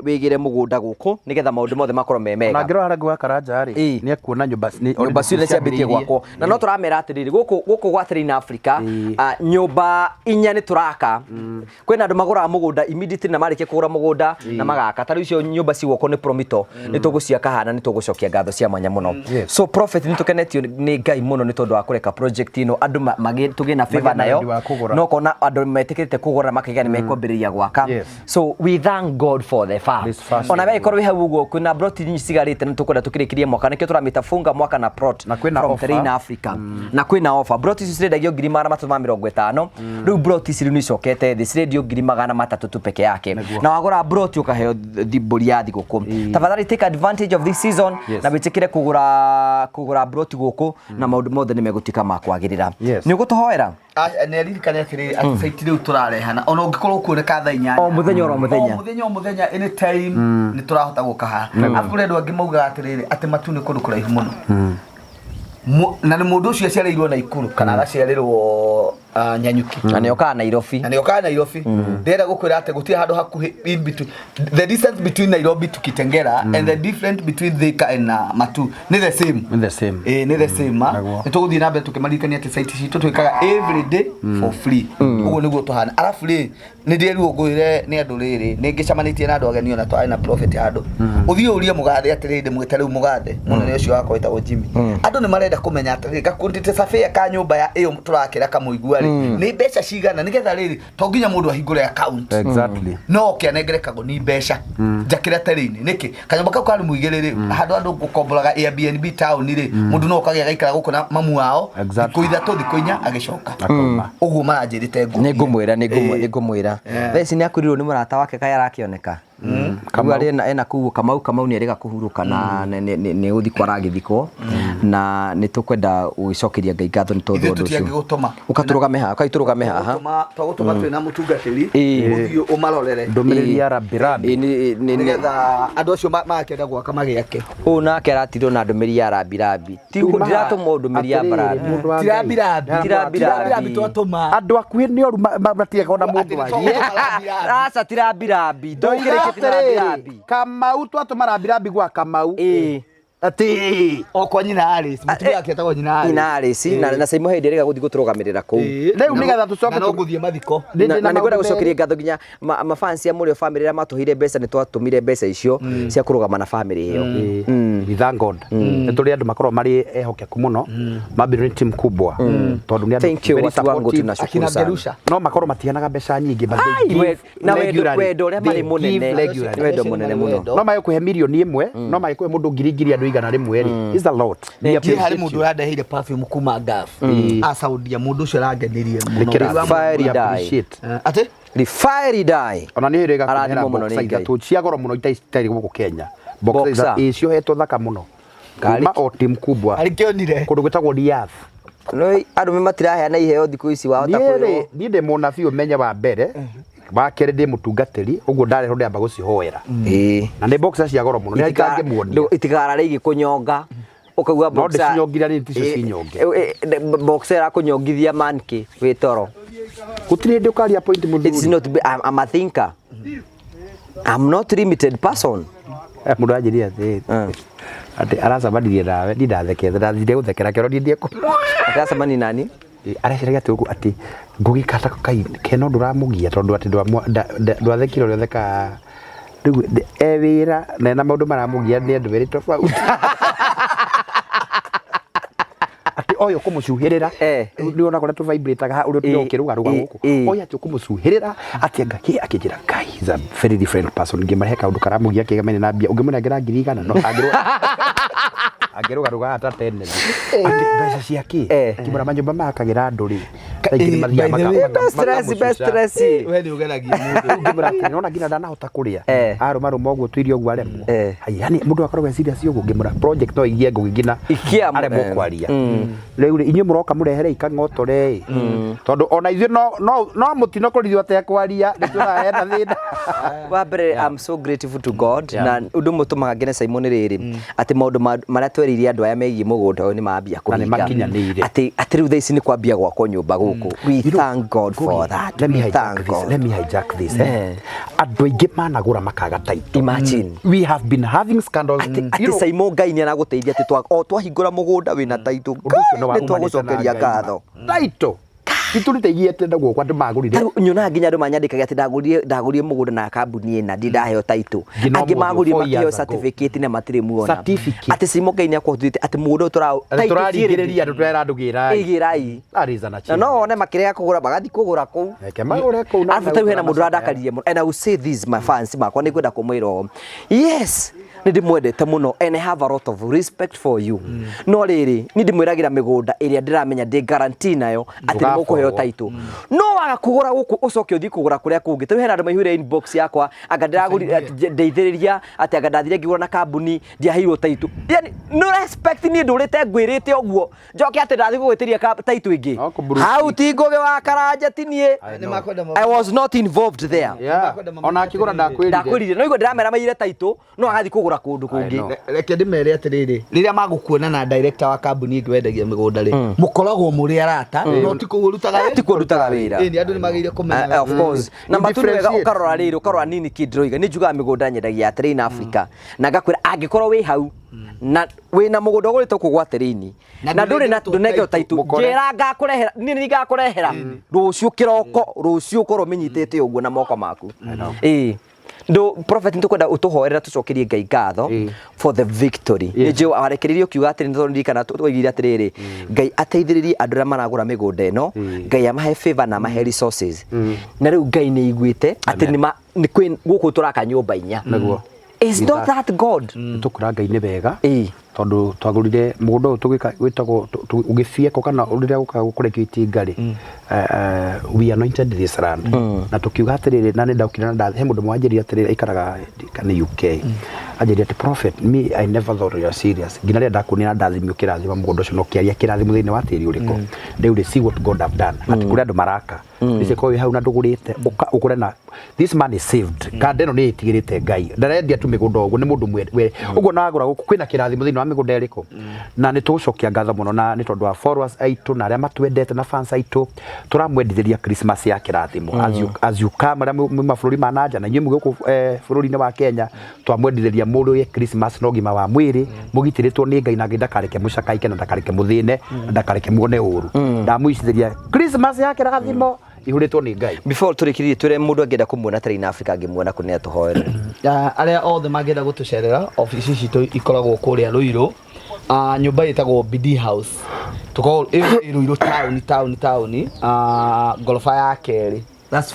wĩgĩre mũgũnda gũkũ, nĩgetha maũndũ mothe makorwo me Na mega. angĩrora harĩa gwa Karanja rĩ, nĩ ekuona nyũmba nyũmba ciothe ciambĩtie gwakwo, na no tũramera atĩrĩrĩ, gũkũ gwa Train Africa, nyũmba inya nĩ tũraka. Kwĩna andũ magũraga mũgũnda immediately, na marĩkia kũgũra mũgũnda na magaka. Ta rĩu icio nyũmba cigwakwo nĩ Promito, nĩ tũgũciaka haha na nĩ tũgũcokia ngatho cia mwanya mũno. So prophet, nĩ tũkenetio nĩ Ngai mũno nĩ tondũ wa kũreka project ĩno andũ tũgĩe na favor Magĩe na nayo wendi wa kũgũra. No kona andũ metĩkĩrĩte kũgũra na makaiga nĩ mekwambĩrĩria gwaka. So we thank God for the farm. This first Ona we ikorwo wĩ hau ũguo, kwĩna plot nyingi cigarĩte na tũkwenda tũkĩrĩkĩrie mwaka, nĩkĩo tũramĩta funga mwaka na plot Na kwĩna from offer. Terrain Africa. Na kwĩna offer, plot ici cirendagio 350,000. Rĩu plot ici rĩu nĩ icokete thĩ, cirendio 300,000 tu peke yake. Na wagũra plot ũkaheo mbũri ya thigũkũ. Tafadhali take advantage of this season na wĩtĩkĩre kũgũra plot gũkũ, na maũndũ mothe nĩ megũtuĩka ma kwagĩrĩra. Nĩ ũgũtũhoera. Nĩ aririkane atĩrĩrĩ, atĩ site rĩu tũrarehana ona ũngĩkorwo kuoneka thaa 8 O mũthenya oro mũthenya. O mũthenya o mũthenya, anytime nĩ tũrahota gũka haha. Arabu kũrĩ andũ angĩ maugaga atĩrĩrĩ, atĩ Matu nĩ kũndũ kũraihu mũno. Na nĩ mũndũ ũcio aciarĩirwo Naikuru kana agaciarĩrwo Nyanyuki na nĩ okaga Nairobi. Na nĩ okaga Nairobi. Ndĩrenda gũkwĩra atĩ gũtirĩ handũ hakuhĩ in between, the distance between Nairobi to Kitengela and the difference between Thika and Matu nĩ the same. Nĩ the same. Ĩĩ, nĩ the same ah. Nĩ tũgũthiĩ na mbere tũkĩmaririkania atĩ site citũ twĩkaga every day for free. Ũguo nĩguo tũhana. Arabu rĩ, nĩ ndĩrirwo ngwĩre nĩ andũ rĩrĩ, nĩ ngĩcemanĩtie na andũ ageni ona twarĩ na prophet handũ. Ũthiĩ ũrie mũgathe atĩrĩrĩ, ndĩmwĩte rĩu mũgathe mũnene ũcio wakwa wĩtagwo Jimmy. Andũ nĩ marenda kũmenya atĩrĩrĩ, gaquantity surveyor ka nyũmba ya ĩyo tũrakĩra kamũigua rĩ, nĩ mbeca cigana, nĩgetha rĩrĩ to nginya mũndũ ahingũre account. No oke anengere kagoni mbeca njakĩra terĩ-inĩ. Nĩkĩ kanyũmba kau ka rumu igĩrĩ rĩ, handũ andũ gũkomboraga Airbnb town rĩ, mũndũ no okage agaikara gũkũ na mamu wao thikũ 3, thikũ 4, agĩcoka. Akauma. Ũguo maranjĩrĩte ngũ. Nĩ ngũmwĩra, nĩ ngũmwĩra. Thaa ici nĩ akurirwo nĩ mũrata wake, kaĩ arakĩoneka Kamau arĩ ena kũu. Kamau nĩ erĩga kũhurũka na nĩ gũthikwo aragĩthikwo, na nĩ tũkwenda gũgĩcokeria Ngai ngatho nĩ tondũ Ithuĩ ũndũ ũcio. tũtiangĩgũtũma. Ũkatũrũgame haha, ũkaitũrũgame haha. Twagũtũma twĩ na mũtungatĩri, ũthiĩ ũmarorere Ndũmĩrĩri ya rambirambi. Ĩĩ, nĩgetha andũ acio makenda gwaka magĩake. Ũyũ nake aratirwo na ndũmĩrĩri ya rambirambi. Ndiratũmwo ndũmĩrĩri ya Atĩrĩrĩ, mbarathi. mũndũ wa Ngai. Tirambirambi. Tirambirambi. Tirambirambi twatũma. Andũ akuhĩ nĩ oru, matigaga ona mũndũ arie. Aca, tirambirambi. Ndoiga Ndũkĩrĩkie atĩrĩrĩ, tirambirambi. Kamau twatũma rambirambi gwa Kamau. Atĩ O kwa nyina Alice, mũtumia wake etagwo nyina Alice. Nyina Alice na Saimo hĩndĩ ĩrĩga gũthiĩ gũtũrũgamĩrĩra kũu. Rĩu nĩgetha tũcoke Na no ngũthiĩ mathiko. Nĩ Na ndĩ na nĩ ngwenda maũndũ gũcokeria ngatho nginya mafansi a Mũrĩo family arĩa matũheire mbeca. Nĩ twatũmire mbeca icio cia kũrũgama na family ĩyo. We thank God, nĩ tũrĩ andũ makoragwo marĩ ehokeku mũno, mambĩrĩrio nĩ team kubwa, tondũ nĩ andũ Thank you, very watu wangu, supportive. tunashukuru Akina sana. Gerusha. No makorwo matiheanaga mbeca nyingĩ, but they Ai, give na wendo regularly. wendo ũrĩa They marĩ give mũnene. regularly. Nĩ wendo mũnene mũno. No magĩkũhe mirioni 1, no magĩkũhe mũndũ ngiri ngiri andũ 100 rĩ, is a lot. We Niĩ harĩ appreciate mũndũ you. ũrandeheire perfume kuma Gulf. Acaudia mũndũ ũcio arangenirie mũno. Nĩ kĩrathi. Fiery We die. appreciate. Atĩ? Rifari die. Ona nĩ ĩrĩga Arathimwo mũno nĩ boxer Ngai. ithatũ cia goro mũno itarĩ gũkũ Kenya. Boxer Boxer. ithatũ, ĩĩ, ciohetwo thaka mũno Ngari- kuma o team kubwa Arĩ kĩonire. kũndũ gwĩtagwo Riyadh. No arũme matiraheana iheo thikũ ici, wahota Niĩ rĩ, kwĩrwo. niĩ ndĩ mũnabii, ũmenye wa mbere, wa kerĩ ndĩ mũtungatĩri, ũguo ndarehwo ndĩamba gũcihoera. Na nĩ boxer cia goro mũno, nĩ itangĩmuonia. Itikarare igĩkũnyonga ũkaigua No boxer. ndĩcinyongire nĩ ticio cinyonge. Boxer ĩrakũnyongithia manki wĩ toro. Gũtirĩ hĩndĩ ũkaria point It's mũthuri. not I'm a thinker, I'm not limited person. Mũndũ anjĩrire atĩrĩrĩ, atĩ aracemanirie nawe, niĩ ndathekete, ndathire gũthekera kĩoro niĩ ndiekũ. Atacemani nani? Areciragia atĩ ũguo atĩ Ngũgĩ kata kai kena ũndũ ũramũgia, tondũ atĩ ndwathekire ũrĩa ũthekaga rĩu e wĩra na ena maũndũ maramũgia, nĩ andũ erĩ tofauti, atĩ oyo kũmũcuhĩrĩra nĩ ona kũrĩa tũvibrataga ũrĩa ũkĩrũgarũga gũkũ, oyo atĩ ũkũmũcuhĩrĩra atĩ anga kĩ akĩnjĩra Ngai is a very different person, ngĩmarehe kaũndũ karamũgia kĩgamaine na mbia, ũngĩmũnengera 100,000 no angĩrũgarũga ata tene atĩ mbeca cia kĩ. Kĩmũra manyũmba makagĩra andũ rĩ, Thaa ingĩ nĩ mathiaga By the way, Stress, makamũcuca. stress. We nĩ ũgeragia mũndũ. Ngĩmwĩra atĩrĩ, nona nginya ndanahota kũrĩa Eh. arũma rũma ũguo tũirio ũguo aremwo Eh. Hai, yani mũndũ akoragwo eciria ũguo ngĩmwĩra project no igie ngũgĩ nginya Ikia aremwo eh. kwaria rĩu rĩ inyuĩ mũroka mũrehere ikang'otore ĩ tondũ ona ithuĩ no no no mũtino kũrithio atekwaria nĩ tuonaga hena thĩna Wa mbere, I'm so grateful to God, na ũndũ ũmwe ũtũmaga ngene Simon nĩ rĩrĩ, atĩ maũndũ marĩa tweririre andũ aya megiĩ mũgũnda ũyũ nĩ mambia Na nĩ kũhinga. makinyanĩire. Atĩ rĩu thaa ici nĩ kwambia gwakwo nyũmba gũkũ. We You know, thank God for Ngugi, that. Let me We hijack thank this. God. Let me hijack this. Eh? Eh. Andũ aingĩ managũra makaga title. Imagine. We have been having scandals. Atĩ You atĩ know, Simon Ngai nĩ aragũteithia atĩ o twahingũra mũgũnda wĩna title. ũndũ ũcio nĩ wa Nĩ umanĩte na twagũcokeria Ngai. ngatho. Title. Itũrĩte igiĩte na guoko andũ magũrire. Tarĩu nyonaga nginya andũ manyandĩkaga atĩ ndagũrire mũgũnda na kambuni ĩna ndirĩ ndaheo title. Nginya Angĩ ũmũthĩ, magũrire 4 makĩheo years ago. certificate na matirĩ muona. Certificate. Atĩ Simon Ngai nĩ akũhotithĩtie atĩ mũgũnda ũyũ Atĩ title tũrarigĩrĩria andũ tũrera andũ gĩrai. Ĩgĩrai. That is an Na achievement. no one makĩrega kũgũra magathiĩ kũgũra kũu. Reke magũre kũu na Arabu tarĩu hena mũndũ ũrandakaririe mũno, and I will say this, my fans makwa, nĩ ngwenda kũmwĩra ũũ, yes, nĩ ndĩmwendete mũno and I have a lot of respect for you, no rĩrĩ, niĩ ndĩmwĩragĩra mĩgũnda ĩrĩa ndĩramenya ndĩ guarantee nayo atĩ nĩ mũkũheo Ndũgaborwo. title. No waga kũgũra gũkũ ũcoke ũthiĩ kũgũra kũrĩa kũngĩ, tarĩu hena andũ maihũire inbox yakwa, anga ndĩragũrire, ndeithĩrĩria atĩ anga ndathire ngĩgũra na kambuni ndiaheirwo title. Yani no respect, niĩ ndũrĩte ngwĩrĩte ũguo njoke atĩ ndathiĩ gũgwĩtĩria title ĩngĩ. No kũmburuti. Hau ti ngũgĩ wa karanja ti niĩ. Nĩ makwenda I was not involved there. Yeah. Ona akĩgũra ndakwĩrire. Ndakwĩrire no igua ndĩramera maire title no agathiĩ kũgũra kũndũ I know. kũngĩ. Reke ndĩmere atĩrĩrĩ, rĩrĩa magũkuona na director wa kambuni ĩngĩ wendagia mĩgũnda rĩ, mũkoragwo mũrĩ arata, no ti kũu ũrutaga wĩra. Ti kuo ndutaga wĩra. Ĩni, andũ nĩ magĩrĩire kũmenya. Of course. Number two, nĩ wega Differentiate. ũkarora rĩrĩ, ũkarora nini kĩ ndĩroiga. Nĩ njugaga mĩgũnda nyendagia ya Terrain Africa, na ngakwĩra angĩkorwo wĩ hau na wĩna mũgũnda ũgũrĩte gũkũ gwa Terrain Na na ndũrĩ na ndũnengeretwo ndũnengerwo title, title, mũkore. njĩra ngakũrehera, niĩ nĩ ngakũrehera rũciũ kĩroko, rũciũ ũkorwo ũmĩnyitĩte ũguo na moko maku. Ĩĩ ndũ prophet, nĩtũkwenda ũtũhoerera tũcokerie Ngai ngatho Ĩĩ. for the victory. Nĩ njũĩ warekereirie ũkiuga atĩrĩ, nĩ tondũ ndirikana twoigire atĩrĩrĩ, Ngai ateithĩrĩrie andũ arĩa maragũra mĩgũnda ĩno, Ngai amahe favor na amahe resources, na rĩu Ngai nĩ aiguĩte atĩ nĩ nĩ kwĩ gũkũ tũraka nyũmba inya. Nĩguo. Is not that God? Tũkũra Ngai nĩ wega. Ĩĩ. Tondũ twagũrire mũgũnda ũyũ tũgĩka wĩtagwo ũgĩbiekwo kana rĩrĩa gũkaga gũkũrekio itinga rĩ, we anointed this land na tũkiuga atĩrĩrĩ, na nĩ ndaukire na he mũndũ mwanjĩrire atĩrĩrĩ, aikaraga nĩ UK, anjĩrire atĩ, "Prophet, me, I never thought you are serious nginya rĩrĩa ndakuonire na ndathimio kĩrathimo mũgũnda ũcio na ũkĩaria kĩrathimo thĩinĩ wa tĩri ũrĩkũ. Rĩu rĩ, see what God have done, atĩ kũrĩ andũ maraka icio wĩ hau na ndũgũrĩte, ũka ũgũre na this man is saved." Kanda ĩno nĩ ĩtigĩrĩte Ngai, ndarendia tu mĩgũnda ũguo, nĩ mũndũ ũguo na wagũra gũkũ kwĩna kĩrathimo thĩinĩ wa mĩgũnda ĩrĩkũ. Na nĩ tũgũcokia ngatho mũno na nĩ tondũ wa followers aitũ na arĩa matwendete na fans aitũ, tũramwendithĩria Christmas ya kĩrathimo as you come, arĩa mwĩ mabũrũri ma nanja na inyuĩ mwĩ gũkũ bũrũri-inĩ wa Kenya, twamwendithĩria mũrĩe Christmas na ũgima wa mwĩrĩ, mũgitĩrĩtwo nĩ Ngai, na Ngai ndakareke mũcakaike na ndakareke mũthĩne na ndakareke muone ũru. Ndamwicithĩria Christmas ya kĩrathimo ihũrĩtwo nĩ Ngai. Before tũrĩkĩrĩrie, twĩre mũndũ angĩenda kũmuona Terrain Africa angĩmuona kũ nĩ atũhoere. Arĩa othe mangĩenda gũtũcerera, obici citũ ikoragwo kũrĩa Ruiru, nyũmba ĩtagwo BD House. Tũkoragwo ĩyo ĩ Ruiru taũni taũni taũni, ngoroba ya kerĩ. That's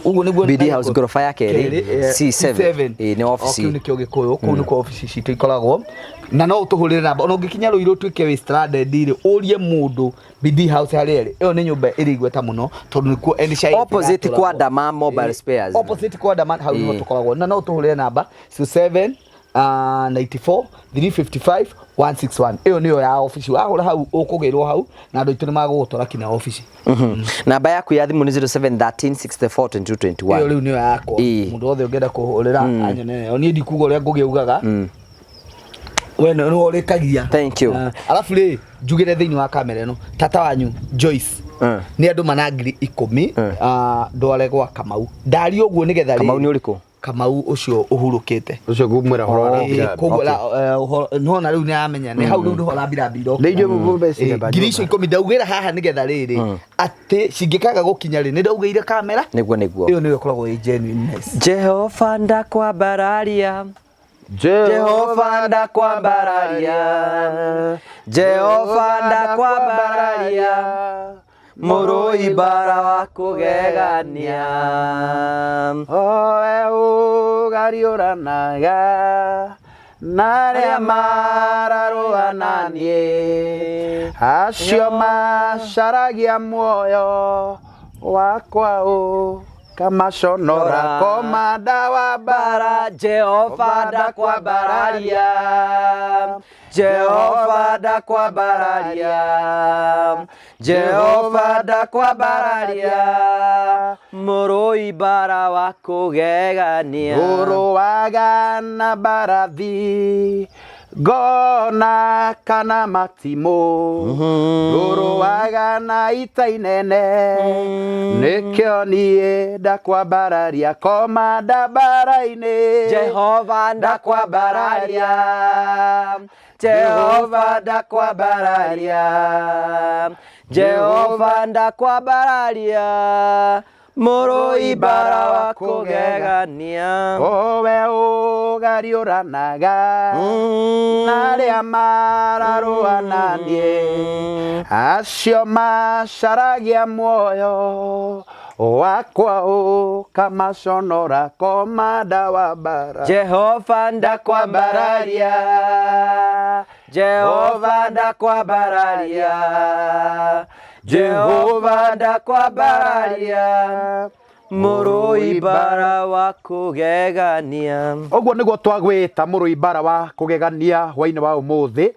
ũguo nĩguo. BD House, ngoroba ya kerĩ, C7. C7. Ĩ, nĩ obici. O, kĩu nĩkĩo gĩkũyũ, kũu nĩkuo obici citũ ikoragwo, na no ũtũhũrĩre namba ona ũngĩkinya Ruiru ũtuĩke wĩ stranded rĩ, ũrie mũndũ BD House harĩa ĩrĩ. Ĩyo nĩ nyũmba ĩrĩ igweta mũno tondũ nĩkuo NHIF Opposite ĩratũragwo. kwa Dama Mobile Spares. Opposite kwa Dama, hau nĩho Ĩ. tũkoragwo, na no ũtũhũrĩre namba 07 94 355 161. Ĩyo nĩyo ya obici. Wahũra hau ũkũgĩrwo hau na andũ aitũ nĩ magũgũtwara kinya obici. Namba yaku ya thimũ nĩ 0713 64 22 21. Ĩyo rĩu nĩyo yakwa. Ĩ. Mũndũ wothe ũngĩenda kũhũrĩra anyone nayo. Niĩ ndikuga ũrĩa Ngũgĩ augaga, we nĩwe ũrĩkagia. Thank you. Arabu rĩ, njugĩre thĩinĩ wa kamera ĩno, tata wanyu Joyce nĩ andũ mana 10,000, ndware gwa Kamau. Ndaria ũguo nĩgetha rĩ- Kamau nĩ ũrĩkũ? Kamau ũcio ũhurũkĩte. Ũcio ngũmwĩra ũhoro wa Ĩ, koguo nĩwona rĩu nĩaramenya nĩ hau rĩu nĩho rambirambira. Nĩ inyuĩ mũmecire ba 10,000 ndaugĩra haha nĩgetha rĩrĩ atĩ cingĩkaga gũkinya rĩ, nĩ ndaugĩire kamera. Nĩguo. Ĩyo nĩyo ĩkoragwo ĩ genuineness. Jehova ndakwambararia, Jehova ndakwambararia, Jehova ndakwambararia, mũrũi mbara wa kũgegania. Oe ũgariũranaga. Na arĩa mararũa na niĩ, acio macaragia muoyo wakwa ũkamaconora. Komanda wa mbara, Jehova ndakwambararia, Jehova ndakwambararia, Jehova ndakwambararia, mũrũi mbara wa kũgegania. Ũrũaga na mbarathi ngona kana matimũ, ũrũaga na ita inene, nĩkĩo niĩ ndakwambararia, komanda mbara-inĩ. Jehova ndakwambararia, Jehova ndakwambararia, Jehova ndakwambararia, mũrũi mbara wa kũgegania. Owe ũgariũranaga na arĩa mararũa na niĩ, acio macaragia muoyo wakwa ũkamaconora, komanda wa mbara. Jehova ndakwambararia, Jehova ndakwambararia, Jehova ndakwambararia, mũrũi mbara wa kũgegania. Ũguo nĩguo twagwĩta mũrũi mbara wa kũgegania hwainĩ wa ũmũthĩ.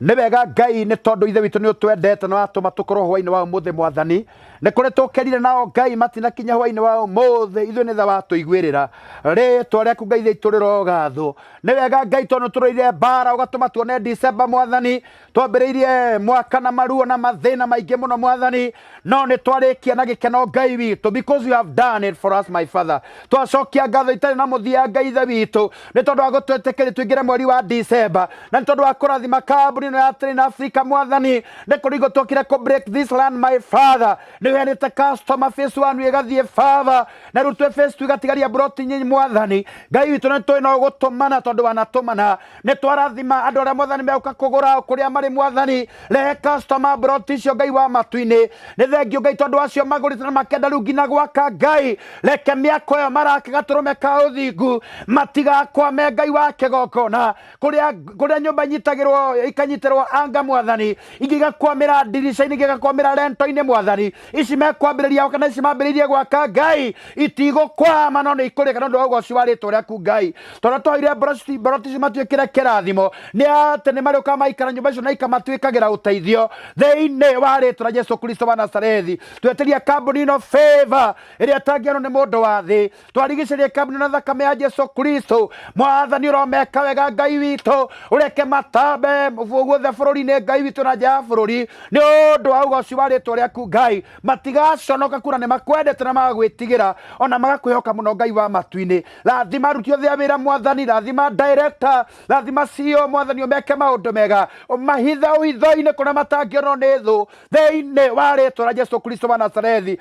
Nĩ wega Ngai, nĩ tondũ ithe witũ nĩ ũtwendete na watũma tũkorwo hwainĩ wa ũmũthĩ. Mwathani, nĩ kũrĩ tũkerire nao Ngai matinakinya hwainĩ wa ũmũthĩ, ithuĩ nĩ tha watũiguĩrĩra. Rĩtwa rĩaku Ngai ithe tũrĩrogathwo. Nĩ wega Ngai, tondũ tũrũire mbara ũgatũma tuone December. Mwathani, twambĩrĩirie mwaka na maruo na mathĩna maingĩ mũno Mwathani, no nĩ twarĩkia na gĩkeno Ngai witũ, because you have done it for us, my Father. Twacokia ngatho itarĩ na mũthia Ngai ithe witũ, nĩ tondũ wa gũtwĩtĩkĩria tũingĩre mweri wa December, na nĩ tondũ wa kũrathima kambuni ĩno ya Train Africa. Mwathani, nĩ kũringo twokire kũ break this land, my Father. Nĩ ũheanĩte customer phase 1 ĩgathiĩ baba, na rĩu twĩ phase 2 igatigaria broti nyinyi. Mwathani Ngai witũ, nĩ tũĩ no ũgũtũmana, tondũ wanatũmana. Nĩ twarathima andũ arĩa Mwathani megũka kũgũra kũrĩa marĩ. Mwathani, rehe customer broti icio. Ngai wa matu-inĩ, nĩ thengio Ngai, tondũ acio magũrĩte na makenda rĩu nginya gwaka. Ngai, reke mĩako ĩyo maraka gatũrũme ka ũthingu matigakwame. Ngai wa kĩgongona, kũrĩa kũrĩa nyũmba inyitagĩrwo ikanyitĩrwo anga, Mwathani, ingĩ igakwamĩra ndirica-inĩ, ingĩ igakwamĩra rento-inĩ. Mwathani, ici mekwambĩrĩria kana ici mambĩrĩirie gwaka, Ngai, itigũkwama no nĩ ikũrĩka nĩ ũndũ wa ũgoci wa rĩtwa rĩaku. Ngai, tondũ twaheire mboroti ici matuĩkĩre kĩrathimo, nĩ atĩ nĩ marĩũkaga maikara nyũmba icio na ikamatuĩkagĩra ũteithio thĩinĩ wa rĩtwa rĩa Jesu Kristo wa Nazarethi. Twetĩria kambuni ĩno favor ĩrĩa ĩtangĩonwo nĩ mũndũ wa thĩ. Twarigicĩrie kambuni na thakame ya Jesu Kristo. Mwathani, ũromeka wega Ngai witũ, ũreke matambe guothe bũrũri-inĩ Ngai witũ na nja ya bũrũri, nĩ ũndũ wa ũgoci wa rĩtwa rĩaku. Ngai, matigaconoka kuona nĩ makwendete na magagwĩtigĩra ona magakwĩhoka mũno. Ngai wa matu-inĩ, rathima aruti othe a wĩra. Mwathani, rathima director, rathima CEO. Mwathani, ũmeke maũndũ mega, ũmahithe ũhitho-inĩ kũrĩa matangĩonwo nĩ thũ, thĩinĩ wa rĩtwa rĩa Jesu Kristo wa Nazarethi.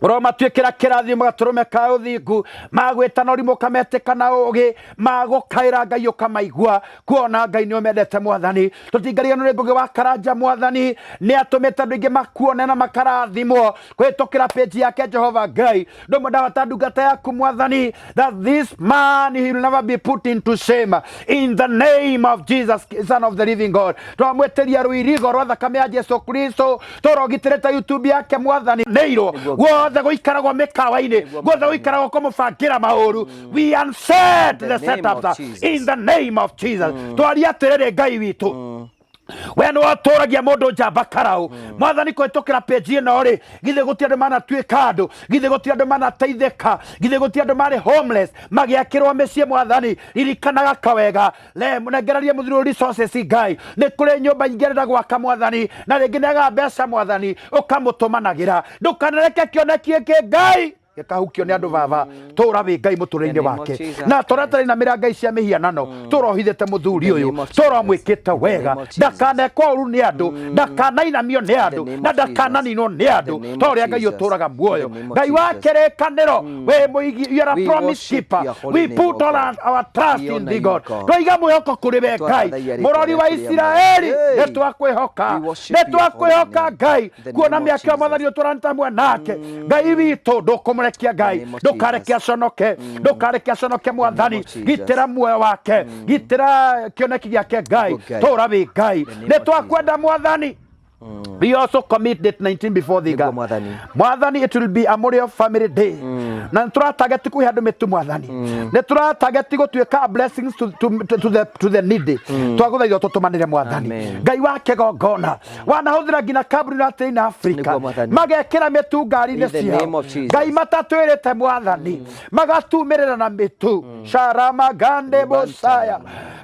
Ũromatuĩkĩra kĩrathimo gatũrũme ka ũthingu, magwĩtana ũrimũ ũkametĩka na ũgĩ, magũkaĩra Ngai ũkamaigua, kuona Ngai nĩ ũmendete. Mwathani, tũtingariganwo nĩ Ngũgĩ wa Karanja. Mwathani, nĩ atũmĩte andũ aingĩ makuone na makarathimwo kũhĩtũkĩra page yake. Jehova Ngai, ndũmwe ndahota ndungata yaku Mwathani, that this man, he will never be put into shame, in the name of Jesus, Son of the living God. Twamwĩtĩria rũirigo rwa thakame ya Jesu Kristo tũrogitĩrĩte YouTube yake. Mwathani, nĩirwo guothe gũikaragwo mĩkawa-inĩ, guothe gũikaragwo kũmũbangĩra maũru, we unset the the name of setups Jesus. in the name of Jesus. Twaria atĩrĩrĩ, Ngai witũ, we nĩ watũragia mũndũ njamba karau. Mwathani, kũhĩtũkĩra page ĩno rĩ, githĩ gũtirĩ andũ manatuĩka andũ? Githĩ gũtirĩ andũ manateithĩka? Githĩ gũtirĩ andũ marĩ homeless magĩakĩrwo mĩciĩ? Mwathani, ririkanaga kawega le mũnengererie mũthuri ũyũ resources. Ngai, nĩ kũrĩ nyũmba nyingĩ arenda gwaka Mwathani, na rĩngĩ nĩ agaga mbeca. Mwathani, ũkamũtũmanagĩra, ndũkanareke kĩoneki gĩkĩ Ngai gĩkahukio nĩ andũ. Baba, tũra wĩ Ngai mũtũrĩre-inĩ In the name of wake, Jesus na tũrĩa tarĩ na mĩra ngai cia mĩhianano, tũrohithĩte mũthuri ũyũ, tũromwĩkĩte wega, ndakanekwo ũru nĩ andũ, ndakanainamio nĩ andũ, na ndakananinwo nĩ andũ, ta ũrĩa Ngai ũtũraga muoyo. Ngai wa kĩrĩkanĩro, wĩ mũigi, you are a We promise worship keeper. your holy We name, put O all God. our trust We in honor thee, you, God. God. Twaiga mwĩhoko kũrĩ we Ngai, Twathathaiya rĩĩtwa mũrori wa rĩaku rĩa Isiraeli. Hey. Nĩ twakwĩhoka, We worship nĩ your holy twakwĩhoka name. Ngai, In the kuona name of mĩaka Jesus. Mwathani ũtũranĩte hamwe nake. Ngai witũ, ndũkũmũreke. Ndũkanarekie Ngai, name of ndũkareke Jesus. aconoke, ndũkareke aconoke Mwathani. of Jesus. Gitĩra muoyo wake, gitĩra kĩoneki gĩake Ngai, Nĩguo Ngai. tũra wĩ Ngai. the name Nĩ of twakwenda Mwathani. We also commit date 19 before thee, Nĩguo God. Mwathani. Mwathani, it will be a Memorial Family Day. Na nĩ tũratageti kũhe andũ mĩtu Mwathani. Nĩ tũratageti gũtuĩka blessings to the needy. Twagũthaitha ũtũtũmanĩre Mwathani. Amen. Ngai wa kĩgongona. Wanahũthĩra nginya kambuni na tĩri na Afrika. Nĩguo Mwathani. Magekĩra mĩtu ngari-inĩ In the ciao. name of Jesus. Ngai matatwĩrĩte Mwathani. Magatumĩrĩra na mĩtu. Sharama gande bosaya.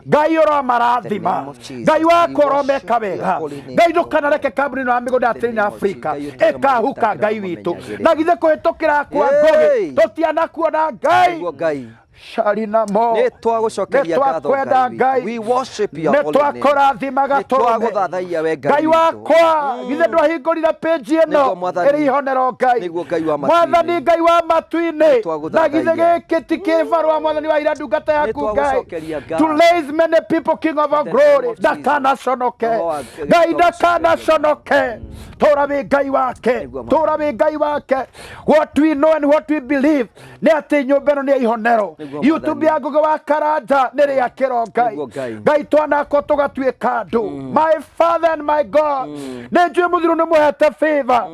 Ngai ũromarathima. name of Jesus, Ngai wakwa we worship ũromeka your wega. holy name, Ngai ndũkanareke kambuni ĩno ya mĩgũnda ya tĩri na name of Afrika Jesus, Ngai ũtũre ĩkahuka maguta Ngai witũ. kĩromamenyagĩrĩra. Na githĩ kũhĩtũkĩra kwa Hey! Ngũgĩ tũtianakuona Ngai. Nĩguo Ngai. Sharina mo. Nĩ twagũcokeria ngatho Nĩtwakwenda Ngai Ngai. witũ. We worship your Nĩ holy name. twakũrathimaga Nĩ tũrũme. twagũthathaiya we Ngai Ngai witũ. wakwa githĩ ndwahingũrire pĩnji ĩno Nĩguo Mwathani. ĩrĩ ihonero Ngai. Nĩguo Ngai wa matu-inĩ. Mwathani Ngai wa matu-inĩ. Nĩtwagũthathaiya. Na githĩ gĩkĩ ti kĩbarũa Mwathani wa ira ndungata yaku Ngai. Nĩtwagũcokeria ngatho. To raise many people King of our In the name glory. of Jesus. Ndakanaconoke. Roho wa Ngai ndakanaconoke. Tũra wĩ Ngai wake. Nĩguo Mwathani. Tũra wĩ Ngai wake. What we know and what we believe nĩ atĩ nyũmba ĩno nĩ ya ihonero. Nĩguo YouTube Mwathani. ya Ngũgĩ wa Karanja nĩ rĩakĩro Ngai. Nĩguo Ngai. Ngai twanakwo tũgatuĩka andũ. My Father and my God. Nĩ njũĩ mũthiru nĩ mũhete favor.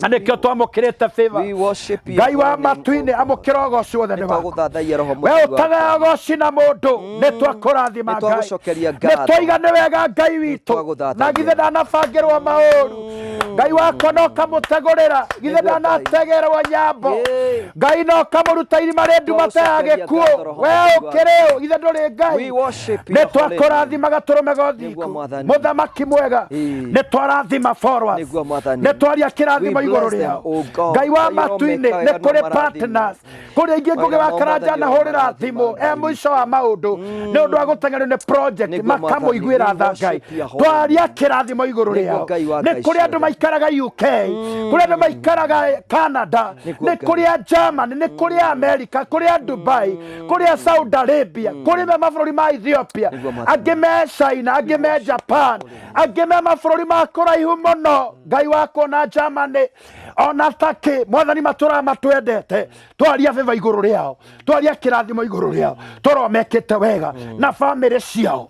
Na nĩkĩo twamũkĩrĩte favor. We worship your Ngai wa holy name, matu-inĩ O God. amũkĩra ũgoci wothe nĩ waku. Nĩtwagũthathaiya Roho We Mũtheru wa ũtagaga ũgoci na mũndũ nĩ twakũrathima Ngai. Nĩtwagũcokeria Nĩ ngatho. twaiga nĩ wega Ngai witũ. Nĩtwagũthathaiya. Na githĩ ndanabangĩrwo maũru. Ngai wakwa no kamũtegũrĩra. Githĩ Nĩguo Ngai. ndanategerwo nyambo. Ĩĩ. Ngai no kamũruta irima rĩ nduma ta ya Nĩtwagũcokeria gĩkuũ. ngatho, Roho We Mũtheru wa ũkĩrĩ ũ? Githĩ ndũrĩ Ngai. We worship Nĩ your holy name. twakũrathimaga tũrũme Nĩguo gothiku. Mwathani. Mũthamaki mwega. Ĩĩ. Nĩ twarathima followers. Nĩguo Mwathani. Nĩ twaria kĩrathimo We igũrũ bless them, rĩao. O God. Ngai wa Ngai matu-inĩ ũromeka nĩ wega kũrĩ na ũmarathime. partners. Kũrĩ aingĩ Ngũgĩ wa Wega Karanja Mwathani na hũrĩra ũromarathima, thimũ e Ngai mũico wa maũndũ nĩ ũndũ wa gũteng'erio nĩ project Nĩguo Mwathani. makamũiguĩra We tha Ngai. worship your holy Twaria name. kĩrathimo igũrũ Nĩguo rĩao. Ngai wa Nĩ Ngai kũrĩ andũ ciothe. maikaraga UK, kũrĩ andũ maikaraga Canada, Nĩguo nĩ Ngai. kũrĩ a Germany, nĩ kũrĩ a America, kũrĩ a Dubai, kũrĩ a Saudi Arabia, kũrĩ me mabũrũri ma Ethiopia, Nĩguo Mwathani. angĩ me China, angĩ me Japan, angĩ me mabũrũri ma kũraihu mũno. Ngai wakwa ona Germany, ona Turkey, Mwathani matũraga matwendete. Twaria favor igũrũ rĩao, twaria kĩrathimo igũrũ rĩao, tũromekĩte wega na bamĩrĩ ciao.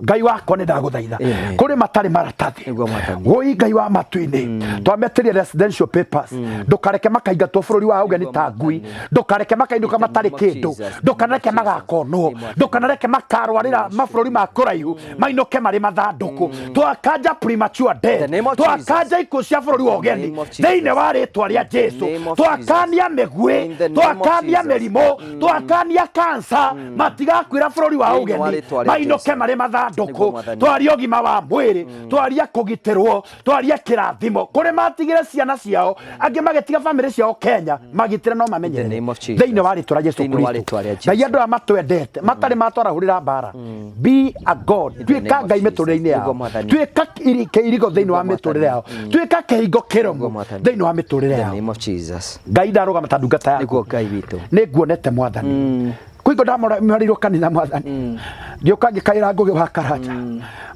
Ngai wakwa nĩ ndagũthaitha Amen. kũrĩ matarĩ maratathi Nĩguo Mwathani. woi Ngai wa matu-inĩ twametĩria residential papers ndũkareke makaingatwo bũrũri wa ũgeni ta ngui ndũkareke makainũka In the matarĩ name of kĩndũ Jesus. ndũkanareke In the name of magakonwo Jesus. ndũkanareke makarwarĩra mabũrũri ma kũraihu mainũke marĩ mathandũkũ twakanja premature death In the name of Jesus. twakanja ikuũ cia bũrũri wa In the ũgeni name of Jesus. thĩinĩ wa rĩtwa rĩa Jesu name of Jesus. twakania mĩguĩ In the name of twakania Jesus. mĩrimũ twakania kansa matigakuĩra bũrũri wa Thĩinĩ wa ũgeni rĩtwa rĩa mainũke Jesu. marĩ mathandũkũ Nĩguo Mwathani. twaria ũgima wa mwĩrĩ twaria kũgitĩrwo twaria kĩrathimo kũrĩ matigire ciana ciao angĩ magĩtiga bamĩrĩ ciao Kenya magitĩre no In the mamenyerere name of Jesus. thĩinĩ wa rĩtwa rĩa Jesu Thĩinĩ wa Kristo rĩtwa rĩa Jesu. Ngai andũ aya matwendete matarĩ matwarahũrĩra mbara be a God In the name tuĩka of Ngai Jesus. mĩtũrĩre-inĩ yao Nĩguo Mwathani. tuĩka kĩirigo thĩinĩ wa Nĩguo mĩtũrĩre yao tuĩka kĩhingo Nĩguo kĩrũmu Mwathani. thĩinĩ wa mĩtũrĩre In the yao name of Jesus. Ngai ndarũgama ta ndungata yaku Nĩguo Ngai witũ. nĩ nguonete Mwathani kwingo ndamwarĩirwo kanitha Mwathani ngĩũka ngĩkaĩra Ngũgĩ wa Karanja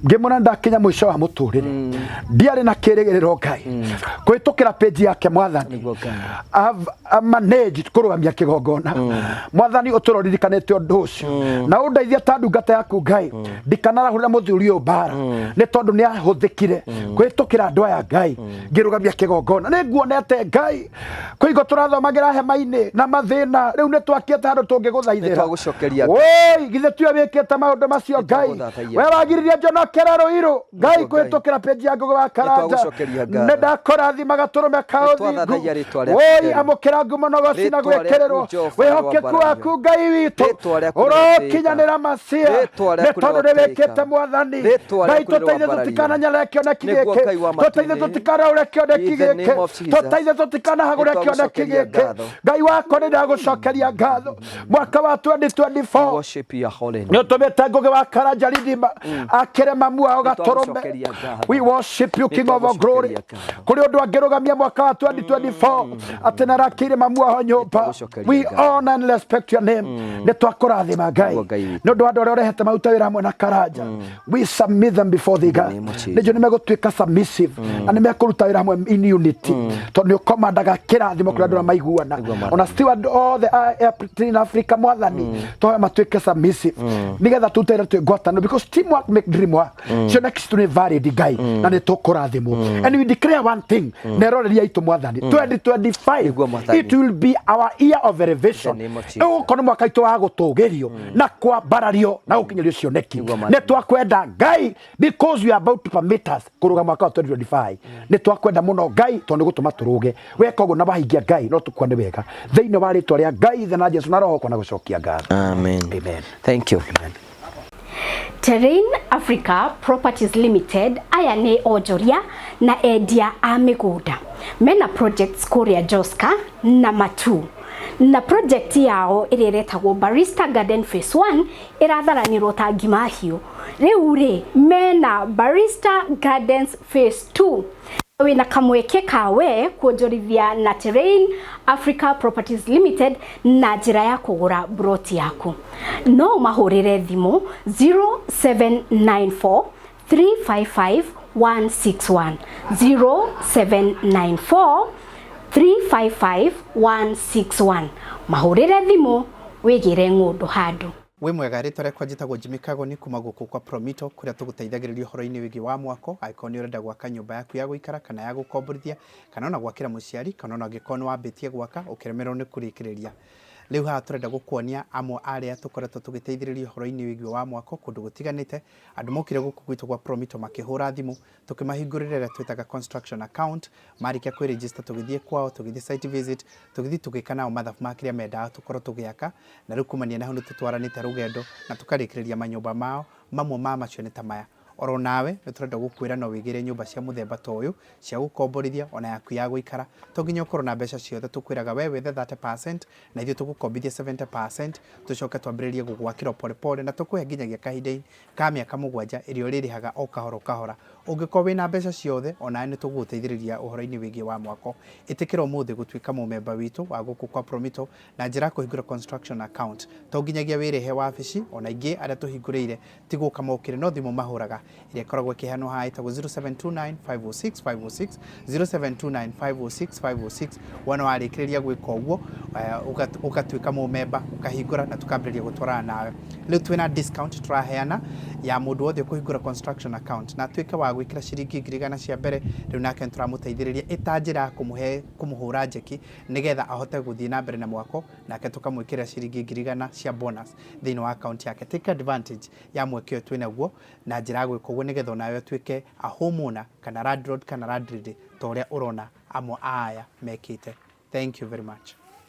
ngĩmwĩra ndakinya mũico wa mũtũrĩre ndiarĩ na kĩrĩgĩrĩro Ngai kũhĩtũkĩra page yake Mwathani Nĩguo Ngai. I've managed kũrũgamia kĩgongona Mwathani ũtũroririkanĩte ũndũ ũcio na ũndeithie ta ndungata yaku Ngai ndikanarahũrĩra mũthuri ũyũ mbara nĩ tondũ nĩ ahũthĩkire kũhĩtũkĩra andũ aya Ngai ngĩrũgamia kĩgongona nĩ nguonete Ngai kwingo tũrathomagĩra hema-inĩ na mathĩna rĩu nĩ twakĩte handũ tũngĩgũthaithĩra Nĩtwagũcokeria Woi, githĩ tiwe wĩkĩte maũndũ macio Ngai Nĩtwagũthathaiya. we wagiririe njonokere rũirũ Ngai Nĩguo Ngai. kũhĩtũkĩra peji ya Ngũgĩ wa Karanja Nĩtwagũcokeria ngatho. nĩ ndakũrathima gatũrũme ka ũthingu Nĩtwathathaiya rĩtwa rĩaku woi itheru. amũkĩra ngumo na ũgoci na Rĩtwa rĩaku gwĩkĩrĩrwo Jehova wĩhokeku rĩroambararĩo. waku Ngai witũ Rĩtwa rĩaku ũrokinyanĩra macia Rĩtwa nĩ rĩaku tondũ nĩ rĩrotĩĩka. wĩkĩte Mwathani Rĩtwa Ngai rĩaku tũteithie rĩroambararĩo. tũtikananyarare kĩoneki Nĩguo gĩkĩ Ngai wa tũteithie matu-inĩ. tũtikanaũre kĩoneki In the gĩkĩ name of Jesus. tũteithie tũtikanahagũre kĩoneki Nĩtwagũcokeria gĩkĩ ngatho. Ngai wakwa nĩ ndagũcokeria ngatho mwaka wa 2024 Worship your holy nä name. å tå mä te ngå gä wa Karanja Ridima akĩre mamu wao gatũrũme. Nĩtwagũcokeria ngatho. We worship you, King of all glory. Nĩtwagũcokeria ngatho. Kũrĩ ũndũ angĩrũgamia mwaka wa 2024 atĩ na arakĩire mamu wao nyũmba. Nĩtwagũcokeria We ngatho. honor and respect your name. Nĩ twakũrathima Ngai Nĩguo Ngai witũ. nĩ ũndũ wa andũ arĩa ũrehete maruta wĩra hamwe na Karanja. We submit them before thee, God. name of Jesus. Nĩ njũĩ nĩ megũtuĩka submissive na nĩ mekũruta wĩra hamwe in unity tondũ nĩ ũkomandaga kĩrathimo kũrĩ andũ arĩa maiguana. Nĩguo Mwathani. Ona steward othe a Airplane Africa, Mwathani, tũhoe matuĩke submissive nĩgetha tũrute wĩra twĩ ngwatanĩro, because teamwork make dream work. Cioneki citũ nĩ valid, Ngai, na nĩ tũkũrathimwo. And we declare one thing, na eroreri aitũ, Mwathani, 2025 Nĩguo Mwathani. it will be our year of elevation. In the name of Jesus. Ĩgũkorwo nĩ mwaka witũ wa gũtũgĩrio na kwambarario na gũkinyĩrio cioneki. Nĩguo Mwathani. Nĩ twakwenda, Ngai, because you are about to permit us kũrũga mwaka wa 2025. Nĩ twakwenda mũno, Ngai, tondũ nĩ gũtũma tũrũge weka ũguo na wahingia, Ngai, no tũkuone wega thĩinĩ wa rĩtwa rĩa Ngai Ithe na Jesu na Roho kwana gũcokia ngatho. Amen. Amen. Thank you. Terrain Africa Properties Limited aya nĩ onjoria na endia a mĩgũnda mena projects kũrĩa Joska na Matu, na project yao ĩrĩa ĩretagwo Barista Garden Phase 1 ĩratharanĩrwo ta ngima hiũ. Rĩu rĩ mena Barista Gardens Phase 2. Wĩna kamweke kawe kuonjorithia na Terrain Africa Properties Limited na njĩra ya kũgũra broti yaku. No ũmahũrĩre thimũ 0794 355 161, 0794 355 161. Mahũrĩre thimũ wĩgĩre ng'ũndũ handũ. Wĩ mwega, rĩtwa rĩakwa njĩtagwo Jimmy Kagoni kuma gũkũ kwa Promito kũrĩa tũgũteithagĩrĩria ũhoro-inĩ wĩgiĩ wa mwako. Angĩkorwo nĩ ũrenda gwaka nyũmba yaku ya gũikara kana ya gũkomborithia kana ona gwakĩra mũciari kana ona angĩkorwo nĩ wambĩtie gwaka ũkĩremererwo nĩ kũrĩkĩrĩria. Rĩu haha tũrenda gũkuonia amwe arĩa tũkoretwo tũgĩteithĩrĩria ũhoro-inĩ wĩgiĩ wa mwako kũndũ gũtiganĩte. Andũ mokire gũkũ gwitũ gwa Promito makĩhũra thimũ tũkĩmahingũrĩra ĩrĩa twĩtaga construction account. Marĩkia kwĩregister tũgĩthiĩ kwao, tũgĩthiĩ site visit, tũgĩthiĩ tũgĩka nao mathabu ma kĩrĩa mendaga tũkorwo tũgĩaka, na rĩu kumania na hau nĩ tũtwaranĩte rũgendo na tũkarĩkĩrĩria manyũmba mao. Mamwe ma macio nĩ ta maya. Oro nawe nĩ tũrenda gũkwĩra no wĩgĩre nyũmba cia mũthemba ta ũyũ cia gũkomborithia ona yaku ya gũikara. To nginya ũkorwo na mbeca ciothe, tũkwĩraga we wethe 30% na ithuĩ tũgũkombithia 70%, tũcoke twambĩrĩrie gũgwakĩra pole pole na tũkũhe nginyagia kahinda ka mĩaka 7 ĩrĩa ũrĩrĩhaga o kahora o kahora. Ũngĩkorwo wĩna mbeca ciothe, onawe nĩ tũgũgũteithĩrĩria ũhoro-inĩ wĩgiĩ wa mwako. Ĩtĩkĩra ũmũthĩ gũtuĩka mũmemba witũ wa gũkũ kwa Promito na njĩra ya kũhingũra construction account. To nginyagia wĩrĩhe wabici, ona ingĩ arĩa tũhingũrĩire ti gũka mokire no thimũ mahũraga ĩrĩa ĩkoragwo ĩkĩheanwo haha ĩtagwo 0729 506 506, 0729 506 506. Wona warĩkĩrĩria gwĩka ũguo, ũgatuĩka mũmemba, ũkahingũra na tũkambĩrĩria gũtwarana nawe. Rĩu twĩna discount tũraheana ya mũndũ wothe ũkũhingũra construction account na atuĩke wa gwĩkĩra ciringi 100,000 cia mbere. Rĩu nake nĩtũramũteithĩrĩria ĩta njĩra ya kũmũhe kũmũhũra njeki nĩgetha ahote gũthiĩ na mbere na mwako, nake tũkamwĩkĩrĩra ciringi 100,000 cia bonus thĩinĩ wa account yake. Take advantage ya mweke ũyũ twĩnaguo na njĩra ya gwĩka ũguo nĩgetha onawe ũtuĩke a homeowner kana landlord kana landlady ta ũrĩa ũrona amwe a aya mekĩte. Thank you very much.